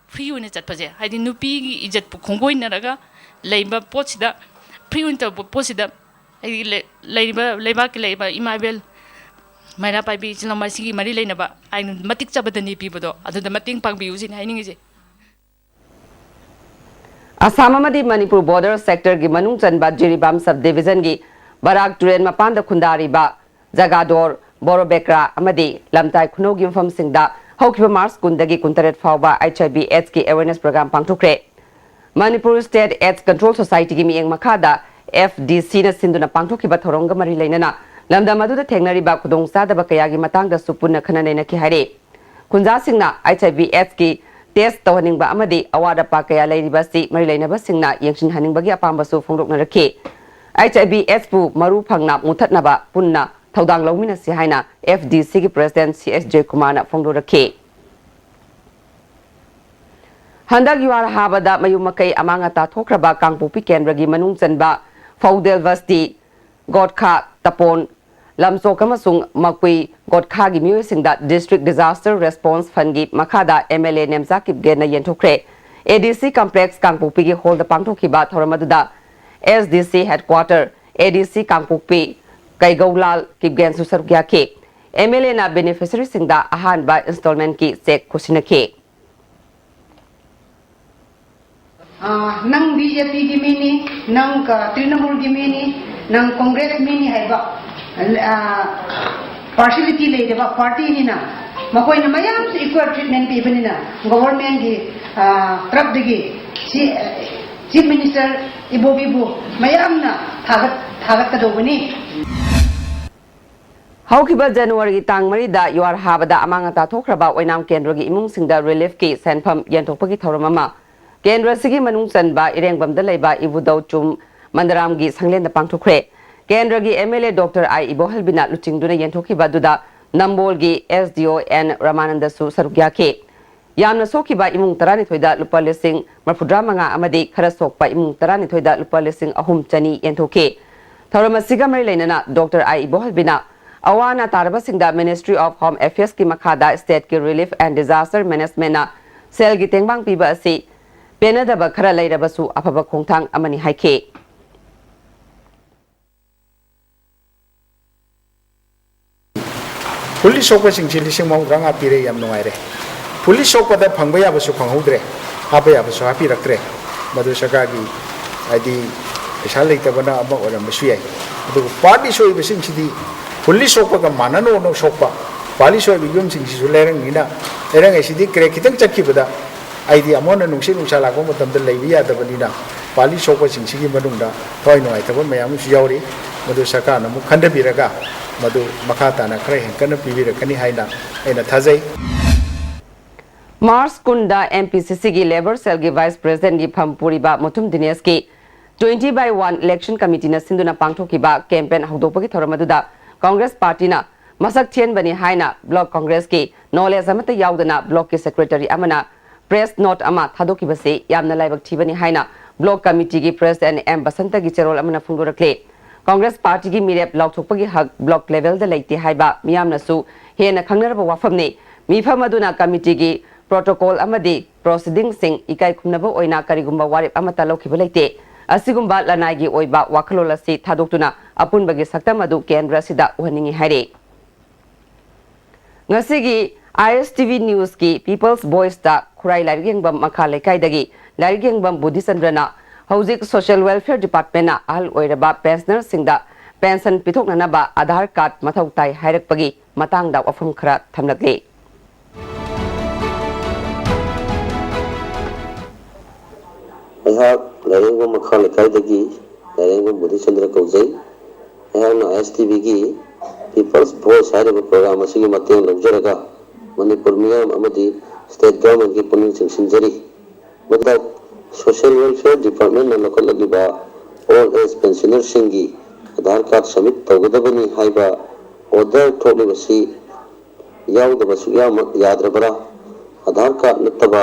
ꯐ꯭ꯔꯤ ꯑꯣꯏꯅ ꯆꯠꯄꯁꯦ, ꯍꯥꯏꯗꯤ ꯅꯨꯄꯤꯒꯤ ꯏꯖꯠꯄꯨ ꯈꯣꯡꯒꯣꯏꯅꯔꯒ ꯂꯩꯕ ꯄꯣꯠꯁꯤꯗ, ꯐ꯭ꯔꯤ ꯑꯣꯏꯅ ꯇꯧꯕ ꯄꯣꯠꯁꯤꯗ, ꯍꯥꯏꯗꯤ ꯂꯩ- ꯂꯩꯔꯤꯕ ꯂꯩꯕꯥꯛꯀꯤ ꯂꯩꯔꯤꯕ ꯏꯃꯥ ꯏꯕꯦꯜ ꯃꯩꯔꯥ ꯄꯥꯏꯕꯤ ꯏꯆꯤꯜ ꯏꯅꯥꯎ ꯃꯁꯤꯒꯤ ꯃꯔꯤ ꯂꯩꯅꯕ ꯑꯩꯅ ꯃꯇꯤꯛ ꯆꯥꯕꯗꯅꯤ ꯄꯤꯕꯗꯣ, ꯑꯗꯨꯗ ꯃꯇꯦꯡ ꯄꯥꯡꯕꯤꯌꯨ ꯁꯤꯅꯤ ꯍꯥꯏꯅꯤꯡꯉꯤꯁꯦ꯫ ꯑꯁꯥꯝ ꯑꯃꯗꯤ ꯃꯅꯤꯄꯨꯔ ꯕꯣꯔꯗꯔ ꯁꯦꯛꯇꯔꯒꯤ ꯃꯅꯨꯡ ꯆꯟꯕ ꯖꯤꯔꯤꯕꯥꯝ ꯁꯕ ꯗꯤꯚꯤꯖꯟꯒꯤ ꯕꯔꯥꯛ ꯇꯨꯔꯦꯜ ꯃꯄꯥꯟꯗ ꯈꯨꯟꯗꯥꯔꯤꯕ ꯖꯒꯥꯗꯣꯔ, ꯕꯣꯔꯣꯕꯦꯀ꯭ꯔꯥ ꯑꯃꯗꯤ ꯂꯝꯇꯥꯏ ꯈꯨꯅꯧꯒꯤ ꯃꯐꯝꯁꯤꯡꯗ ꯍꯧꯈꯤꯕ ꯃꯥꯔꯆ ꯀꯨꯟꯗꯒꯤ ꯀꯨꯟꯇꯔꯦꯠ ꯐꯥꯎꯕ HIV AIDS ꯀꯤ ꯑꯦꯋꯦꯔꯅꯦꯁ ꯄ꯭ꯔꯣꯒ꯭ꯔꯥꯝ ꯄꯥꯡꯊꯣꯛꯈ꯭ꯔꯦ꯫ Manipur State AIDS Control Society ꯒꯤ ꯃꯤꯠꯌꯦꯡ ꯃꯈꯥꯗ FDC ꯅ ꯁꯤꯟꯗꯨꯅ ꯄꯥꯡꯊꯣꯛꯈꯤꯕ ꯊꯧꯔꯝꯒ ꯃꯔꯤ ꯂꯩꯅꯅ ꯂꯝꯗꯝ ꯑꯗꯨꯗ ꯊꯦꯡꯅꯔꯤꯕ ꯈꯨꯗꯣꯡꯆꯥꯗꯕ ꯀꯌꯥꯒꯤ ꯃꯇꯥꯡꯗꯁꯨ ꯄꯨꯟꯅ ꯈꯟꯅ ꯅꯩꯅꯈꯤ ꯍꯥꯏꯔꯤ꯫ ꯈꯨꯟꯖꯥꯁꯤꯡꯅ HIV AIDS ꯀꯤ ꯇꯦꯁ ꯇꯧꯍꯟꯅꯤꯡꯕ ꯑꯃꯗꯤ ꯑꯋꯥꯠ ꯑꯄꯥ ꯀꯌꯥ ꯂꯩꯔꯤꯕ ꯑꯁꯤ ꯃꯔꯤ ꯂꯩꯅꯕꯁꯤꯡꯅ ꯌꯦꯡꯁꯤꯟꯍꯟꯅꯤꯡꯕꯒꯤ ꯑꯄꯥꯝꯕꯁꯨ ꯐꯣꯡꯗꯣꯛꯅꯔꯛꯈꯤ꯫ HIV AIDS ꯄꯨ ꯃꯔꯨ ꯐꯪꯅ ꯃꯨꯊꯠꯅꯕ ꯄꯨꯟꯅ ꯊꯧꯗꯥꯡ ꯂꯧꯃꯤꯟꯅꯁꯤ ꯍꯥꯏꯅ FDC ꯒꯤ President C S ꯖꯌꯀꯨꯃꯥꯔꯅ ꯐꯣꯡꯗꯣꯔꯛꯈꯤ꯫ ꯍꯟꯗꯛ ꯌꯨꯍꯥꯔ ꯍꯥꯕꯗ ꯃꯌꯨꯝ ꯃꯀꯩ ꯑꯃꯥꯡ ꯑꯇꯥ ꯊꯣꯛꯈ꯭ꯔꯕ ꯀꯥꯡꯄꯣꯛꯄꯤ ꯀꯦꯟꯗ꯭ꯔꯒꯤ ꯃꯅꯨꯡ ꯆꯟꯕ ꯐꯧꯗꯦꯜ ꯕꯁꯇꯤ, ꯒꯣꯠꯈꯥ, ꯇꯄꯣꯟ, ꯂꯝꯆꯣꯛ ꯑꯃꯁꯨꯡ ꯃꯀꯨꯏ ꯒꯣꯠꯈꯥꯒꯤ ꯃꯤꯑꯣꯏꯁꯤꯡꯗ District Disaster Response Fundꯒꯤ ꯃꯈꯥꯗ MLA ꯅꯦꯝꯆꯥ ꯀꯤꯞꯒꯦꯟꯅ ꯌꯦꯟꯊꯣꯛꯈ꯭ꯔꯦ꯫ ADC Complex ꯀꯥꯡꯄꯣꯛꯄꯤꯒꯤ ꯍꯣꯜꯗ ꯄꯥꯡꯊꯣꯛꯈꯤꯕ ꯊꯧꯔꯝ ꯑꯗꯨꯗ SDC Headquarter, ADC ꯀꯥꯡꯄꯣꯛꯄꯤ ꯀꯩꯒꯧꯂꯥꯜ ꯀꯤꯞꯒꯦꯟꯁꯨ ꯁꯔꯨꯛ ꯌꯥꯈꯤ꯫ MLAꯅ beneficiaryꯁꯤꯡꯗ ꯑꯍꯥꯟꯕ installmentꯀꯤ cheque ꯈꯨꯠꯁꯤꯟꯅꯈꯤ꯫ ꯑꯥ, ꯅꯪ BJPꯒꯤ ꯃꯤꯅꯤ, ꯅꯪ ꯀ-, ꯇ꯭ꯔꯤꯅꯃꯨꯜꯒꯤ ꯃꯤꯅꯤ, ꯅꯪ ꯀꯣꯡꯒ꯭ꯔꯦꯁ ꯃꯤꯅꯤ ꯍꯥꯏꯕ, ꯑꯥ, partiality ꯂꯩꯇꯕ partyꯅꯤꯅ, ꯃꯈꯣꯏꯅ ꯃꯌꯥꯝꯁꯨ equal treatment ꯄꯤꯕꯅꯤꯅ, governmentꯒꯤ, ꯑꯥ, ꯇꯔꯞꯇꯒꯤ ꯁꯤ, Chief Minister ꯏꯕꯣꯕꯤꯕꯨ ꯃꯌꯥꯝꯅ ꯊꯥꯒꯠ-, ꯊꯥꯒꯠꯀꯗꯧꯕꯅꯤ꯫ ꯍꯧꯈꯤꯕ Januaryꯒꯤ ꯇꯥꯡ ꯃꯔꯤꯗ ꯌꯨꯍꯥꯔ ꯍꯥꯕꯗ ꯑꯃꯥꯡ ꯑꯇꯥ ꯊꯣꯛꯈ꯭ꯔꯕ ꯑꯣꯏꯅꯥꯝ ꯀꯦꯟꯗ꯭ꯔꯒꯤ ꯏꯃꯨꯡꯁꯤꯡꯗ reliefꯀꯤ ꯁꯦꯟꯐꯝ ꯌꯦꯟꯊꯣꯛꯄꯒꯤ ꯊꯧꯔꯝ ꯑꯃ ꯀꯦꯟꯗ꯭ꯔ ꯑꯁꯤꯒꯤ ꯃꯅꯨꯡ ꯆꯟꯕ ꯏꯔꯦꯡꯕꯝꯗ ꯂꯩꯕ ꯏꯕꯨꯙꯧ ꯆꯨꯝ ꯃꯟꯗꯔꯥꯝꯒꯤ ꯁꯪꯂꯦꯟꯗ ꯄꯥꯡꯊꯣꯛꯈ꯭ꯔꯦ꯫ ꯀꯦꯟꯗ꯭ꯔꯒꯤ MLA Doctor ꯑꯥꯏ ꯏꯕꯣꯍꯜꯕꯤꯅ ꯂꯨꯆꯤꯡꯗꯨꯅ ꯌꯦꯟꯊꯣꯛꯈꯤꯕ ꯑꯗꯨꯗ ꯅꯝꯕꯣꯜꯒꯤ SDO ꯑꯦꯟ ꯔꯃꯥꯅꯟꯗꯁꯨ ꯁꯔꯨꯛ ꯌꯥꯈꯤ꯫ ꯌꯥꯝꯅ ꯁꯣꯛꯈꯤꯕ ꯏꯃꯨꯡ ꯇꯔꯥꯅꯤꯊꯣꯏꯗ ꯂꯨꯄꯥ ꯂꯤꯁꯤꯡ ꯃꯔꯤꯐꯨꯇꯔꯥ ꯃꯉꯥ ꯑꯃꯗꯤ ꯈꯔ ꯁꯣꯛꯄ ꯏꯃꯨꯡ ꯇꯔꯥꯅꯤꯊꯣꯏꯗ ꯂꯨꯄꯥ ꯂꯤꯁꯤꯡ ꯑꯍꯨꯝ ꯆꯅꯤ ꯌꯦꯟꯊꯣꯛꯈꯤ꯫ ꯊꯧꯔꯝ ꯑꯁꯤꯒ ꯃꯔꯤ ꯂꯩꯅꯅ Doctor ꯑꯥꯏ ꯏꯕꯣꯍꯜꯕꯤꯅ ꯑꯋꯥ ꯑꯅꯥ ꯇꯥꯔꯕꯁꯤꯡꯗ Ministry of Home Affairsꯀꯤ ꯃꯈꯥꯗ stateꯀꯤ Relief and Disaster Managementꯅ ꯁꯦꯜꯒꯤ ꯇꯦꯡꯕꯥꯡ ꯄꯤꯕ ꯑꯁꯤ ꯄꯦꯟꯅꯗꯕ ꯈꯔ ꯂꯩꯔꯕꯁꯨ ꯑꯐꯕ ꯈꯣꯡꯊꯥꯡ ꯑꯃꯅꯤ ꯍꯥꯏꯈꯤ꯫ Fully ꯁꯣꯛꯄꯁꯤꯡꯁꯤ ꯂꯤꯁꯤꯡ ꯃꯧꯗ꯭ꯔꯥ ꯃꯉꯥ ꯄꯤꯔꯦ, ꯌꯥꯝ ꯅꯨꯡꯉꯥꯏꯔꯦ꯫ Fully ꯁꯣꯛꯄꯗ ꯐꯪꯕ ꯌꯥꯕꯁꯨ ꯐꯪꯍꯧꯗ꯭ꯔꯦ, ꯍꯥꯞꯄ ꯌꯥꯕꯁꯨ ꯍꯥꯞꯄꯤꯔꯛꯇ꯭ꯔꯦ꯫ ꯃꯗꯨ ꯁꯔꯀꯥꯔꯒꯤ ꯍꯥꯏꯗꯤ ꯄꯩꯁꯥ ꯂꯩꯇꯕꯅ ꯑꯃ ꯑꯣꯏꯔꯝꯕꯁꯨ ꯌꯥꯏ꯫ ꯑꯗꯨꯕꯨ partly ꯁꯣꯛꯏꯕꯁꯤꯡꯁꯤꯗꯤ fully ꯁꯣꯛꯄꯒ ꯃꯥꯟꯅꯅ ꯁꯣꯛꯄ, partly ꯁꯣꯛꯏꯕ ꯌꯨꯝꯁꯤꯡꯁꯤꯁꯨ ꯂꯩꯔꯪꯅꯤꯅ, ꯂꯩꯔꯪ ꯍꯥꯏꯁꯤꯗꯤ crack ꯈꯤꯇꯪ ꯆꯠꯈꯤꯕꯗ ꯑꯩꯗꯤ ꯑꯃꯨꯛ ꯍꯟꯅ ꯅꯨꯡꯁꯤꯠ ꯅꯨꯡꯁꯥ ꯂꯥꯛꯄ ꯃꯇꯝꯗ ꯂꯩꯕ ꯌꯥꯗꯕꯅꯤꯅ partly ꯁꯣꯛꯄꯁꯤꯡꯁꯤꯒꯤ ꯃꯅꯨꯡꯗ ꯊꯋꯥꯏ ꯅꯨꯡꯉꯥꯏꯇꯕ ꯃꯌꯥꯝ ꯑꯃꯁꯨ ꯌꯥꯎꯔꯤ꯫ ꯃꯗꯨ ꯁꯔꯀꯥꯔꯅ ꯑꯃꯨꯛ ꯈꯟꯊꯕꯤꯔꯒ ꯃꯗꯨ ꯃꯈꯥ ꯇꯥꯅ ꯈꯔ ꯍꯦꯟꯀꯠꯅ ꯄꯤꯕꯤꯔꯛꯀꯅꯤ ꯍꯥꯏꯅ ꯑꯩꯅ ꯊꯥꯖꯩ꯫ March ꯀꯨꯟꯗ MPCCꯒꯤ Labour Cellꯒꯤ Vice Presidentꯀꯤ ꯐꯝ ꯄꯨꯔꯤꯕ ꯃꯨꯊꯨꯝ ꯗꯤꯅꯦꯁꯀꯤ twenty by one election committeeꯅ ꯁꯤꯟꯗꯨꯅ ꯄꯥꯡꯊꯣꯛꯈꯤꯕ campaign ꯍꯧꯗꯣꯛꯄꯒꯤ ꯊꯧꯔꯝ ꯑꯗꯨꯗ Congress partyꯅ ꯃꯁꯛ ꯊꯤꯍꯟꯕꯅꯤ ꯍꯥꯏꯅ Block Congressꯀꯤ knowledge ꯑꯃꯠꯇ ꯌꯥꯎꯗꯅ blockꯀꯤ secretary ꯑꯃꯅ press note ꯑꯃ ꯊꯥꯗꯣꯛꯈꯤꯕꯁꯤ ꯌꯥꯝꯅ ꯂꯥꯏꯕꯛ ꯊꯤꯕꯅꯤ ꯍꯥꯏꯅ Block Committeeꯒꯤ President ꯑꯦꯝ ꯕꯁꯟꯇꯒꯤ ꯆꯦꯔꯣꯜ ꯑꯃꯅ ꯐꯣꯡꯗꯣꯔꯛꯂꯤ꯫ ꯀꯪꯒ꯭ꯔꯦꯁ ꯄꯥꯔꯇꯤꯒꯤ ꯃꯤꯔꯦꯞ ꯂꯥꯎꯊꯣꯛꯄꯒꯤ ꯍꯛ ꯕ꯭ꯂꯣꯛ ꯂꯦꯚꯦꯜꯗ ꯂꯩꯇꯦ ꯍꯥꯏꯕ ꯃꯤꯌꯥꯝꯅꯁꯨ ꯍꯦꯟꯅ ꯈꯪꯅꯔꯕ ꯋꯥꯐꯝꯅꯤ꯫ ꯃꯤꯐꯝ ꯑꯗꯨꯅ ꯀꯃꯤꯇꯤꯒꯤ ꯄ꯭ꯔꯣꯇꯣꯀꯣꯜ ꯑꯃꯗꯤ ꯄ꯭ꯔꯣꯁꯤꯗꯤꯡꯁꯤꯡ ꯏꯀꯥꯏ ꯈꯨꯝꯅꯕ ꯑꯣꯏꯅ ꯀꯔꯤꯒꯨꯝꯕ ꯋꯥꯔꯦꯞ ꯑꯃꯠꯇ ꯂꯧꯈꯤꯕ ꯂꯩꯇꯦ꯫ ꯑꯁꯤꯒꯨꯝꯕ ꯂꯅꯥꯏꯒꯤ ꯑꯣꯏꯕ ꯋꯥꯈꯜꯂꯣꯟ ꯑꯁꯤ ꯊꯥꯗꯣꯛꯇꯨꯅ ꯑꯄꯨꯟꯕꯒꯤ ꯁꯛꯇꯝ ꯑꯗꯨ ꯀꯦꯟꯗ꯭ꯔ ꯑꯁꯤꯗ ꯎꯍꯟꯅꯤꯡꯏ ꯍꯥꯏꯔꯤ꯫ ꯉꯁꯤꯒꯤ ꯑꯥꯏ ꯑꯦꯁ ꯇꯤ ꯚꯤ ꯅ꯭ꯌꯨꯁꯀꯤ ꯄꯤꯄꯜꯁ ꯚꯣꯏꯁꯇ ꯈꯨꯔꯥꯏ ꯂꯥꯏꯔꯤꯛ ꯌꯦꯡꯐꯝ ꯃꯈꯥ ꯂꯩꯀꯥꯏꯗꯒꯤ ꯂꯥꯏꯔꯤꯛ ꯌꯦꯡꯐꯝ ꯕꯨꯙꯤꯆꯟꯗ꯭ꯔꯅ ꯍꯧꯖꯤꯛ ꯁꯣꯁꯤꯌꯦꯜ ꯋꯦꯜꯐꯤꯌꯔ ꯗꯤꯄꯥꯔꯠꯃꯦꯟꯅ ꯑꯍꯜ ꯑꯣꯏꯔꯕ ꯄꯦꯟꯁꯅꯔꯁꯤꯡꯗ ꯄꯦꯟꯁꯟ ꯄꯤꯊꯣꯛꯅꯅꯕ ꯑꯙꯥꯔ ꯀꯥꯔꯗ ꯃꯊꯧ ꯇꯥꯏ ꯍꯥꯏꯔꯛꯄꯒꯤ ꯃꯇꯥꯡꯗ ꯋꯥꯐꯝ ꯈꯔ ꯊꯝꯂꯛꯂꯤ꯫ ꯑꯩꯍꯥꯛ ꯂꯥꯏꯔꯦꯝꯕꯝ ꯃꯈꯥ ꯂꯩꯀꯥꯏꯗꯒꯤ ꯂꯥꯏꯔꯦꯝꯕꯝ ꯕꯨꯙꯤꯆꯟꯗ꯭ꯔ ꯀꯧꯖꯩ꯫ ꯑꯩꯍꯥꯛꯅ ꯑꯥꯏ ꯑꯦꯁ ꯇꯤ ꯚꯤꯒꯤ ꯄꯤꯄꯜꯁ ꯚꯣꯏꯁ ꯍꯥꯏꯔꯤꯕ ꯄ꯭ꯔꯣꯒ꯭ꯔꯥꯝ ꯑꯁꯤꯒꯤ ꯃꯇꯦꯡ ꯂꯧꯖꯔꯒ ꯃꯅꯤꯄꯨꯔ ꯃꯤꯌꯥꯝ ꯑꯃꯗꯤ ꯁ꯭ꯇꯦꯠ ꯒꯚꯔꯟꯃꯦꯟꯠꯀꯤ ꯄꯨꯛꯅꯤꯡ ꯆꯤꯡꯁꯤꯟꯖꯔꯤ꯫ ꯃꯗꯨꯗ ꯁꯣꯁꯤꯌꯦꯜ ꯋꯦꯜꯐꯤꯌꯔ ꯗꯤꯄꯥꯔꯠꯃꯦꯟꯠꯅ ꯂꯧꯈꯠꯂꯛꯂꯤꯕ ꯑꯣꯜ ꯑꯦꯖ ꯄꯦꯟꯁꯤꯅꯔꯁꯤꯡꯒꯤ ꯑꯙꯥꯔ ꯀꯥꯔꯗ ꯁꯕꯃꯤꯠ ꯇꯧꯒꯗꯕꯅꯤ ꯍꯥꯏꯕ ꯑꯣꯔꯗꯔ ꯊꯣꯛꯂꯤꯕꯁꯤ ꯌꯥꯎꯗꯕ ꯁꯨꯛꯌꯥꯃꯛ ꯌꯥꯗ꯭ꯔꯕ꯭ꯔꯥ? ꯑꯙꯥꯔ ꯀꯥꯔꯗ ꯅꯠꯇꯕ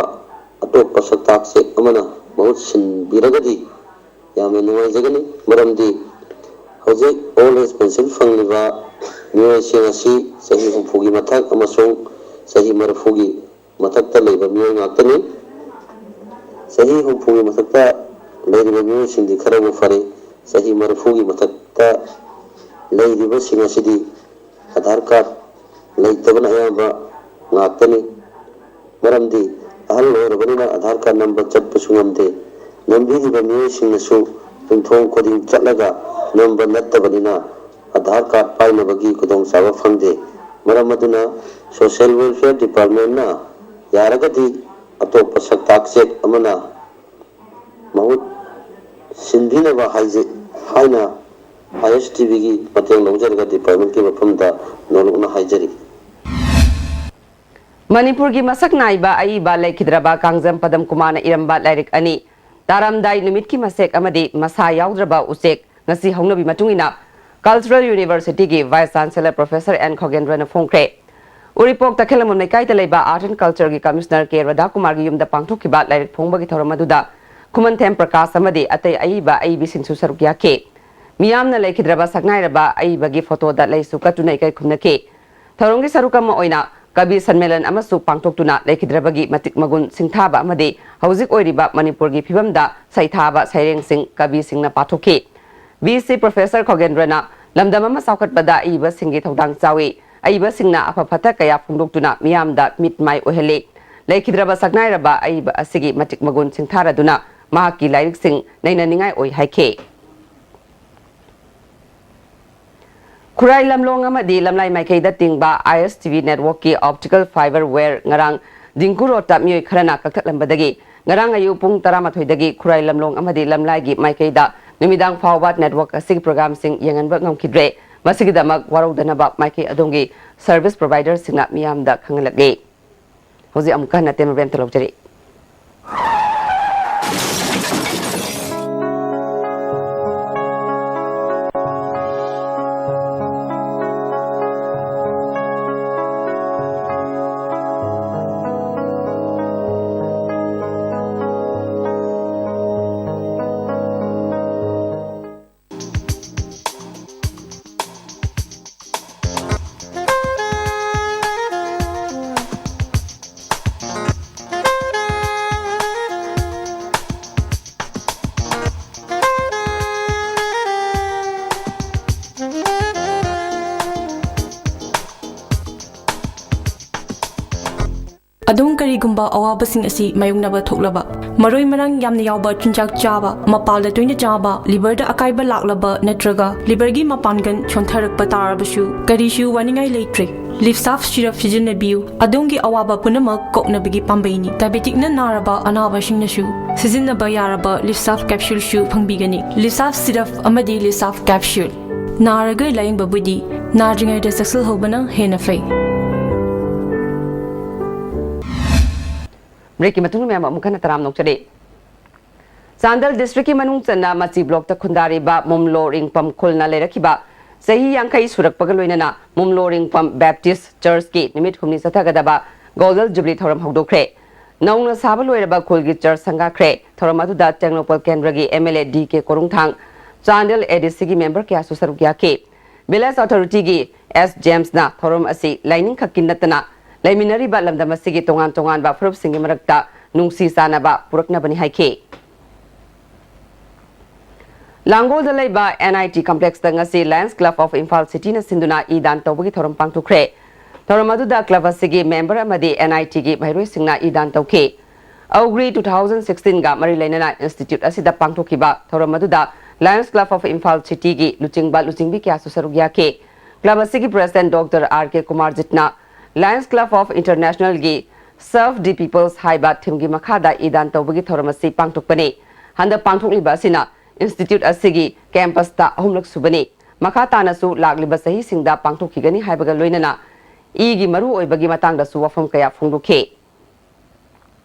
ꯑꯇꯣꯞꯄ ꯁꯛꯇꯥꯛ ꯆꯦꯛ ꯑꯃꯅ ꯃꯍꯨꯠ ꯁꯤꯟꯕꯤꯔꯒꯗꯤ ꯌꯥꯝꯅ ꯅꯨꯡꯉꯥꯏꯖꯒꯅꯤ꯫ ꯃꯔꯝꯗꯤ ꯍꯧꯖꯤꯛ ꯑꯣꯜ ꯑꯦꯖ ꯄꯦꯟꯁꯤꯜ ꯐꯪꯂꯤꯕ ꯃꯤꯑꯣꯏꯁꯤꯡ ꯑꯁꯤ ꯆꯍꯤ ꯍꯨꯝꯐꯨꯒꯤ ꯃꯊꯛ ꯑꯃꯁꯨꯡ ꯆꯍꯤ ꯃꯔꯤꯐꯨꯒꯤ ꯃꯊꯛꯇ ꯂꯩꯕ ꯃꯤꯑꯣꯏ ꯉꯥꯛꯇꯅꯤ꯫ ꯆꯍꯤ ꯍꯨꯝꯐꯨꯒꯤ ꯃꯊꯛꯇ ꯂꯩꯔꯤꯕ ꯃꯤꯑꯣꯏꯁꯤꯡꯗꯤ ꯈꯔꯕꯨ ꯐꯔꯦ, ꯆꯍꯤ ꯃꯔꯤꯐꯨꯒꯤ ꯃꯊꯛꯇ ꯂꯩꯔꯤꯕꯁꯤꯡ ꯑꯁꯤꯗꯤ ꯑꯙꯥꯔ ꯀꯥꯔꯗ ꯂꯩꯇꯕꯅ ꯑꯌꯥꯝꯕ ꯉꯥꯛꯇꯅꯤ꯫ ꯃꯔꯝꯗꯤ ꯑꯍꯜ ꯑꯣꯏꯔꯕꯅꯤꯅ ꯑꯙꯥꯔ ꯀꯥꯔꯗ ꯅꯝꯕ ꯆꯠꯄꯁꯨ ꯉꯝꯗꯦ꯫ ꯅꯝꯕꯤꯔꯤꯕ ꯃꯤꯑꯣꯏꯁꯤꯡꯅꯁꯨ ꯌꯨꯝꯊꯣꯡ ꯈꯨꯗꯤꯡ ꯆꯠꯂꯒ ꯅꯝꯕ ꯅꯠꯇꯕꯅꯤꯅ ꯑꯙꯥꯔ ꯀꯥꯔꯗ ꯄꯥꯏꯅꯕꯒꯤ ꯈꯨꯗꯣꯡꯆꯥꯕ ꯐꯪꯗꯦ꯫ ꯃꯔꯝ ꯑꯗꯨꯅ ꯁꯣꯁꯤꯌꯦꯜ ꯋꯦꯜꯐꯤꯌꯔ ꯗꯤꯄꯥꯔꯠꯃꯦꯟꯅ ꯌꯥꯔꯒꯗꯤ ꯑꯇꯣꯞꯄ ꯁꯛꯇꯥꯛ ꯆꯦꯛ ꯑꯃꯅ ꯃꯍꯨꯠ ꯁꯤꯟꯕꯤꯅꯕ ꯍꯥꯏꯖ-, ꯍꯥꯏꯅ ꯑꯥꯏ ꯑꯦꯁ ꯇꯤ ꯚꯤꯒꯤ ꯃꯇꯦꯡ ꯂꯧꯖꯔꯒ ꯗꯤꯄꯥꯔꯠꯃꯦꯟꯠꯀꯤ ꯃꯐꯝꯗ ꯅꯣꯂꯨꯛꯅ ꯍꯥꯏꯖꯔꯤ꯫ ꯃꯅꯤꯄꯨꯔꯒꯤ ꯃꯁꯛ ꯅꯥꯏꯕ ꯑꯏꯕ ꯂꯩꯈꯤꯗ꯭ꯔꯕ ꯀꯥꯡꯖꯝ ꯄꯗꯝ ꯀꯨꯃꯥꯔꯅ ꯏꯔꯝꯕ ꯂꯥꯏꯔꯤꯛ ꯑꯅꯤ, ꯇꯥꯔꯝꯗꯥꯏ ꯅꯨꯃꯤꯠꯀꯤ ꯃꯁꯦꯛ ꯑꯃꯗꯤ ꯃꯁꯥ ꯌꯥꯎꯗ꯭ꯔꯕ ꯎꯆꯦꯛ, ꯉꯁꯤ ꯍꯧꯅꯕꯤ ꯃꯇꯨꯡ ꯏꯟꯅ ꯀꯜꯆꯔꯦꯜ ꯌꯨꯅꯤꯚꯔꯁꯤꯇꯤꯒꯤ ꯚꯥꯏꯁ ꯆꯥꯟꯁꯦꯂꯔ ꯄ꯭ꯔꯣꯐꯦꯁꯔ ꯑꯦꯟ ꯈꯣꯒꯦꯟꯗ꯭ꯔꯅ ꯐꯣꯡꯈ꯭ꯔꯦ꯫ ꯎꯔꯤꯄꯣꯛ ꯇꯈꯦꯜꯂꯝꯕꯝ ꯂꯩꯀꯥꯏꯗ ꯂꯩꯕ ꯑꯥꯔꯠ ꯑꯦꯟ ꯀꯜꯆꯔꯒꯤ ꯀꯃꯤꯁꯅꯔ ꯀꯦ ꯔꯥꯙꯥꯀꯨꯃꯥꯔꯒꯤ ꯌꯨꯝꯗ ꯄꯥꯡꯊꯣꯛꯈꯤꯕ ꯂꯥꯏꯔꯤꯛ ꯐꯣꯡꯕꯒꯤ ꯊꯧꯔꯝ ꯑꯗꯨꯗ ꯈꯨꯃꯟꯊꯦꯝ ꯄ꯭ꯔꯀꯥꯁ ꯑꯃꯗꯤ ꯑꯇꯩ ꯑꯏꯕ ꯑꯏꯕꯤꯁꯤꯡꯁꯨ ꯁꯔꯨꯛ ꯌꯥꯈꯤ꯫ ꯃꯤꯌꯥꯝꯅ ꯂꯩꯈꯤꯗ꯭ꯔꯕ ꯁꯛꯅꯥꯏꯔꯕ ꯑꯏꯕꯒꯤ ꯐꯣꯇꯣꯗ ꯂꯩꯁꯨ ꯀꯠꯇꯨꯅ ꯏꯀꯥꯏ ꯈꯨꯝꯅꯈꯤ꯫ ꯊꯧꯔꯝꯒꯤ ꯁꯔꯨꯛ ꯑꯃ ꯑꯣꯏꯅ ꯀꯕꯤ ꯁꯟꯃꯦꯂꯟ ꯑꯃꯁꯨ ꯄꯥꯡꯊꯣꯛꯇꯨꯅ ꯂꯩꯈꯤꯗ꯭ꯔꯕꯒꯤ ꯃꯇꯤꯛ ꯃꯒꯨꯟ ꯁꯤꯡꯊꯥꯕ ꯑꯃꯗꯤ ꯍꯧꯖꯤꯛ ꯑꯣꯏꯔꯤꯕ ꯃꯅꯤꯄꯨꯔꯒꯤ ꯐꯤꯕꯝꯗ ꯁꯩꯊꯥꯕ ꯁꯩꯔꯦꯡꯁꯤꯡ ꯀꯕꯤꯁꯤꯡꯅ ꯄꯥꯊꯣꯛꯈꯤ꯫ ꯚꯤ ꯁꯤ ꯄ꯭ꯔꯣꯐꯦꯁꯔ ꯈꯣꯒꯦꯟꯗ꯭ꯔꯅ ꯂꯝꯗꯝ ꯑꯃ ꯆꯥꯎꯈꯠꯄꯗ ꯑꯏꯕꯁꯤꯡꯒꯤ ꯊꯧꯗꯥꯡ ꯆꯥꯎꯏ, ꯑꯏꯕꯁꯤꯡꯅ ꯑꯐ ꯐꯠꯇ ꯀꯌꯥ ꯐꯣꯡꯗꯣꯛꯇꯨꯅ ꯃꯤꯌꯥꯝꯗ ꯃꯤꯠ ꯃꯥꯏ ꯑꯣꯏꯍꯜꯂꯤ꯫ ꯂꯩꯈꯤꯗ꯭ꯔꯕ ꯁꯛꯅꯥꯏꯔꯕ ꯑꯏꯕ ꯑꯁꯤꯒꯤ ꯃꯇꯤꯛ ꯃꯒꯨꯟ ꯁꯤꯡꯊꯥꯔꯗꯨꯅ ꯃꯍꯥꯛꯀꯤ ꯂꯥꯏꯔꯤꯛꯁꯤꯡ ꯅꯩꯅꯅꯤꯡꯉꯥꯏ ꯑꯣꯏ ꯍꯥꯏꯈꯤ꯫ ꯈꯨꯔꯥꯏ ꯂꯝꯂꯣꯡ ꯑꯃꯗꯤ ꯂꯝꯂꯥꯏ ꯃꯥꯏꯀꯩꯗ ꯇꯤꯡꯕ ꯑꯥꯏ ꯑꯦꯁ ꯇꯤ ꯚꯤ networkꯀꯤ optical fiber wire ꯉꯔꯥꯡ ꯗꯤꯡꯀꯨ ꯔꯣꯗꯇ ꯃꯤꯑꯣꯏ ꯈꯔꯅ ꯀꯛꯊꯠꯂꯝꯕꯗꯒꯤ ꯉꯔꯥꯡ ꯑꯌꯨꯛ ꯄꯨꯡ ꯇꯔꯥꯃꯥꯊꯣꯏꯗꯒꯤ ꯈꯨꯔꯥꯏ ꯂꯝꯂꯣꯡ ꯑꯃꯗꯤ ꯂꯝꯂꯥꯏꯒꯤ ꯃꯥꯏꯀꯩꯗ ꯅꯨꯃꯤꯗꯥꯡ ꯐꯥꯎꯕ network ꯑꯁꯤꯒꯤ programꯁꯤꯡ ꯌꯦꯡꯍꯟꯕ ꯉꯝꯈꯤꯗ꯭ꯔꯦ꯫ ꯃꯁꯤꯒꯤꯗꯃꯛ ꯋꯥꯔꯧꯗꯅꯕ ꯃꯥꯏꯀꯩ ꯑꯗꯣꯝꯒꯤ service providerꯁꯤꯡꯅ ꯃꯤꯌꯥꯝꯗ ꯈꯪꯍꯜꯂꯛꯂꯤ꯫ ꯍꯧꯖꯤꯛ ꯑꯃꯨꯛꯀ ꯍꯟꯅ ꯇꯦꯟꯕ ꯕ꯭ꯔꯦꯛ ꯑꯃꯇ ꯂꯧꯖꯔꯤ꯫ ꯑꯗꯣꯝ ꯀꯔꯤꯒꯨꯝꯕ ꯑꯋꯥꯕꯁꯤꯡ ꯑꯁꯤ ꯃꯥꯌꯣꯛꯅꯕ ꯊꯣꯛꯂꯕ, ꯃꯔꯣꯏ ꯃꯔꯥꯡ ꯌꯥꯝꯅ ꯌꯥꯎꯕ ꯆꯤꯟꯖꯥꯛ ꯆꯥꯕ, ꯃꯄꯥꯜꯗ ꯇꯣꯏꯅ ꯆꯥꯕ, liverꯗ ꯑꯀꯥꯏꯕ ꯂꯥꯛꯂꯕ ꯅꯠꯇ꯭ꯔꯒ liverꯒꯤ ꯃꯄꯥꯡꯒꯜ ꯁꯣꯟꯊꯔꯛꯄ ꯇꯥꯔꯕꯁꯨ ꯀꯔꯤꯁꯨ ꯋꯥꯅꯤꯡꯉꯥꯏ ꯂꯩꯇ꯭ꯔꯦ꯫ Livsaf syrup ꯁꯤꯖꯤꯟꯅꯕꯤꯌꯨ, ꯑꯗꯣꯝꯒꯤ ꯑꯋꯥꯕ ꯄꯨꯝꯅꯃꯛ ꯀꯣꯛꯅꯕꯒꯤ ꯄꯥꯝꯕꯩꯅꯤ꯫ Diabeticꯅ ꯅꯥꯔꯕ ꯑꯅꯥꯕꯁꯤꯡꯅꯁꯨ ꯁꯤꯖꯤꯟꯅꯕ ꯌꯥꯔꯕ Livsaf capsuleꯁꯨ ꯐꯪꯕꯤꯒꯅꯤ꯫ Livsaf syrup ꯑꯃꯗꯤ Livsaf capsule꯫ ꯅꯥꯔꯒ ꯂꯥꯌꯦꯡꯕꯕꯨꯗꯤ ꯅꯥꯗ꯭ꯔꯤꯉꯩꯗ ꯆꯦꯛꯁꯤꯜꯍꯧꯕꯅ ꯍꯦꯟꯅ ꯐꯩ꯫ ꯕ꯭ꯔꯦꯛꯀꯤ ꯃꯇꯨꯡꯗ ꯃꯌꯥꯝ ꯑꯃꯨꯛ ꯍꯟꯅ ꯇꯔꯥꯝꯅ ꯑꯣꯛꯆꯔꯤ꯫ ꯆꯥꯟꯗꯦꯜ districtꯀꯤ ꯃꯅꯨꯡ ꯆꯟꯅ ꯃꯆꯤ blockꯇ ꯈꯨꯟꯗꯥꯔꯤꯕ ꯃꯨꯝꯂꯣ ꯔꯤꯡꯄꯝ ꯈꯨꯜꯅ ꯂꯩꯔꯛꯈꯤꯕ ꯆꯍꯤ ꯌꯥꯡꯈꯩ ꯁꯨꯔꯛꯄꯒ ꯂꯣꯏꯅꯅ ꯃꯨꯝꯂꯣ ꯔꯤꯡꯄꯝ Baptist Churchꯀꯤ ꯅꯨꯃꯤꯠ ꯍꯨꯝꯅꯤ ꯆꯠꯊꯒꯗꯕ Golden Jubilee ꯊꯧꯔꯝ ꯍꯧꯗꯣꯛꯈ꯭ꯔꯦ꯫ ꯅꯧꯅ ꯁꯥꯕ ꯂꯣꯏꯔꯕ ꯈꯨꯜꯒꯤ church ꯁꯪꯒꯥꯈ꯭ꯔꯦ꯫ ꯊꯧꯔꯝ ꯑꯗꯨꯗ ꯇꯦꯡꯅꯧꯄꯜ ꯀꯦꯟꯗ꯭ꯔꯒꯤ M L A D K ꯀꯣꯔꯨꯡꯊꯥꯡ, Chandel ꯑꯦ ꯗꯤ ꯁꯤꯒꯤ ꯃꯦꯝꯕꯔ ꯀꯌꯥꯁꯨ ꯁꯔꯨꯛ ꯌꯥꯈꯤ꯫ ꯚꯤꯂꯦꯖ ꯑꯣꯊꯣꯔꯤꯇꯤꯒꯤ ꯑꯦꯁ ꯖꯦꯝꯁꯅ ꯊꯧꯔꯝ ꯑꯁꯤ ꯂꯥꯏꯅꯤꯡ ꯈꯛꯀꯤ ꯅꯠꯇꯅ ꯂꯩꯃꯤꯟꯅꯔꯤꯕ ꯂꯝꯗꯝ ꯑꯁꯤꯒꯤ ꯇꯣꯉꯥꯟ ꯇꯣꯉꯥꯟꯕ ꯐꯨꯔꯨꯞꯁꯤꯡꯒꯤ ꯃꯔꯛꯇ ꯅꯨꯡꯁꯤ ꯆꯥꯟꯅꯕ ꯄꯨꯔꯛꯅꯕꯅꯤ ꯍꯥꯏꯈꯤ꯫ ꯂꯥꯡꯒꯣꯜꯗ ꯂꯩꯕ ꯑꯦꯟ ꯑꯥꯏ ꯇꯤ ꯀꯝꯄ꯭ꯂꯦꯛꯁꯇ ꯉꯁꯤ Lions Club of Imphal Cityꯅ ꯁꯤꯟꯗꯨꯅ ꯏ ꯗꯥꯟ ꯇꯧꯕꯒꯤ ꯊꯧꯔꯝ ꯄꯥꯡꯊꯣꯛꯈ꯭ꯔꯦ꯫ ꯊꯧꯔꯝ ꯑꯗꯨꯗ ꯀ꯭ꯂꯕ ꯑꯁꯤꯒꯤ ꯃꯦꯝꯕꯔ ꯑꯃꯗꯤ ꯑꯦꯟ ꯑꯥꯏ ꯇꯤꯒꯤ ꯃꯍꯩꯔꯣꯏꯁꯤꯡꯅ ꯏ ꯗꯥꯟ ꯇꯧꯈꯤ꯫ ꯑꯧꯒ꯭ꯔꯤ two thousand sixteen ꯒ ꯃꯔꯤ ꯂꯩꯅꯅ ꯏꯟꯁꯇꯤꯇ꯭ꯌꯨꯠ ꯑꯁꯤꯗ ꯄꯥꯡꯊꯣꯛꯈꯤꯕ ꯊꯧꯔꯝ ꯑꯗꯨꯗ Lions Club of Imphal Cityꯒꯤ ꯂꯨꯆꯤꯡꯕ ꯂꯨꯆꯤꯡꯕꯤ ꯀꯌꯥꯁꯨ ꯁꯔꯨꯛ ꯌꯥꯈꯤ꯫ ꯀ꯭ꯂꯕ ꯑꯁꯤꯒꯤ ꯄ꯭ꯔꯦꯁꯤꯗꯦꯟꯠ ꯗꯣꯛꯇꯔ ꯑꯥꯔ ꯀꯦ ꯀꯨꯃꯥꯔꯖꯤꯠꯅ Lions Club of Internationalꯒꯤ Serve the Peoples ꯍꯥꯏꯕ ꯊꯤꯝꯒꯤ ꯃꯈꯥꯗ ꯏ ꯗꯥꯟ ꯇꯧꯕꯒꯤ ꯊꯧꯔꯝ ꯑꯁꯤ ꯄꯥꯡꯊꯣꯛꯄꯅꯤ꯫ ꯍꯟꯗꯛ ꯄꯥꯡꯊꯣꯛꯂꯤꯕ ꯑꯁꯤꯅ ꯏꯟꯁꯇꯤꯇ꯭ꯌꯨꯠ ꯑꯁꯤꯒꯤ ꯀꯦꯝꯄꯁꯇ ꯑꯍꯨꯝꯂꯛ ꯁꯨꯕꯅꯤ꯫ ꯃꯈꯥ ꯇꯥꯅꯁꯨ ꯂꯥꯛꯂꯤꯕ ꯆꯍꯤꯁꯤꯡꯗ ꯄꯥꯡꯊꯣꯛꯈꯤꯒꯅꯤ ꯍꯥꯏꯕꯒ ꯂꯣꯏꯅꯅ ꯏꯒꯤ ꯃꯔꯨꯑꯣꯏꯕꯒꯤ ꯃꯇꯥꯡꯗꯁꯨ ꯋꯥꯐꯝ ꯀꯌꯥ ꯐꯣꯡꯗꯣꯛꯈꯤ꯫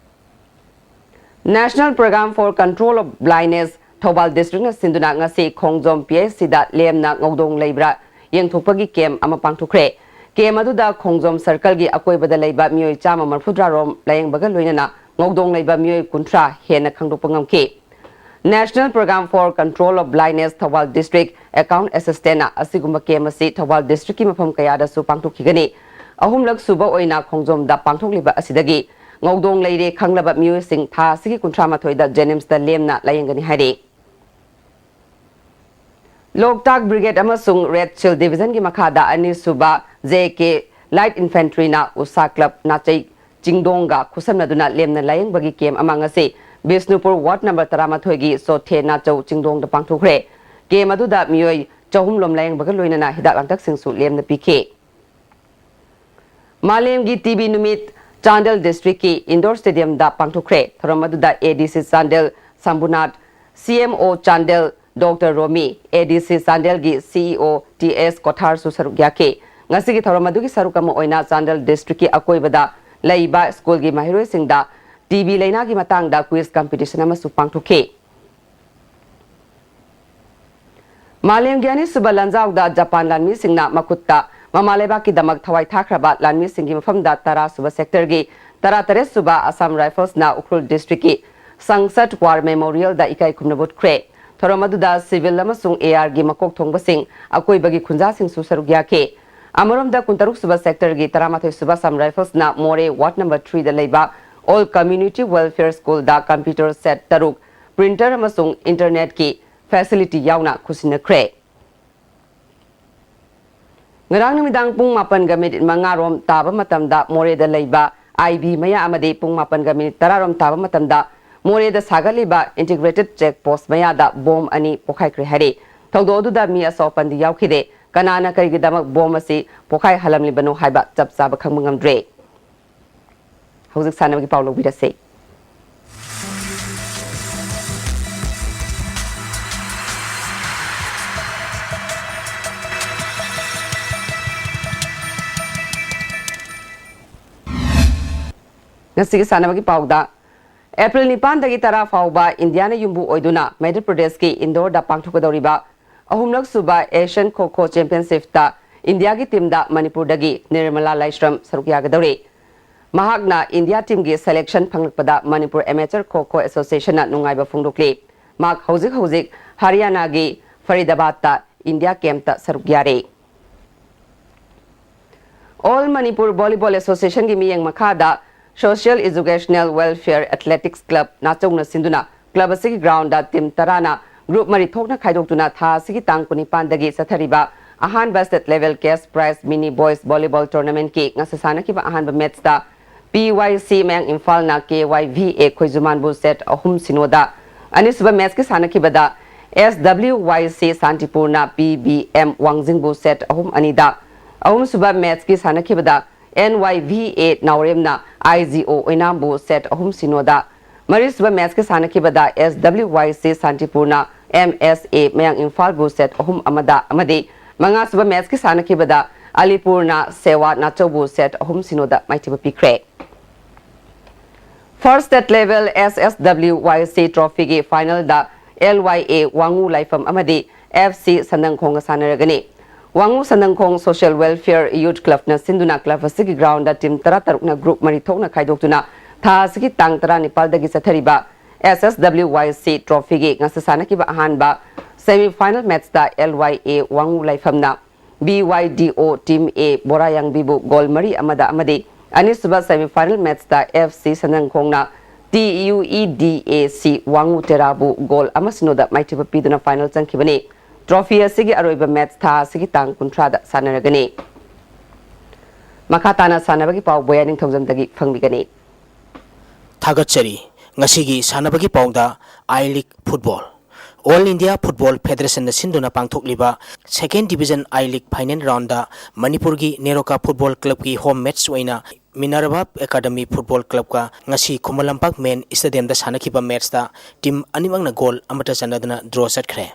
National Program for Control of Blindness Thoubal ꯗꯤꯁꯇ꯭ꯔꯤꯛꯅ ꯁꯤꯟꯗꯨꯅ ꯉꯁꯤ ꯈꯣꯡꯖꯣꯝ ꯄꯤ ꯑꯩꯆ ꯁꯤꯗ ꯂꯦꯝꯅ ꯉꯧꯗꯣꯡ ꯂꯩꯕ꯭ꯔꯥ ꯌꯦꯡꯊꯣꯛꯄꯒꯤ ꯀꯦꯝ ꯑꯃ ꯄꯥꯡꯊꯣꯛꯈ꯭ꯔꯦ꯫ ꯀꯦꯝ ꯑꯗꯨꯗ ꯈꯣꯡꯖꯣꯝ ꯁꯔꯀꯜꯒꯤ ꯑꯀꯣꯏꯕꯗ ꯂꯩꯕ ꯃꯤꯑꯣꯏ ꯆꯥꯝꯃ ꯃꯔꯤꯐꯨꯇꯔꯥ ꯔꯣꯝ ꯂꯥꯌꯦꯡꯕꯒ ꯂꯣꯏꯅꯅ ꯉꯧꯗꯣꯡ ꯂꯩꯕ ꯃꯤꯑꯣꯏ ꯀꯨꯟꯊ꯭ꯔꯥ ꯍꯦꯟꯅ ꯈꯪꯗꯣꯛꯄ ꯉꯝꯈꯤ꯫ National Program for Control of Blindness Thoubal district account ꯑꯦꯁꯤꯁꯇꯦꯟꯠꯅ ꯑꯁꯤꯒꯨꯝꯕ ꯀꯦꯝ ꯑꯁꯤ ꯊꯧꯕꯥꯜ ꯗꯤꯁꯇ꯭ꯔꯤꯛꯀꯤ ꯃꯐꯝ ꯀꯌꯥꯗꯁꯨ ꯄꯥꯡꯊꯣꯛꯈꯤꯒꯅꯤ꯫ ꯑꯍꯨꯝꯂꯛ ꯁꯨꯕ ꯑꯣꯏꯅ ꯈꯣꯡꯖꯣꯝꯗ ꯄꯥꯡꯊꯣꯛꯂꯤꯕ ꯑꯁꯤꯗꯒꯤ ꯉꯧꯗꯣꯡ ꯂꯩꯔꯦ ꯈꯪꯂꯕ ꯃꯤꯑꯣꯏꯁꯤꯡ ꯊꯥ ꯑꯁꯤꯒꯤ ꯀꯨꯟꯊ꯭ꯔꯥ ꯃꯥꯊꯣꯏꯗ ꯖꯦꯅꯤꯝꯁꯇ ꯂꯦꯝꯅ ꯂꯥꯌꯦꯡꯒꯅꯤ ꯍꯥꯏꯔꯤ꯫ ꯂꯣꯛꯇꯥꯛ ꯕ꯭ꯔꯤꯒꯦꯗ ꯑꯃꯁꯨꯡ ꯔꯦꯗ ꯁꯤꯜ ꯗꯤꯕꯤꯖꯟꯒꯤ ꯃꯈꯥꯗ ꯑꯅꯤꯁꯨꯕ ꯖꯦ ꯀꯦ ꯂꯥꯏꯠ ꯏꯟꯐꯦꯟꯇ꯭ꯔꯤꯅ ꯎꯁꯥ ꯀ꯭ꯂꯕ ꯅꯥꯆꯩ ꯆꯤꯡꯗꯣꯡꯒ ꯈꯨꯠꯁꯝꯅꯗꯨꯅ ꯂꯦꯝꯅ ꯂꯥꯌꯦꯡꯕꯒꯤ ꯀꯦꯝ ꯑꯃ ꯉꯁꯤ ꯕꯤꯁꯅꯨꯄꯨꯔ ꯋꯥꯔꯗ ꯅꯝꯕꯔ ꯇꯔꯥꯃꯥꯊꯣꯏꯒꯤ ꯆꯣꯊꯦ ꯅꯥꯆꯧ ꯆꯤꯡꯗꯣꯡꯗ ꯄꯥꯡꯊꯣꯛꯈ꯭ꯔꯦ꯫ ꯀꯦꯝ ꯑꯗꯨꯗ ꯃꯤꯑꯣꯏ ꯆꯍꯨꯝ ꯂꯣꯝ ꯂꯥꯌꯦꯡꯕꯒ ꯂꯣꯏꯅꯅ ꯍꯤꯗꯥꯛ ꯂꯥꯡꯊꯛꯁꯤꯡꯁꯨ ꯂꯦꯝꯅ ꯄꯤꯈꯤ꯫ ꯃꯥꯂꯦꯝꯒꯤ ꯇꯤ ꯕꯤ ꯅꯨꯃꯤꯠ ꯆꯥꯟꯗꯦꯜ ꯗꯤꯁꯇ꯭ꯔꯤꯛꯀꯤ ꯏꯟꯗꯣꯔ ꯁ꯭ꯇꯦꯗꯤꯌꯝꯗ ꯄꯥꯡꯊꯣꯛꯈ꯭ꯔꯦ꯫ ꯊꯧꯔꯝ ꯑꯗꯨꯗ ꯑꯦ ꯗꯤ ꯁꯤ ꯆꯥꯟꯗꯦꯜ ꯁꯝꯕꯨꯅꯥꯊ, ꯁꯤ ꯑꯦꯝ ꯑꯣ ꯆꯥꯟꯗꯦꯜ ꯗꯣꯛꯇꯔ ꯔꯣꯃꯤ, ꯑꯦ ꯗꯤ ꯁꯤ ꯆꯥꯟꯗꯦꯜꯒꯤ ꯁꯤ ꯏ ꯑꯣ ꯇꯤ ꯑꯦꯁ ꯀꯣꯊꯥꯔꯁꯨ ꯁꯔꯨꯛ ꯌꯥꯈꯤ꯫ ꯉꯁꯤꯒꯤ ꯊꯧꯔꯝ ꯑꯗꯨꯒꯤ ꯁꯔꯨꯛ ꯑꯃ ꯑꯣꯏꯅ ꯆꯥꯟꯗꯦꯜ ꯗꯤꯁꯇ꯭ꯔꯤꯛꯀꯤ ꯑꯀꯣꯏꯕꯗ ꯂꯩꯕ ꯁ꯭ꯀꯨꯜꯒꯤ ꯃꯍꯩꯔꯣꯏꯁꯤꯡꯗ ꯇꯤ ꯕꯤ ꯂꯥꯏꯅꯥꯒꯤ ꯃꯇꯥꯡꯗ ꯀ꯭ꯋꯤꯖ ꯀꯝꯄꯤꯇꯤꯁꯟ ꯑꯃꯁꯨ ꯄꯥꯡꯊꯣꯛꯈꯤ꯫ ꯃꯥꯂꯦꯝꯒꯤ ꯑꯅꯤꯁꯨꯕ ꯂꯥꯟꯖꯥꯎꯗ ꯖꯄꯥꯟ ꯂꯥꯟꯃꯤꯁꯤꯡꯅ ꯃꯈꯨꯠꯇ ꯃꯃꯥ ꯂꯩꯕꯥꯛꯀꯤꯗꯃꯛ ꯊꯋꯥꯏ ꯊꯥꯈ꯭ꯔꯕ ꯂꯥꯟꯃꯤꯁꯤꯡꯒꯤ ꯃꯐꯝꯗ ꯇꯔꯥ ꯁꯨꯕ ꯁꯦꯛꯇꯔꯒꯤ ꯇꯔꯥꯇꯔꯦꯠ ꯁꯨꯕ ꯑꯁꯥꯝ ꯔꯥꯏꯐꯜꯁꯅ ꯎꯈ꯭ꯔꯨꯜ ꯗꯤꯁꯇ꯭ꯔꯤꯛꯀꯤ ꯁꯪꯁꯠ ꯋꯥꯔ ꯃꯦꯃꯣꯔꯤꯌꯦꯜꯗ ꯏꯀꯥꯏ ꯈꯨꯝꯅꯕ ꯎꯠꯈ꯭ꯔꯦ꯫ ꯊꯧꯔꯝ ꯑꯗꯨꯗ civil ꯑꯃꯁꯨꯡ AR ꯒꯤ ꯃꯀꯣꯛ ꯊꯣꯡꯕꯁꯤꯡ, ꯑꯀꯣꯏꯕꯒꯤ ꯈꯨꯟꯖꯥꯁꯤꯡꯁꯨ ꯁꯔꯨꯛ ꯌꯥꯈꯤ꯫ ꯑꯃꯔꯣꯝꯗ, ꯀꯨꯟꯇꯔꯨꯛ ꯁꯨꯕ sector ꯒꯤ ꯇꯔꯥꯃꯥꯊꯣꯏ ꯁꯨꯕ Assam Rifles ꯅ ꯃꯣꯔꯦ ward number three ꯗ ꯂꯩꯕ All Community Welfare School ꯗ computer set ꯇꯔꯨꯛ, printer ꯑꯃꯁꯨꯡ internet ꯀꯤ facility ꯌꯥꯎꯅ ꯈꯨꯠꯁꯤꯟꯅꯈ꯭ꯔꯦ꯫ ꯉꯔꯥꯡ ꯅꯨꯃꯤꯗꯥꯡ ꯄꯨꯡ ꯃꯥꯄꯟꯒ minute ꯃꯉꯥ ꯔꯣꯝ ꯇꯥꯕ ꯃꯇꯝꯗ ꯃꯣꯔꯦꯗ ꯂꯩꯕ IB ꯃꯌꯥ ꯑꯃꯗꯤ ꯄꯨꯡ ꯃꯥꯄꯟꯒ minute ꯇꯔꯥ ꯔꯣꯝ ꯇꯥꯕ ꯃꯇꯝꯗ ꯃꯣꯔꯦꯗ ꯁꯥꯒꯠꯂꯤꯕ Integrated Check Post ꯃꯌꯥꯗ bomb ꯑꯅꯤ ꯄꯣꯈꯥꯏꯈ꯭ꯔꯦ ꯍꯥꯏꯔꯤ꯫ ꯊꯧꯗꯣꯛ ꯑꯗꯨꯗ ꯃꯤ ꯑꯁꯣꯛ ꯑꯄꯟꯗꯤ ꯌꯥꯎꯈꯤꯗꯦ꯫ ꯀꯅꯥꯅ ꯀꯔꯤꯒꯤꯗꯃꯛ bomb ꯑꯁꯤ ꯄꯣꯈꯥꯏꯍꯜꯂꯝꯂꯤꯕꯅꯣ ꯍꯥꯏꯕ ꯆꯞ ꯆꯥꯕ ꯈꯪꯕ ꯉꯝꯗ꯭ꯔꯦ꯫ ꯍꯧꯖꯤꯛ ꯁꯥꯟꯅꯕꯒꯤ ꯄꯥꯎ ꯂꯧꯕꯤꯔꯁꯤ꯫ ꯉꯁꯤꯒꯤ ꯁꯥꯟꯅꯕꯒꯤ ꯄꯥꯎꯗ, ꯑꯦꯄ꯭ꯔꯤꯜ ꯅꯤꯄꯥꯟꯗꯒꯤ ꯇꯔꯥ ꯐꯥꯎꯕ ꯏꯟꯗꯤꯌꯥꯅ ꯌꯨꯝꯕꯨ ꯑꯣꯏꯗꯨꯅ ꯃꯙ꯭ꯌ ꯄ꯭ꯔꯗꯦꯁꯀꯤ ꯏꯟꯗꯣꯔꯗ ꯄꯥꯡꯊꯣꯛꯀꯗꯧꯔꯤꯕ ꯑꯍꯨꯝꯂꯛ ꯁꯨꯕ Asian Kho Kho Championship ꯇ ꯏꯟꯗꯤꯌꯥꯒꯤ team ꯗ ꯃꯅꯤꯄꯨꯔꯗꯒꯤ ꯅꯤꯔꯃꯂꯥ ꯂꯥꯏꯁ꯭ꯔꯝ ꯁꯔꯨꯛ ꯌꯥꯒꯗꯧꯔꯤ꯫ ꯃꯍꯥꯛꯅ ꯏꯟꯗꯤꯌꯥ team ꯒꯤ selection ꯐꯪꯂꯛꯄꯗ Manipur Amateur Kho Kho Association ꯅ ꯅꯨꯡꯉꯥꯏꯕ ꯐꯣꯡꯗꯣꯛꯂꯤ꯫ ꯃꯍꯥꯛ ꯍꯧꯖꯤꯛ ꯍꯧꯖꯤꯛ ꯍꯔꯤꯌꯥꯅꯥꯒꯤ ꯐꯔꯤꯗꯥꯕꯥꯗꯇ ꯏꯟꯗꯤꯌꯥ camp ꯇ ꯁꯔꯨꯛ ꯌꯥꯔꯤ꯫ All Manipur Volleyball Association ꯒꯤ ꯃꯤꯠꯌꯦꯡ ꯃꯈꯥꯗ Social Educational Welfare Athletics Club ꯅꯥꯆꯧꯅ ꯁꯤꯟꯗꯨꯅ club ꯑꯁꯤꯒꯤ ground ꯗ team ꯇꯔꯥꯅ group ꯃꯔꯤ ꯊꯣꯛꯅ ꯈꯥꯏꯗꯣꯛꯇꯨꯅ ꯊꯥ ꯑꯁꯤꯒꯤ ꯇꯥꯡ ꯀꯨꯟꯅꯤꯄꯥꯟꯗꯒꯤ ꯆꯠꯊꯔꯤꯕ ꯑꯍꯥꯟꯕ state level cash prize mini boys volleyball tournament ꯀꯤ ꯉꯁꯤ ꯁꯥꯟꯅꯈꯤꯕ ꯑꯍꯥꯟꯕ match ꯇ P Y C ꯃꯌꯥꯡ ꯏꯝꯐꯥꯜꯅ K Y V A ꯈꯣꯏꯖꯨꯃꯥꯟꯕꯨ set ꯑꯍꯨꯝ ꯁꯤꯅꯣꯗ, ꯑꯅꯤꯁꯨꯕ match ꯀꯤ ꯁꯥꯟꯅꯈꯤꯕꯗ S W Y C ꯁꯥꯟꯇꯤꯄꯨꯔꯅ P B M ꯋꯥꯡꯖꯤꯡꯕꯨ set ꯑꯍꯨꯝ ꯑꯅꯤꯗ, ꯑꯍꯨꯝꯁꯨꯕ match ꯀꯤ ꯁꯥꯟꯅꯈꯤꯕꯗ N Y V A ꯅꯥꯎꯔꯦꯝꯅ I G O ꯑꯣꯏꯅꯥꯝꯕꯨ set ꯑꯍꯨꯝ ꯁꯤꯅꯣꯗ, ꯃꯔꯤꯁꯨꯕ match ꯀꯤ ꯁꯥꯟꯅꯈꯤꯕꯗ S W Y C ꯁꯥꯟꯇꯤꯄꯨꯔꯅ M S A ꯃꯌꯥꯡ ꯏꯝꯐꯥꯜꯕꯨ set ꯑꯍꯨꯝ ꯑꯃꯗ ꯑꯃꯗꯤ ꯃꯉꯥꯁꯨꯕ match ꯀꯤ ꯁꯥꯟꯅꯈꯤꯕꯗ ꯑꯂꯤꯄꯨꯔꯅ ꯁꯦꯋꯥ ꯅꯥꯆꯧꯕꯨ set ꯑꯍꯨꯝ ꯁꯤꯅꯣꯗ ꯃꯥꯏꯊꯤꯕ ꯄꯤꯈ꯭ꯔꯦ꯫ First State Level S S W Y C Trophy ꯒꯤ final the L Y A ꯋꯥꯉꯨ ꯂꯥꯏꯐꯝ ꯑꯃꯗꯤ F C ꯁꯟꯗꯪꯈꯣꯡꯒ ꯁꯥꯟꯅꯔꯒꯅꯤ꯫ ꯋꯥꯉꯨ ꯁꯟꯗꯪꯈꯣꯡ Social Welfare Youth Club ꯅ ꯁꯤꯟꯗꯨꯅ club ꯑꯁꯤꯒꯤ ground ꯗ team ꯇꯔꯥꯇꯔꯨꯛꯅ group ꯃꯔꯤ ꯊꯣꯛꯅ ꯈꯥꯏꯗꯣꯛꯇꯨꯅ ꯊꯥ ꯑꯁꯤꯒꯤ ꯇꯥꯡ ꯇꯔꯥꯅꯤꯄꯥꯜꯗꯒꯤ ꯆꯠꯊꯔꯤꯕ ꯑꯦꯁ ꯑꯦꯁ ꯗꯕ꯭ꯂꯤꯎ ꯋꯥꯏ ꯁꯤ ꯇ꯭ꯔꯣꯐꯤꯒꯤ ꯉꯁꯤ ꯁꯥꯟꯅꯈꯤꯕ ꯑꯍꯥꯟꯕ semi final matchꯇ ꯑꯦꯜ ꯋꯥꯏ ꯑꯦ ꯋꯥꯡꯉꯨ ꯂꯥꯏꯐꯝꯅ ꯕꯤ ꯋꯥꯏ ꯗꯤ ꯑꯣ ꯇꯤꯝ ꯑꯦ ꯕꯣꯔꯥꯌꯥꯡꯕꯤꯕꯨ ꯒꯣꯜ ꯃꯔꯤ ꯑꯃꯗ ꯑꯃꯗꯤ ꯑꯅꯤꯁꯨꯕ semi final matchꯇ ꯑꯦꯐ ꯁꯤ ꯁꯟꯖꯪꯈꯣꯡꯅ T U E D A C ꯋꯥꯡꯉꯨ ꯇꯦꯔꯥꯕꯨ ꯒꯣꯜ ꯑꯃ ꯁꯤꯅꯣꯗ ꯃꯥꯏꯊꯤꯕ ꯄꯤꯗꯨꯅ final ꯆꯪꯈꯤꯕꯅꯤ꯫ Trophy ꯑꯁꯤꯒꯤ ꯑꯔꯣꯏꯕ match ꯊꯥ ꯑꯁꯤꯒꯤ ꯇꯥꯡ ꯀꯨꯟꯊ꯭ꯔꯥꯗ ꯁꯥꯟꯅꯔꯒꯅꯤ꯫ ꯃꯈꯥ ꯇꯥꯅ ꯁꯥꯟꯅꯕꯒꯤ ꯄꯥꯎ ꯕꯣꯌꯥ ꯅꯤꯡꯊꯧꯖꯝꯗꯒꯤ ꯐꯪꯕꯤꯒꯅꯤ꯫ ꯊꯥꯒꯠꯆꯔꯤ꯫ ꯉꯁꯤꯒꯤ ꯁꯥꯟꯅꯕꯒꯤ ꯄꯥꯎꯗ I League football꯫ All India Football Federationꯅ ꯁꯤꯟꯗꯨꯅ ꯄꯥꯡꯊꯣꯛꯂꯤꯕ Second Division I League final roundꯗ ꯃꯅꯤꯄꯨꯔꯒꯤ ꯅꯦꯔꯣꯀꯥ Football Clubꯀꯤ home match ꯑꯣꯏꯅ Minerva Academy Football Clubꯀ ꯉꯁꯤ ꯈꯨꯃꯟ ꯂꯝꯄꯥꯛ main stadiumꯗ ꯁꯥꯟꯅꯈꯤꯕ matchꯇ team ꯑꯅꯤꯃꯛꯅ goal ꯑꯃꯠꯇ ꯆꯟꯅꯗꯅ draw ꯆꯠꯈ꯭ꯔꯦ꯫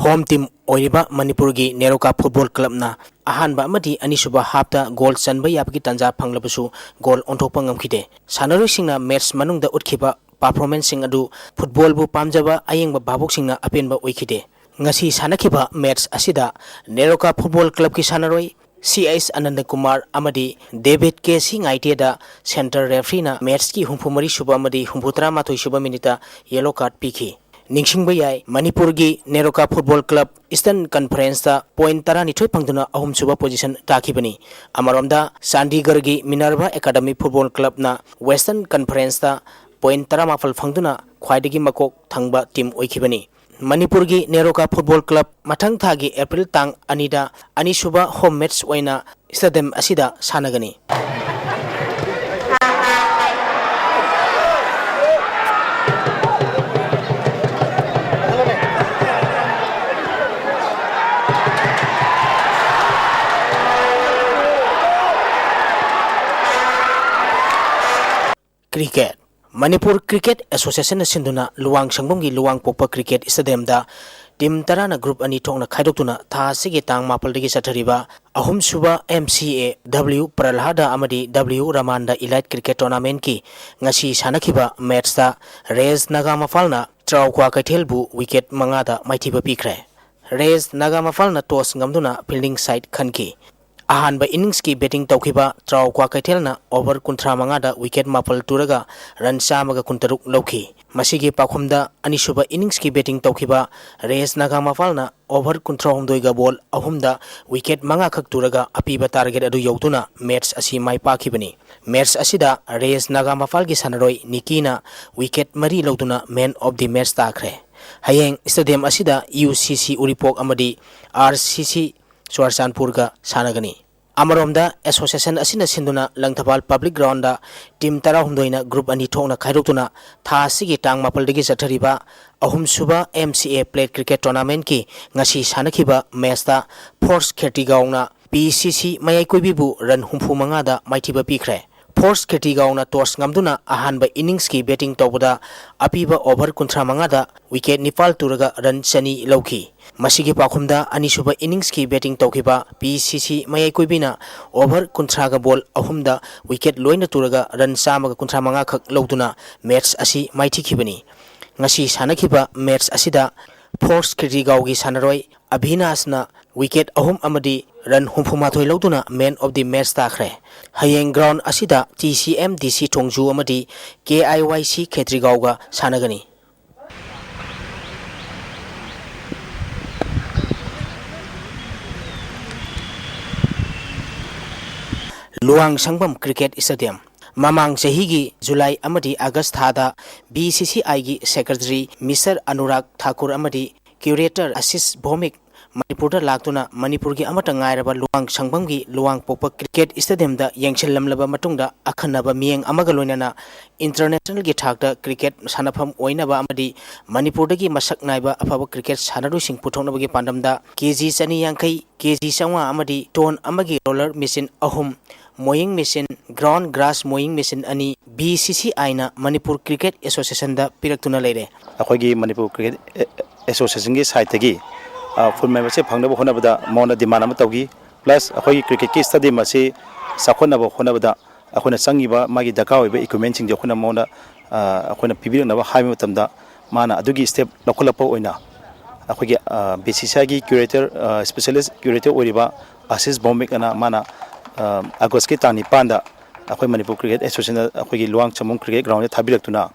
Home team ꯑꯣꯏꯔꯤꯕ ꯃꯅꯤꯄꯨꯔꯒꯤ ꯅꯦꯔꯣꯀꯥ Football Clubꯅ ꯑꯍꯥꯟꯕ ꯑꯃꯗꯤ ꯑꯅꯤꯁꯨꯕ halfꯇ goal ꯆꯟꯕ ꯌꯥꯕꯒꯤ ꯇꯥꯟꯖꯥ ꯐꯪꯂꯕꯁꯨ goal ꯑꯣꯟꯊꯣꯛꯄ ꯉꯝꯈꯤꯗꯦ꯫ ꯁꯥꯟꯅꯔꯣꯏꯁꯤꯡꯅ match ꯃꯅꯨꯡꯗ ꯎꯠꯈꯤꯕ performanceꯁꯤꯡ ꯑꯗꯨ footballꯕꯨ ꯄꯥꯝꯖꯕ ꯑꯌꯦꯡꯕ ꯚꯥꯕꯣꯛꯁꯤꯡꯅ ꯑꯄꯦꯟꯕ ꯑꯣꯏꯈꯤꯗꯦ꯫ ꯉꯁꯤ ꯁꯥꯟꯅꯈꯤꯕ match ꯑꯁꯤꯗ ꯅꯦꯔꯣꯀꯥ Football Clubꯀꯤ ꯁꯥꯟꯅꯔꯣꯏ ꯁꯤ ꯑꯩꯆ ꯑꯅꯟꯗ ꯀꯨꯃꯥꯔ ꯑꯃꯗꯤ ꯗꯦꯕꯤꯠ ꯀꯦ ꯁꯤ ꯉꯥꯏꯇꯦꯗ centre refereeꯅ matchꯀꯤ ꯍꯨꯝꯐꯨ ꯃꯔꯤ ꯁꯨꯕ ꯑꯃꯗꯤ ꯍꯨꯝꯐꯨ ꯇꯔꯥꯃꯥꯊꯣꯏ ꯁꯨꯕ minuteꯇ yellow card ꯄꯤꯈꯤ꯫ ꯅꯤꯡꯁꯤꯡꯕ ꯌꯥꯏ, ꯃꯅꯤꯄꯨꯔꯒꯤ NEROCA Football Club Eastern Conferenceꯇ point ꯇꯔꯥꯅꯤꯊꯣꯏ ꯐꯪꯗꯨꯅ ꯑꯍꯨꯝꯁꯨꯕ position ꯇꯥꯈꯤꯕꯅꯤ꯫ ꯑꯃꯔꯣꯝꯗ, ꯆꯥꯟꯗꯤꯒꯔꯒꯤ Minerva Academy Football Clubꯅ Western Conferenceꯇ point ꯇꯔꯥꯃꯥꯄꯜ ꯐꯪꯗꯨꯅ ꯈ꯭ꯋꯥꯏꯗꯒꯤ ꯃꯀꯣꯛ ꯊꯪꯕ team ꯑꯣꯏꯈꯤꯕꯅꯤ꯫ ꯃꯅꯤꯄꯨꯔꯒꯤ ꯅꯦꯔꯣꯀꯥ Football Club ꯃꯊꯪ ꯊꯥꯒꯤ April ꯇꯥꯡ ꯑꯅꯤꯗ ꯑꯅꯤꯁꯨꯕ home match ꯑꯣꯏꯅ stadium ꯑꯁꯤꯗ ꯁꯥꯟꯅꯒꯅꯤ꯫ Cricket꯫ Manipur Cricket Associationꯅ ꯁꯤꯟꯗꯨꯅ ꯂꯨꯋꯥꯡ ꯁꯪꯕꯝꯒꯤ ꯂꯨꯋꯥꯡ ꯄꯣꯛꯄ cricket stadiumꯗ team ꯇꯔꯥꯅ group ꯑꯅꯤ ꯊꯣꯛꯅ ꯈꯥꯏꯗꯣꯛꯇꯨꯅ ꯊꯥ ꯑꯁꯤꯒꯤ ꯇꯥꯡ ꯃꯥꯄꯜꯗꯒꯤ ꯆꯠꯊꯔꯤꯕ ꯑꯍꯨꯝꯁꯨꯕ M C A W Prahlada ꯑꯃꯗꯤ W Ramanda Elite Cricket Tournamentꯀꯤ ꯉꯁꯤ ꯁꯥꯟꯅꯈꯤꯕ matchꯇ ꯔꯦꯖ ꯅꯥꯒꯥꯃꯄꯥꯜꯅ ꯇ꯭ꯔꯥꯎꯀ꯭ꯋꯥ ꯀꯩꯊꯦꯜꯕꯨ wicket ꯃꯉꯥꯗ ꯃꯥꯏꯊꯤꯕ ꯄꯤꯈ꯭ꯔꯦ꯫ ꯔꯦꯁ ꯅꯥꯒꯥꯃꯄꯥꯜꯅ ꯇꯣꯁ ꯉꯝꯗꯨꯅ ꯐꯤꯜꯗꯤꯡ ꯁꯥꯏꯠ ꯈꯟꯈꯤ꯫ ꯑꯍꯥꯟꯕ ꯏꯅꯤꯡꯁꯀꯤ ꯕꯦꯇꯤꯡ ꯇꯧꯈꯤꯕ ꯇ꯭ꯔꯥꯎ ꯀ꯭ꯋꯥꯀꯩꯊꯦꯜꯅ ꯑꯣꯚꯔ ꯀꯨꯟꯊ꯭ꯔꯥ ꯃꯉꯥꯗ ꯋꯤꯀꯦꯠ ꯃꯥꯄꯜ ꯇꯨꯔꯒ ꯔꯟ ꯆꯥꯝꯃꯒ ꯀꯨꯟꯇꯔꯨꯛ ꯂꯧꯈꯤ꯫ ꯃꯁꯤꯒꯤ ꯄꯥꯎꯈꯨꯝꯗ ꯑꯅꯤꯁꯨꯕ ꯏꯅꯤꯡꯁꯀꯤ ꯕꯦꯇꯤꯡ ꯇꯧꯈꯤꯕ ꯔꯦꯁ ꯅꯥꯒꯥꯃꯄꯥꯜꯅ ꯑꯣꯚꯔ ꯀꯨꯟꯊ꯭ꯔꯥꯍꯨꯝꯗꯣꯏꯒ ꯕꯣꯜ ꯑꯍꯨꯝꯗ ꯋꯤꯀꯦꯠ ꯃꯉꯥꯈꯛ ꯇꯨꯔꯒ ꯑꯄꯤꯕ ꯇꯥꯔꯒꯦꯠ ꯑꯗꯨ ꯌꯧꯗꯨꯅ ꯃꯦꯠꯆ ꯑꯁꯤ ꯃꯥꯏ ꯄꯥꯛꯈꯤꯕꯅꯤ꯫ ꯃꯦꯠꯆ ꯑꯁꯤꯗ ꯔꯦꯁ ꯅꯥꯒꯥꯃꯄꯥꯜꯒꯤ ꯁꯥꯟꯅꯔꯣꯏ ꯅꯤꯀꯤꯅ ꯋꯤꯀꯦꯠ ꯃꯔꯤ ꯂꯧꯗꯨꯅ ꯃꯦꯟ ꯑꯣꯐ ꯗꯤ ꯃꯦꯠꯆ ꯇꯥꯈ꯭ꯔꯦ꯫ ꯍꯌꯦꯡ ꯁ꯭ꯇꯦꯗꯤꯌꯝ ꯑꯁꯤꯗ ꯌꯨ ꯁꯤ ꯁꯤ ꯎꯔꯤꯄꯣꯛ ꯑꯃꯗꯤ ꯑꯥꯔ ꯁꯤ ꯁꯤ ꯆꯨꯔꯆꯥꯟꯄꯨꯔꯒ ꯁꯥꯟꯅꯒꯅꯤ꯫ ꯑꯃꯔꯣꯝꯗ, ꯑꯦꯁꯣꯁꯤꯌꯦꯁꯟ ꯑꯁꯤꯅ ꯁꯤꯟꯗꯨꯅ ꯂꯪꯊꯕꯥꯜ ꯄꯕ꯭ꯂꯤꯛ ꯒ꯭ꯔꯥꯎꯟꯗ ꯇꯤꯝ ꯇꯔꯥꯍꯨꯝꯗꯣꯏꯅ ꯒ꯭ꯔꯨꯞ ꯑꯅꯤ ꯊꯣꯛꯅ ꯈꯥꯏꯗꯣꯛꯇꯨꯅ ꯊꯥ ꯑꯁꯤꯒꯤ ꯇꯥꯡ ꯃꯥꯄꯜꯗꯒꯤ ꯆꯠꯊꯔꯤꯕ ꯑꯍꯨꯝꯁꯨꯕ ꯑꯦꯝ ꯁꯤ ꯑꯦ ꯄ꯭ꯂꯦꯠ ꯀ꯭ꯔꯤꯀꯦꯠ ꯇꯣꯔꯅꯥꯃꯦꯟꯠꯀꯤ ꯉꯁꯤ ꯁꯥꯟꯅꯈꯤꯕ ꯃꯦꯆꯇ ꯐꯣꯔꯁ ꯈꯦꯇ꯭ꯔꯤꯒꯥꯎꯅ ꯄꯤ ꯁꯤ ꯁꯤ ꯃꯌꯥꯏ ꯀꯣꯏꯕꯤꯕꯨ ꯔꯟ ꯍꯨꯝꯐꯨ ꯃꯉꯥꯗ ꯃꯥꯏꯊꯤꯕ ꯄꯤꯈ꯭ꯔꯦ꯫ ꯐꯣꯔꯁ ꯈꯦꯇ꯭ꯔꯤꯒꯥꯎꯅ ꯇꯣꯁ ꯉꯝꯗꯨꯅ ꯑꯍꯥꯟꯕ ꯏꯅꯤꯡꯁꯀꯤ ꯕꯦꯇꯤꯡ ꯇꯧꯕꯗ ꯑꯄꯤꯕ ꯑꯣꯚꯔ ꯀꯨꯟꯊ꯭ꯔꯥ ꯃꯉꯥꯗ ꯋꯤꯀꯦꯠ ꯅꯤꯄꯥꯜ ꯇꯨꯔꯒ ꯔꯟ ꯆꯅꯤ ꯂꯧꯈꯤ꯫ ꯃꯁꯤꯒꯤ ꯄꯥꯎꯈꯨꯝꯗ ꯑꯅꯤꯁꯨꯕ ꯏꯅꯤꯡꯁꯀꯤ ꯕꯦꯇꯤꯡ ꯇꯧꯈꯤꯕ ꯄꯤ ꯁꯤ ꯁꯤ ꯃꯌꯥꯏ ꯀꯣꯏꯕꯤꯅ ꯑꯣꯚꯔ ꯀꯨꯟꯊ꯭ꯔꯥꯒ ꯕꯣꯜ ꯑꯍꯨꯝꯗ ꯋꯤꯀꯦꯠ ꯂꯣꯏꯅ ꯇꯨꯔꯒ ꯔꯟ ꯆꯥꯝꯃꯒ ꯀꯨꯟꯊ꯭ꯔꯥ ꯃꯉꯥ ꯈꯛ ꯂꯧꯗꯨꯅ ꯃꯦꯠꯆ ꯑꯁꯤ ꯃꯥꯏꯊꯤꯈꯤꯕꯅꯤ꯫ ꯉꯁꯤ ꯁꯥꯟꯅꯈꯤꯕ ꯃꯦꯠꯆ ꯑꯁꯤꯗ ꯐꯣꯔꯁ ꯈꯦꯇ꯭ꯔꯤꯒꯥꯎꯒꯤ ꯁꯥꯟꯅꯔꯣꯏ ꯑꯚꯤꯅꯥꯁꯅ ꯋꯤꯀꯦꯠ ꯑꯍꯨꯝ ꯑꯃꯗꯤ ꯔꯟ ꯍꯨꯝꯐꯨ ꯃꯥꯊꯣꯏ ꯂꯧꯗꯨꯅ ꯃꯦꯟ ꯑꯣꯐ ꯗꯤ ꯃꯦꯠꯆ ꯇꯥꯈ꯭ꯔꯦ꯫ ꯍꯌꯦꯡ ꯒ꯭ꯔꯥꯎꯟ ꯑꯁꯤꯗ ꯇꯤ ꯁꯤ ꯑꯦꯝ ꯗꯤ ꯁꯤ ꯊꯣꯡꯖꯨ ꯑꯃꯗꯤ ꯀꯦ ꯑꯥꯏ ꯋꯥꯏ ꯁꯤ ꯈꯦꯇ꯭ꯔꯤꯒꯥꯎꯒ ꯁꯥꯟꯅꯒꯅꯤ꯫ Luwangshangbam cricket stadium. ꯃꯃꯥꯡ ꯆꯍꯤꯒꯤ ꯖꯨꯂꯥꯏ ꯑꯃꯗꯤ ꯑꯥꯒꯁ ꯊꯥꯗ ꯕꯤ ꯁꯤ ꯁꯤ ꯑꯥꯏꯒꯤ ꯁꯦꯀ꯭ꯔꯦꯇꯔꯤ ꯃꯤꯁꯇꯔ ꯑꯅꯨꯔꯥꯒ ꯊꯥꯀꯨꯔ ꯑꯃꯗꯤ ꯀ꯭ꯌꯨꯔꯦꯇꯔ ꯑꯁꯤꯁ ꯚꯧꯃꯤꯛ ꯃꯅꯤꯄꯨꯔꯗ ꯂꯥꯛꯇꯨꯅ ꯃꯅꯤꯄꯨꯔꯒꯤ ꯑꯃꯠꯇ ꯉꯥꯏꯔꯕ ꯂꯨꯋꯥꯡ ꯁꯪꯕꯝꯒꯤ ꯂꯨꯋꯥꯡ ꯄꯣꯛꯄ ꯀ꯭ꯔꯤꯀꯦꯠ ꯁ꯭ꯇꯦꯗꯤꯌꯝꯗ ꯌꯦꯡꯁꯤꯜꯂꯝꯂꯕ ꯃꯇꯨꯡꯗ, ꯑꯈꯟꯅꯕ ꯃꯤꯠꯌꯦꯡ ꯑꯃꯒ ꯂꯣꯏꯅꯅ ꯏꯟꯇꯔꯅꯦꯁꯅꯦꯜꯒꯤ ꯊꯥꯛꯇ ꯀ꯭ꯔꯤꯀꯦꯠ ꯁꯥꯟꯅꯐꯝ ꯑꯣꯏꯅꯕ ꯑꯃꯗꯤ ꯃꯅꯤꯄꯨꯔꯗꯒꯤ ꯃꯁꯛ ꯅꯥꯏꯕ ꯑꯐꯕ ꯀ꯭ꯔꯤꯀꯦꯠ ꯁꯥꯟꯅꯔꯣꯏꯁꯤꯡ ꯄꯨꯊꯣꯛꯅꯕꯒꯤ ꯄꯥꯟꯗꯝꯗ ꯀꯦ ꯖꯤ ꯆꯅꯤ ꯌꯥꯡꯈꯩ, ꯀꯦ ꯖꯤ ꯆꯥꯝꯃꯉꯥ ꯑꯃꯗꯤ ꯇꯣꯟ ꯑꯃꯒꯤ ꯔꯣꯂꯔ ꯃꯦꯆꯤꯟ ꯑꯍꯨꯝ, ꯃꯣꯌꯤꯡ ꯃꯦꯆꯤꯟ, ꯒ꯭ꯔꯥꯎꯟ ꯒ꯭ꯔꯥꯁ ꯃꯣꯌꯤꯡ ꯃꯦꯆꯤꯟ ꯑꯅꯤ, ꯕꯤ ꯁꯤ ꯁꯤ ꯑꯥꯏꯅ ꯃꯅꯤꯄꯨꯔ ꯀ꯭ꯔꯤꯀꯦꯠ ꯑꯦꯁꯣꯁꯤꯌꯦꯁꯟꯗ ꯄꯤꯔꯛꯇꯨꯅ ꯂꯩꯔꯦ꯫ ꯑꯩꯈꯣꯏꯒꯤ ꯃꯅꯤꯄꯨꯔ ꯀ꯭ꯔꯤꯀꯦꯠ ꯑꯦ-, ꯑꯦꯁꯣꯁꯤꯌꯦꯁꯟꯒꯤ ꯁꯥꯏꯠꯇꯒꯤ, ꯑ, ꯐꯨꯜ ꯃꯦꯝꯕꯔꯁꯤꯞ ꯐꯪꯅꯕ ꯍꯣꯠꯅꯕꯗ ꯃꯉꯣꯟꯗ ꯗꯤꯃꯥꯟ ꯑꯃ ꯇꯧꯈꯤ꯫ ꯄ꯭ꯂꯁ ꯑꯩꯈꯣꯏꯒꯤ ꯀ꯭ꯔꯤꯀꯦꯠꯀꯤ ꯁ꯭ꯇꯦꯗꯤꯌꯝ ꯑꯁꯤ ꯆꯥꯎꯈꯠꯅꯕ ꯍꯣꯠꯅꯕꯗ ꯑꯩꯈꯣꯏꯅ ꯆꯪꯉꯤꯕ ꯃꯥꯒꯤ ꯗꯔꯀꯥꯔ ꯑꯣꯏꯕ ꯏꯀ꯭ꯋꯤꯞꯃꯦꯟꯁꯤꯡꯁꯦ ꯑꯩꯈꯣꯏꯅ ꯃꯉꯣꯟꯗ, ꯑ, ꯑꯩꯈꯣꯏꯅ ꯄꯤꯕꯤꯔꯛꯅꯕ ꯍꯥꯏꯕ ꯃꯇꯝꯗ, ꯃꯥꯅ ꯑꯗꯨꯒꯤ ꯁ꯭ꯇꯦꯞ ꯂꯧꯈꯠꯂꯛꯄ ꯑꯣꯏꯅ ꯑꯩꯈꯣꯏꯒꯤ ꯕꯤ ꯁꯤ ꯁꯤ ꯑꯥꯏꯒꯤ ꯀ꯭ꯌꯨꯔꯦꯇꯔ, ꯁ꯭ꯄꯦꯁꯤꯌꯦꯂꯤꯁ ꯀ꯭ꯌꯨꯔꯦꯇꯔ ꯑꯣꯏꯔꯤꯕ ꯑꯥꯁꯤꯁ ꯚꯧꯃꯤꯛ ꯑꯅ ꯃꯥꯅ ꯑꯥꯒꯁꯀꯤ ꯇꯥꯡ ꯅꯤꯄꯥꯟꯗ ꯑꯩꯈꯣꯏ ꯃꯅꯤꯄꯨꯔ ꯀ꯭ꯔꯤꯀꯦꯠ ꯑꯦꯁꯣꯁꯤꯌꯦꯁꯟꯗ ꯑꯩꯈꯣꯏꯒꯤ ꯂꯨꯋꯥꯡ ꯆꯃꯨꯡ ꯀ꯭ꯔꯤꯀꯦꯠ ꯒ꯭ꯔꯥꯎꯟꯗ ꯊꯥꯕꯤꯔꯛꯇꯨꯅ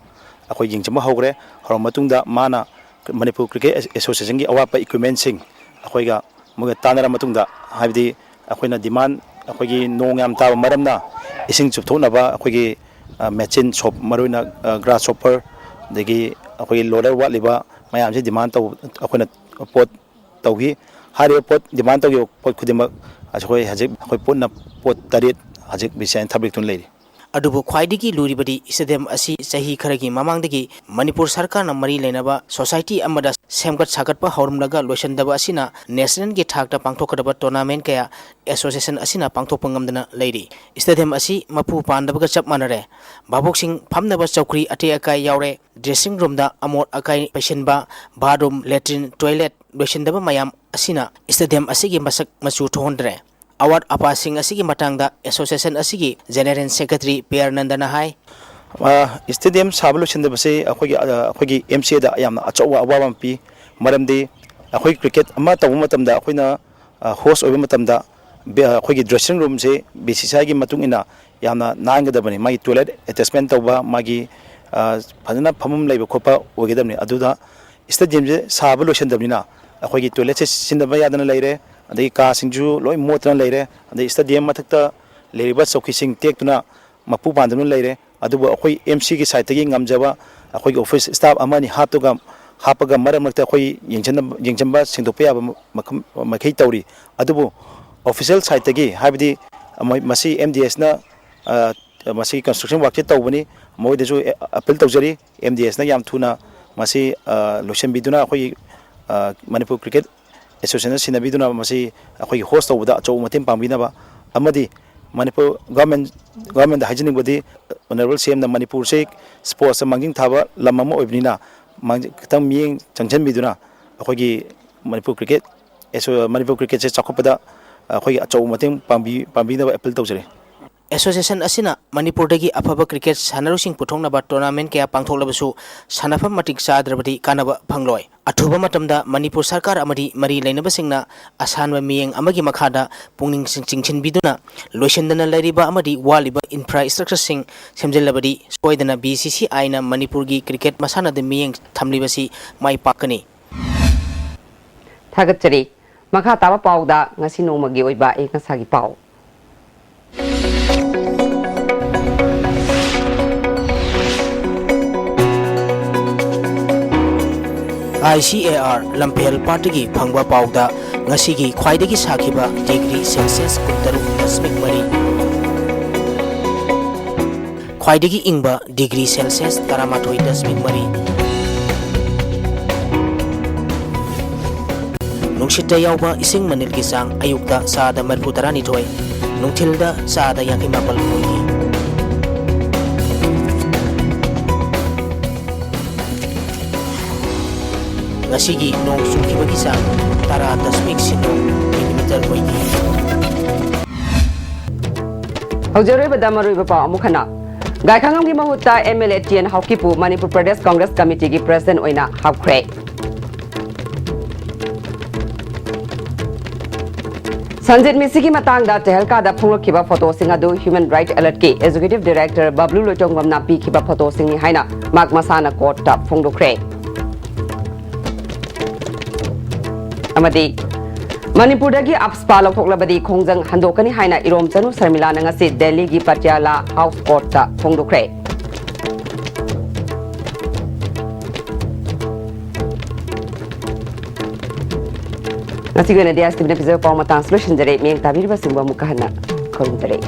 ꯑꯩꯈꯣꯏ ꯌꯦꯡꯁꯤꯟꯕ ꯍꯧꯈ꯭ꯔꯦ꯫ ꯍꯧꯔꯕ ꯃꯇꯨꯡꯗ ꯃꯥꯅ ꯃꯅꯤꯄꯨꯔ ꯀ꯭ꯔꯤꯀꯦꯠ ꯑꯦꯁꯣꯁꯤꯌꯦꯁꯟꯒꯤ ꯑꯋꯥꯠꯄ ꯏꯀ꯭ꯋꯤꯞꯃꯦꯟꯁꯤꯡ ꯑꯩꯈꯣꯏꯒ ꯃꯣꯏꯒ ꯇꯥꯟꯅꯔ ꯃꯇꯨꯡꯗ, ꯍꯥꯏꯕꯗꯤ ꯑꯩꯈꯣꯏꯅ ꯗꯤꯃꯥꯟ, ꯑꯩꯈꯣꯏꯒꯤ ꯅꯣꯡ ꯌꯥꯝ ꯇꯥꯕ ꯃꯔꯝꯅ ꯏꯁꯤꯡ ꯆꯨꯞꯊꯣꯛꯅꯕ ꯑꯩꯈꯣꯏꯒꯤ ꯃꯦꯆꯤꯟ ꯁꯣꯞ, ꯃꯔꯨꯑꯣꯏꯅ ꯒ꯭ꯔꯥꯁ ꯍꯣꯄꯔ, ꯑꯗꯒꯤ ꯑꯩꯈꯣꯏꯒꯤ ꯂꯣꯗꯔ ꯋꯥꯠꯂꯤꯕ ꯃꯌꯥꯝꯁꯤ ꯗꯤꯃꯥꯟ ꯇꯧ, ꯑꯩꯈꯣꯏꯅ ꯄꯣꯠ ꯇꯧꯈꯤ꯫ ꯍꯥꯏꯔꯤꯕ ꯄꯣꯠ, ꯗꯤꯃꯥꯟ ꯇꯧꯈꯤꯕ ꯄꯣꯠ ꯈꯨꯗꯤꯡꯃꯛ ꯑꯩꯈꯣꯏ ꯍꯧꯖꯤꯛ ꯑꯩꯈꯣꯏ ꯄꯨꯟꯅ ꯄꯣꯠ ꯇꯔꯦꯠ ꯍꯧꯖꯤꯛ ꯕꯤ ꯁꯤ ꯁꯤ ꯑꯥꯏꯅ ꯊꯥꯕꯤꯔꯛꯇꯨꯅ ꯂꯩꯔꯤ꯫ ꯑꯗꯨꯕꯨ ꯈ꯭ꯋꯥꯏꯗꯒꯤ ꯂꯨꯔꯤꯕꯗꯤ ꯁ꯭ꯇꯦꯗꯤꯌꯝ ꯑꯁꯤ ꯆꯍꯤ ꯈꯔꯒꯤ ꯃꯃꯥꯡꯗꯒꯤ ꯃꯅꯤꯄꯨꯔ ꯁꯔꯀꯥꯔꯅ ꯃꯔꯤ ꯂꯩꯅꯕ ꯁꯣꯁꯥꯏꯇꯤ ꯑꯃꯗ ꯁꯦꯝꯒꯠ ꯁꯥꯒꯠꯄ ꯍꯧꯔꯝꯂꯒ ꯂꯣꯏꯁꯤꯟꯗꯕ ꯑꯁꯤꯅ ꯅꯦꯁꯅꯦꯜꯒꯤ ꯊꯥꯛꯇ ꯄꯥꯡꯊꯣꯛꯀꯗꯕ ꯇꯣꯔꯅꯥꯃꯦꯟ ꯀꯌꯥ ꯑꯦꯁꯣꯁꯤꯌꯦꯁꯟ ꯑꯁꯤꯅ ꯄꯥꯡꯊꯣꯛꯄ ꯉꯝꯗꯅ ꯂꯩꯔꯤ꯫ ꯁ꯭ꯇꯦꯗꯤꯌꯝ ꯑꯁꯤ ꯃꯄꯨ ꯄꯥꯟꯗꯕꯒ ꯆꯞ ꯃꯥꯟꯅꯔꯦ꯫ ꯚꯥꯕꯣꯛꯁꯤꯡ ꯐꯝꯅꯕ ꯆꯧꯀ꯭ꯔꯤ ꯑꯇꯦꯛ ꯑꯀꯥꯏ ꯌꯥꯎꯔꯦ꯫ ꯗ꯭ꯔꯦꯁꯤꯡ ꯔꯨꯝꯗ ꯑꯃꯣꯠ ꯑꯀꯥꯏ ꯄꯩꯁꯤꯟꯕ, ꯕꯥꯠꯔꯨꯝ, ꯂꯦꯇ꯭ꯔꯤꯟ, ꯇꯣꯏꯂꯦꯠ ꯂꯣꯏꯁꯤꯟꯗꯕ ꯃꯌꯥꯝ ꯑꯁꯤꯅ ꯁ꯭ꯇꯦꯗꯤꯌꯝ ꯑꯁꯤꯒꯤ ꯃꯁꯛ ꯃꯆꯨ ꯊꯣꯛꯍꯟꯗ꯭ꯔꯦ꯫ ꯑꯋꯥꯠ ꯑꯄꯥꯁꯤꯡ ꯑꯁꯤꯒꯤ ꯃꯇꯥꯡꯗ ꯑꯦꯁꯣꯁꯤꯌꯦꯁꯟ ꯑꯁꯤꯒꯤ ꯖꯦꯅꯦꯔꯦꯜ ꯁꯦꯀ꯭ꯔꯦꯇꯔꯤ ꯄꯤꯌꯔ ꯅꯟꯗꯅ ꯍꯥꯏ, ꯑ, ꯁ꯭ꯇꯦꯗꯤꯌꯝ ꯁꯥꯕ ꯂꯣꯏꯁꯤꯟꯗꯕꯁꯤ ꯑꯩꯈꯣꯏꯒꯤ, ꯑ, ꯑꯩꯈꯣꯏꯒꯤ ꯑꯦꯝ ꯁꯤ ꯑꯦꯗ ꯌꯥꯝꯅ ꯑꯆꯧꯕ ꯑꯋꯥꯕ ꯑꯃ ꯄꯤ꯫ ꯃꯔꯝꯗꯤ ꯑꯩꯈꯣꯏ ꯀ꯭ꯔꯤꯀꯦꯠ ꯑꯃ ꯇꯧꯕ ꯃꯇꯝꯗ ꯑꯩꯈꯣꯏꯅ, ꯑ, ꯍꯣꯁ ꯑꯣꯏꯕ ꯃꯇꯝꯗ ꯕꯦ-, ꯑꯩꯈꯣꯏꯒꯤ ꯗ꯭ꯔꯦꯁꯤꯡ ꯔꯨꯝꯁꯤ ꯕꯤ ꯁꯤ ꯁꯤ ꯑꯥꯏꯒꯤ ꯃꯇꯨꯡ ꯏꯟꯅ ꯌꯥꯝꯅ ꯅꯥꯟꯒꯗꯕꯅꯤ꯫ ꯃꯥꯒꯤ ꯇꯣꯏꯂꯦꯠ ꯑꯦꯇꯦꯆꯃꯦꯟ ꯇꯧꯕ, ꯃꯥꯒꯤ, ꯑ, ꯐꯖꯅ ꯐꯃꯨꯡ ꯂꯩꯕ ꯈꯣꯠꯄ ꯑꯣꯏꯒꯗꯕꯅꯤ꯫ ꯑꯗꯨꯗ ꯁ꯭ꯇꯦꯗꯤꯌꯝꯁꯦ ꯁꯥꯕ ꯂꯣꯏꯁꯤꯟꯗꯕꯅꯤꯅ ꯑꯩꯈꯣꯏꯒꯤ ꯇꯣꯏꯂꯦꯠꯁꯦ ꯁꯤꯖꯤꯟꯅꯕ ꯌꯥꯗꯅ ꯂꯩꯔꯦ, ꯑꯗꯒꯤ ꯀꯥꯁꯤꯡꯁꯨ ꯂꯣꯏ ꯃꯣꯠꯇꯅ ꯂꯩꯔꯦ, ꯑꯗꯩ ꯁ꯭ꯇꯦꯗꯤꯌꯝ ꯃꯊꯛꯇ ꯂꯩꯔꯤꯕ ꯆꯧꯀꯤꯁꯤꯡ ꯇꯦꯛꯇꯨꯅ ꯃꯄꯨ ꯄꯥꯟꯗꯨꯅ ꯂꯩꯔꯦ꯫ ꯑꯗꯨꯕꯨ ꯑꯩꯈꯣꯏ ꯑꯦꯝ ꯁꯤꯒꯤ ꯁꯥꯏꯠꯇꯒꯤ ꯉꯝꯖꯕ ꯑꯩꯈꯣꯏꯒꯤ ꯑꯣꯐꯤꯁ ꯁ꯭ꯇꯥꯐ ꯑꯃ ꯑꯅꯤ ꯍꯥꯞꯇꯨꯒ, ꯍꯥꯞꯄꯒ ꯃꯔꯛ ꯃꯔꯛꯇ ꯑꯩꯈꯣꯏ ꯌꯦꯡꯁꯤꯟꯅꯕ, ꯌꯦꯡꯁꯤꯟꯕ ꯁꯦꯡꯗꯣꯛꯄ ꯌꯥꯕ ꯃꯈꯝ-, ꯃꯈꯩ ꯇꯧꯔꯤ꯫ ꯑꯗꯨꯕꯨ ꯑꯣꯐꯤꯁꯤꯌꯦꯜ ꯁꯥꯏꯠꯇꯒꯤ, ꯍꯥꯏꯕꯗꯤ ꯃꯣꯏ, ꯃꯁꯤ ꯑꯦꯝ ꯗꯤ ꯑꯦꯁꯅ, ꯑ, ꯃꯁꯤ ꯀꯟꯁꯇ꯭ꯔꯛꯁꯟ ꯋꯥꯔꯛꯁꯦ ꯇꯧꯕꯅꯤ, ꯃꯣꯏꯗꯁꯨ ꯑꯦ-, ꯑꯄꯤꯜ ꯇꯧꯖꯔꯤ꯫ ꯑꯦꯝ ꯗꯤ ꯑꯦꯁꯅ ꯌꯥꯝ ꯊꯨꯅ ꯃꯁꯤ, ꯑ, ꯂꯣꯏꯁꯤꯟꯕꯤꯗꯨꯅ ꯑꯩꯈꯣꯏꯒꯤ, ꯑ, ꯃꯅꯤꯄꯨꯔ ꯀ꯭ꯔꯤꯀꯦꯠ ꯑꯦꯁꯣꯁꯤꯌꯦꯁꯟꯅ ꯁꯤꯟꯅꯕꯤꯗꯨꯅ ꯃꯁꯤ ꯑꯩꯈꯣꯏꯒꯤ ꯍꯣꯁ ꯇꯧꯕꯗ ꯑꯆꯧꯕ ꯃꯇꯦꯡ ꯄꯥꯡꯕꯤꯅꯕ, ꯑꯃꯗꯤ ꯃꯅꯤꯄꯨꯔ ꯒꯚꯔꯟꯃꯦꯟ, ꯒꯚꯔꯟꯃꯦꯟꯗ ꯍꯥꯏꯖꯅꯤꯡꯕꯗꯤ, ꯑꯣꯅꯔꯦꯕꯜ ꯁꯤ ꯑꯦꯝꯅ ꯃꯅꯤꯄꯨꯔꯁꯤ ꯁ꯭ꯄꯣꯔꯠꯁꯇ ꯃꯥꯡꯖꯤꯜ ꯊꯥꯕ ꯂꯝ ꯑꯃ ꯑꯣꯏꯕꯅꯤꯅ, ꯃꯥꯡꯖꯤꯜ, ꯈꯤꯇꯪ ꯃꯤꯠꯌꯦꯡ ꯆꯪꯁꯤꯟꯕꯤꯗꯨꯅ ꯑꯩꯈꯣꯏꯒꯤ ꯃꯅꯤꯄꯨꯔ ꯀ꯭ꯔꯤꯀꯦꯠ ꯑꯦꯁꯣ-, ꯃꯅꯤꯄꯨꯔ ꯀ꯭ꯔꯤꯀꯦꯠꯁꯦ ꯆꯥꯎꯈꯠꯄꯗ ꯑꯩꯈꯣꯏꯒꯤ ꯑꯆꯧꯕ ꯃꯇꯦꯡ ꯄꯥꯡꯕꯤ-, ꯄꯥꯡꯕꯤꯅꯕ ꯑꯦꯄꯤꯜ ꯇꯧꯖꯔꯤ꯫ ꯑꯦꯁꯣꯁꯤꯌꯦꯁꯟ ꯑꯁꯤꯅ ꯃꯅꯤꯄꯨꯔꯗꯒꯤ ꯑꯐꯕ ꯀ꯭ꯔꯤꯀꯦꯠ ꯁꯥꯟꯅꯔꯣꯏꯁꯤꯡ ꯄꯨꯊꯣꯛꯅꯕ ꯇꯣꯔꯅꯥꯃꯦꯟ ꯀꯌꯥ ꯄꯥꯡꯊꯣꯛꯂꯕꯁꯨ ꯁꯥꯟꯅꯐꯝ ꯃꯇꯤꯛ ꯆꯥꯗ꯭ꯔꯕꯗꯤ ꯀꯥꯟꯅꯕ ꯐꯪꯂꯣꯏ꯫ ꯑꯊꯨꯕ ꯃꯇꯝꯗ ꯃꯅꯤꯄꯨꯔ ꯁꯔꯀꯥꯔ ꯑꯃꯗꯤ ꯃꯔꯤ ꯂꯩꯅꯕꯁꯤꯡꯅ ꯑꯁꯥꯟꯕ ꯃꯤꯠꯌꯦꯡ ꯑꯃꯒꯤ ꯃꯈꯥꯗ ꯄꯨꯛꯅꯤꯡ ꯆꯤꯡꯁꯤꯟꯕꯤꯗꯨꯅ ꯂꯣꯏꯁꯤꯟꯗꯅ ꯂꯩꯔꯤꯕ ꯑꯃꯗꯤ ꯋꯥꯠꯂꯤꯕ ꯏꯟꯐ꯭ꯔꯥꯁ꯭ꯇ꯭ꯔꯛꯆꯔꯁꯤꯡ ꯁꯦꯝꯖꯤꯜꯂꯕꯗꯤ ꯁꯣꯏꯗꯅ ꯕꯤ ꯁꯤ ꯁꯤ ꯑꯥꯏꯅ ꯃꯅꯤꯄꯨꯔꯒꯤ ꯀ꯭ꯔꯤꯀꯦꯠ ꯃꯁꯥꯟꯅꯗ ꯃꯤꯠꯌꯦꯡ ꯊꯝꯂꯤꯕꯁꯤ ꯃꯥꯏ ꯄꯥꯛꯀꯅꯤ꯫ ꯊꯥꯒꯠꯆꯔꯤ꯫ ꯃꯈꯥ ꯇꯥꯕ ꯄꯥꯎꯗ ꯉꯁꯤ ꯅꯣꯡꯃꯒꯤ ꯑꯣꯏꯕ ꯑꯏꯪ ꯑꯁꯥꯒꯤ ꯄꯥꯎ꯫ ꯑꯥꯏ ꯁꯤ ꯑꯦ ꯑꯥꯔ ꯂꯝꯐꯦꯜ ꯄꯥꯠꯇꯒꯤ ꯐꯪꯕ ꯄꯥꯎꯗ ꯉꯁꯤꯒꯤ ꯈ꯭ꯋꯥꯏꯗꯒꯤ ꯁꯥꯈꯤꯕ ꯗꯤꯒ꯭ꯔꯤ ꯁꯦꯜꯁꯤꯌꯁ ꯀꯨꯟꯇꯔꯨꯛ ꯗꯁꯃꯤꯛ ꯃꯔꯤ, ꯈ꯭ꯋꯥꯏꯗꯒꯤ ꯏꯪꯕ ꯗꯤꯒ꯭ꯔꯤ ꯁꯦꯜꯁꯤꯌꯁ ꯇꯔꯥꯃꯥꯊꯣꯏ ꯗꯁꯃꯤꯛ ꯃꯔꯤ, ꯅꯨꯡꯁꯤꯠꯇ ꯌꯥꯎꯕ ꯏꯁꯤꯡ ꯃꯅꯤꯜꯒꯤ ꯆꯥꯡ ꯑꯌꯨꯛꯇ ꯆꯥꯗ ꯃꯔꯤꯐꯨ ꯇꯔꯥꯅꯤꯊꯣꯏ, ꯅꯨꯡꯊꯤꯜꯗ ꯆꯥꯗ ꯌꯥꯡꯈꯩ ꯃꯥꯄꯜ ꯑꯣꯏꯈꯤ꯫ ꯉꯁꯤꯒꯤ ꯅꯣꯡ ꯆꯨꯈꯤꯕꯒꯤ ꯆꯥꯡ ꯇꯔꯥ ꯗꯁꯃꯤꯛ ꯁꯤꯅꯣ ꯃꯤꯂꯤꯃꯤꯇꯔ ꯑꯣꯏꯈꯤ꯫ ꯍꯧꯖꯔꯣꯏꯕꯗ ꯃꯔꯨꯑꯣꯏꯕ ꯄꯥꯎ ꯑꯃꯨꯛ ꯍꯟꯅ꯫ ꯒꯥꯏꯈꯥꯉꯝꯒꯤ ꯃꯍꯨꯠꯇ M L A T N ꯍꯥꯎꯀꯤꯞꯄꯨ ꯃꯅꯤꯄꯨꯔ ꯄ꯭ꯔꯗꯦꯁ ꯀꯪꯒ꯭ꯔꯦꯁ ꯀꯃꯤꯇꯤꯒꯤ ꯄ꯭ꯔꯦꯁꯤꯗꯦꯟ ꯑꯣꯏꯅ ꯍꯥꯞꯈ꯭ꯔꯦ꯫ ꯁꯟꯖꯤꯠ ꯃꯤꯁꯤꯒꯤ ꯃꯇꯥꯡꯗ ꯇꯦꯍꯜꯀꯥꯗ ꯐꯣꯡꯂꯛꯈꯤꯕ ꯐꯣꯇꯣꯁꯤꯡ ꯑꯗꯨ ꯍ꯭ꯌꯨꯃꯦꯟ ꯔꯥꯏꯠ ꯑꯦꯂꯔꯠꯀꯤ ꯑꯦꯛꯖꯤꯀ꯭ꯌꯨꯇꯤꯚ ꯗꯥꯏꯔꯦꯛꯇꯔ ꯕꯕ꯭ꯂꯨ ꯂꯣꯏꯇꯣꯡꯕꯝꯅ ꯄꯤꯈꯤꯕ ꯐꯣꯇꯣꯁꯤꯡꯅꯤ ꯍꯥꯏꯅ ꯃꯍꯥꯛ ꯃꯁꯥꯅ ꯀꯣꯔꯠꯇ ꯐꯣꯡꯗꯣꯛꯈ꯭ꯔꯦ꯫ ꯑꯃꯗꯤ ꯃꯅꯤꯄꯨꯔꯗꯒꯤ ꯑꯞꯁꯄꯥ ꯂꯧꯊꯣꯛꯂꯕꯗꯤ ꯈꯣꯡꯖꯪ ꯍꯟꯗꯣꯛꯀꯅꯤ ꯍꯥꯏꯅ ꯏꯔꯣꯝꯆꯅꯨ ꯁꯔꯃꯤꯂꯥꯅ ꯉꯁꯤ ꯗꯦꯜꯂꯤꯒꯤ ꯄꯇꯤꯌꯥꯂꯥ ꯍꯥꯎꯁ ꯀꯣꯔꯠꯇ ꯐꯣꯡꯗꯣꯛꯈ꯭ꯔꯦ꯫ ꯉꯁꯤꯒꯤ ꯑꯣꯏꯅꯗꯤ ꯑꯦꯁ ꯇꯤ ꯚꯤꯅ ꯄꯤꯖꯕ ꯄꯥꯎ ꯃꯇꯥꯡꯁꯤ ꯂꯣꯏꯁꯤꯟꯖꯔꯦ꯫ ꯃꯤꯠꯌꯦꯡ ꯇꯥꯕꯤꯔꯤꯕꯁꯤꯡꯕꯨ ꯑꯃꯨꯛꯀ ꯍꯟꯅ ꯈꯨꯔꯨꯝꯖꯔꯦ꯫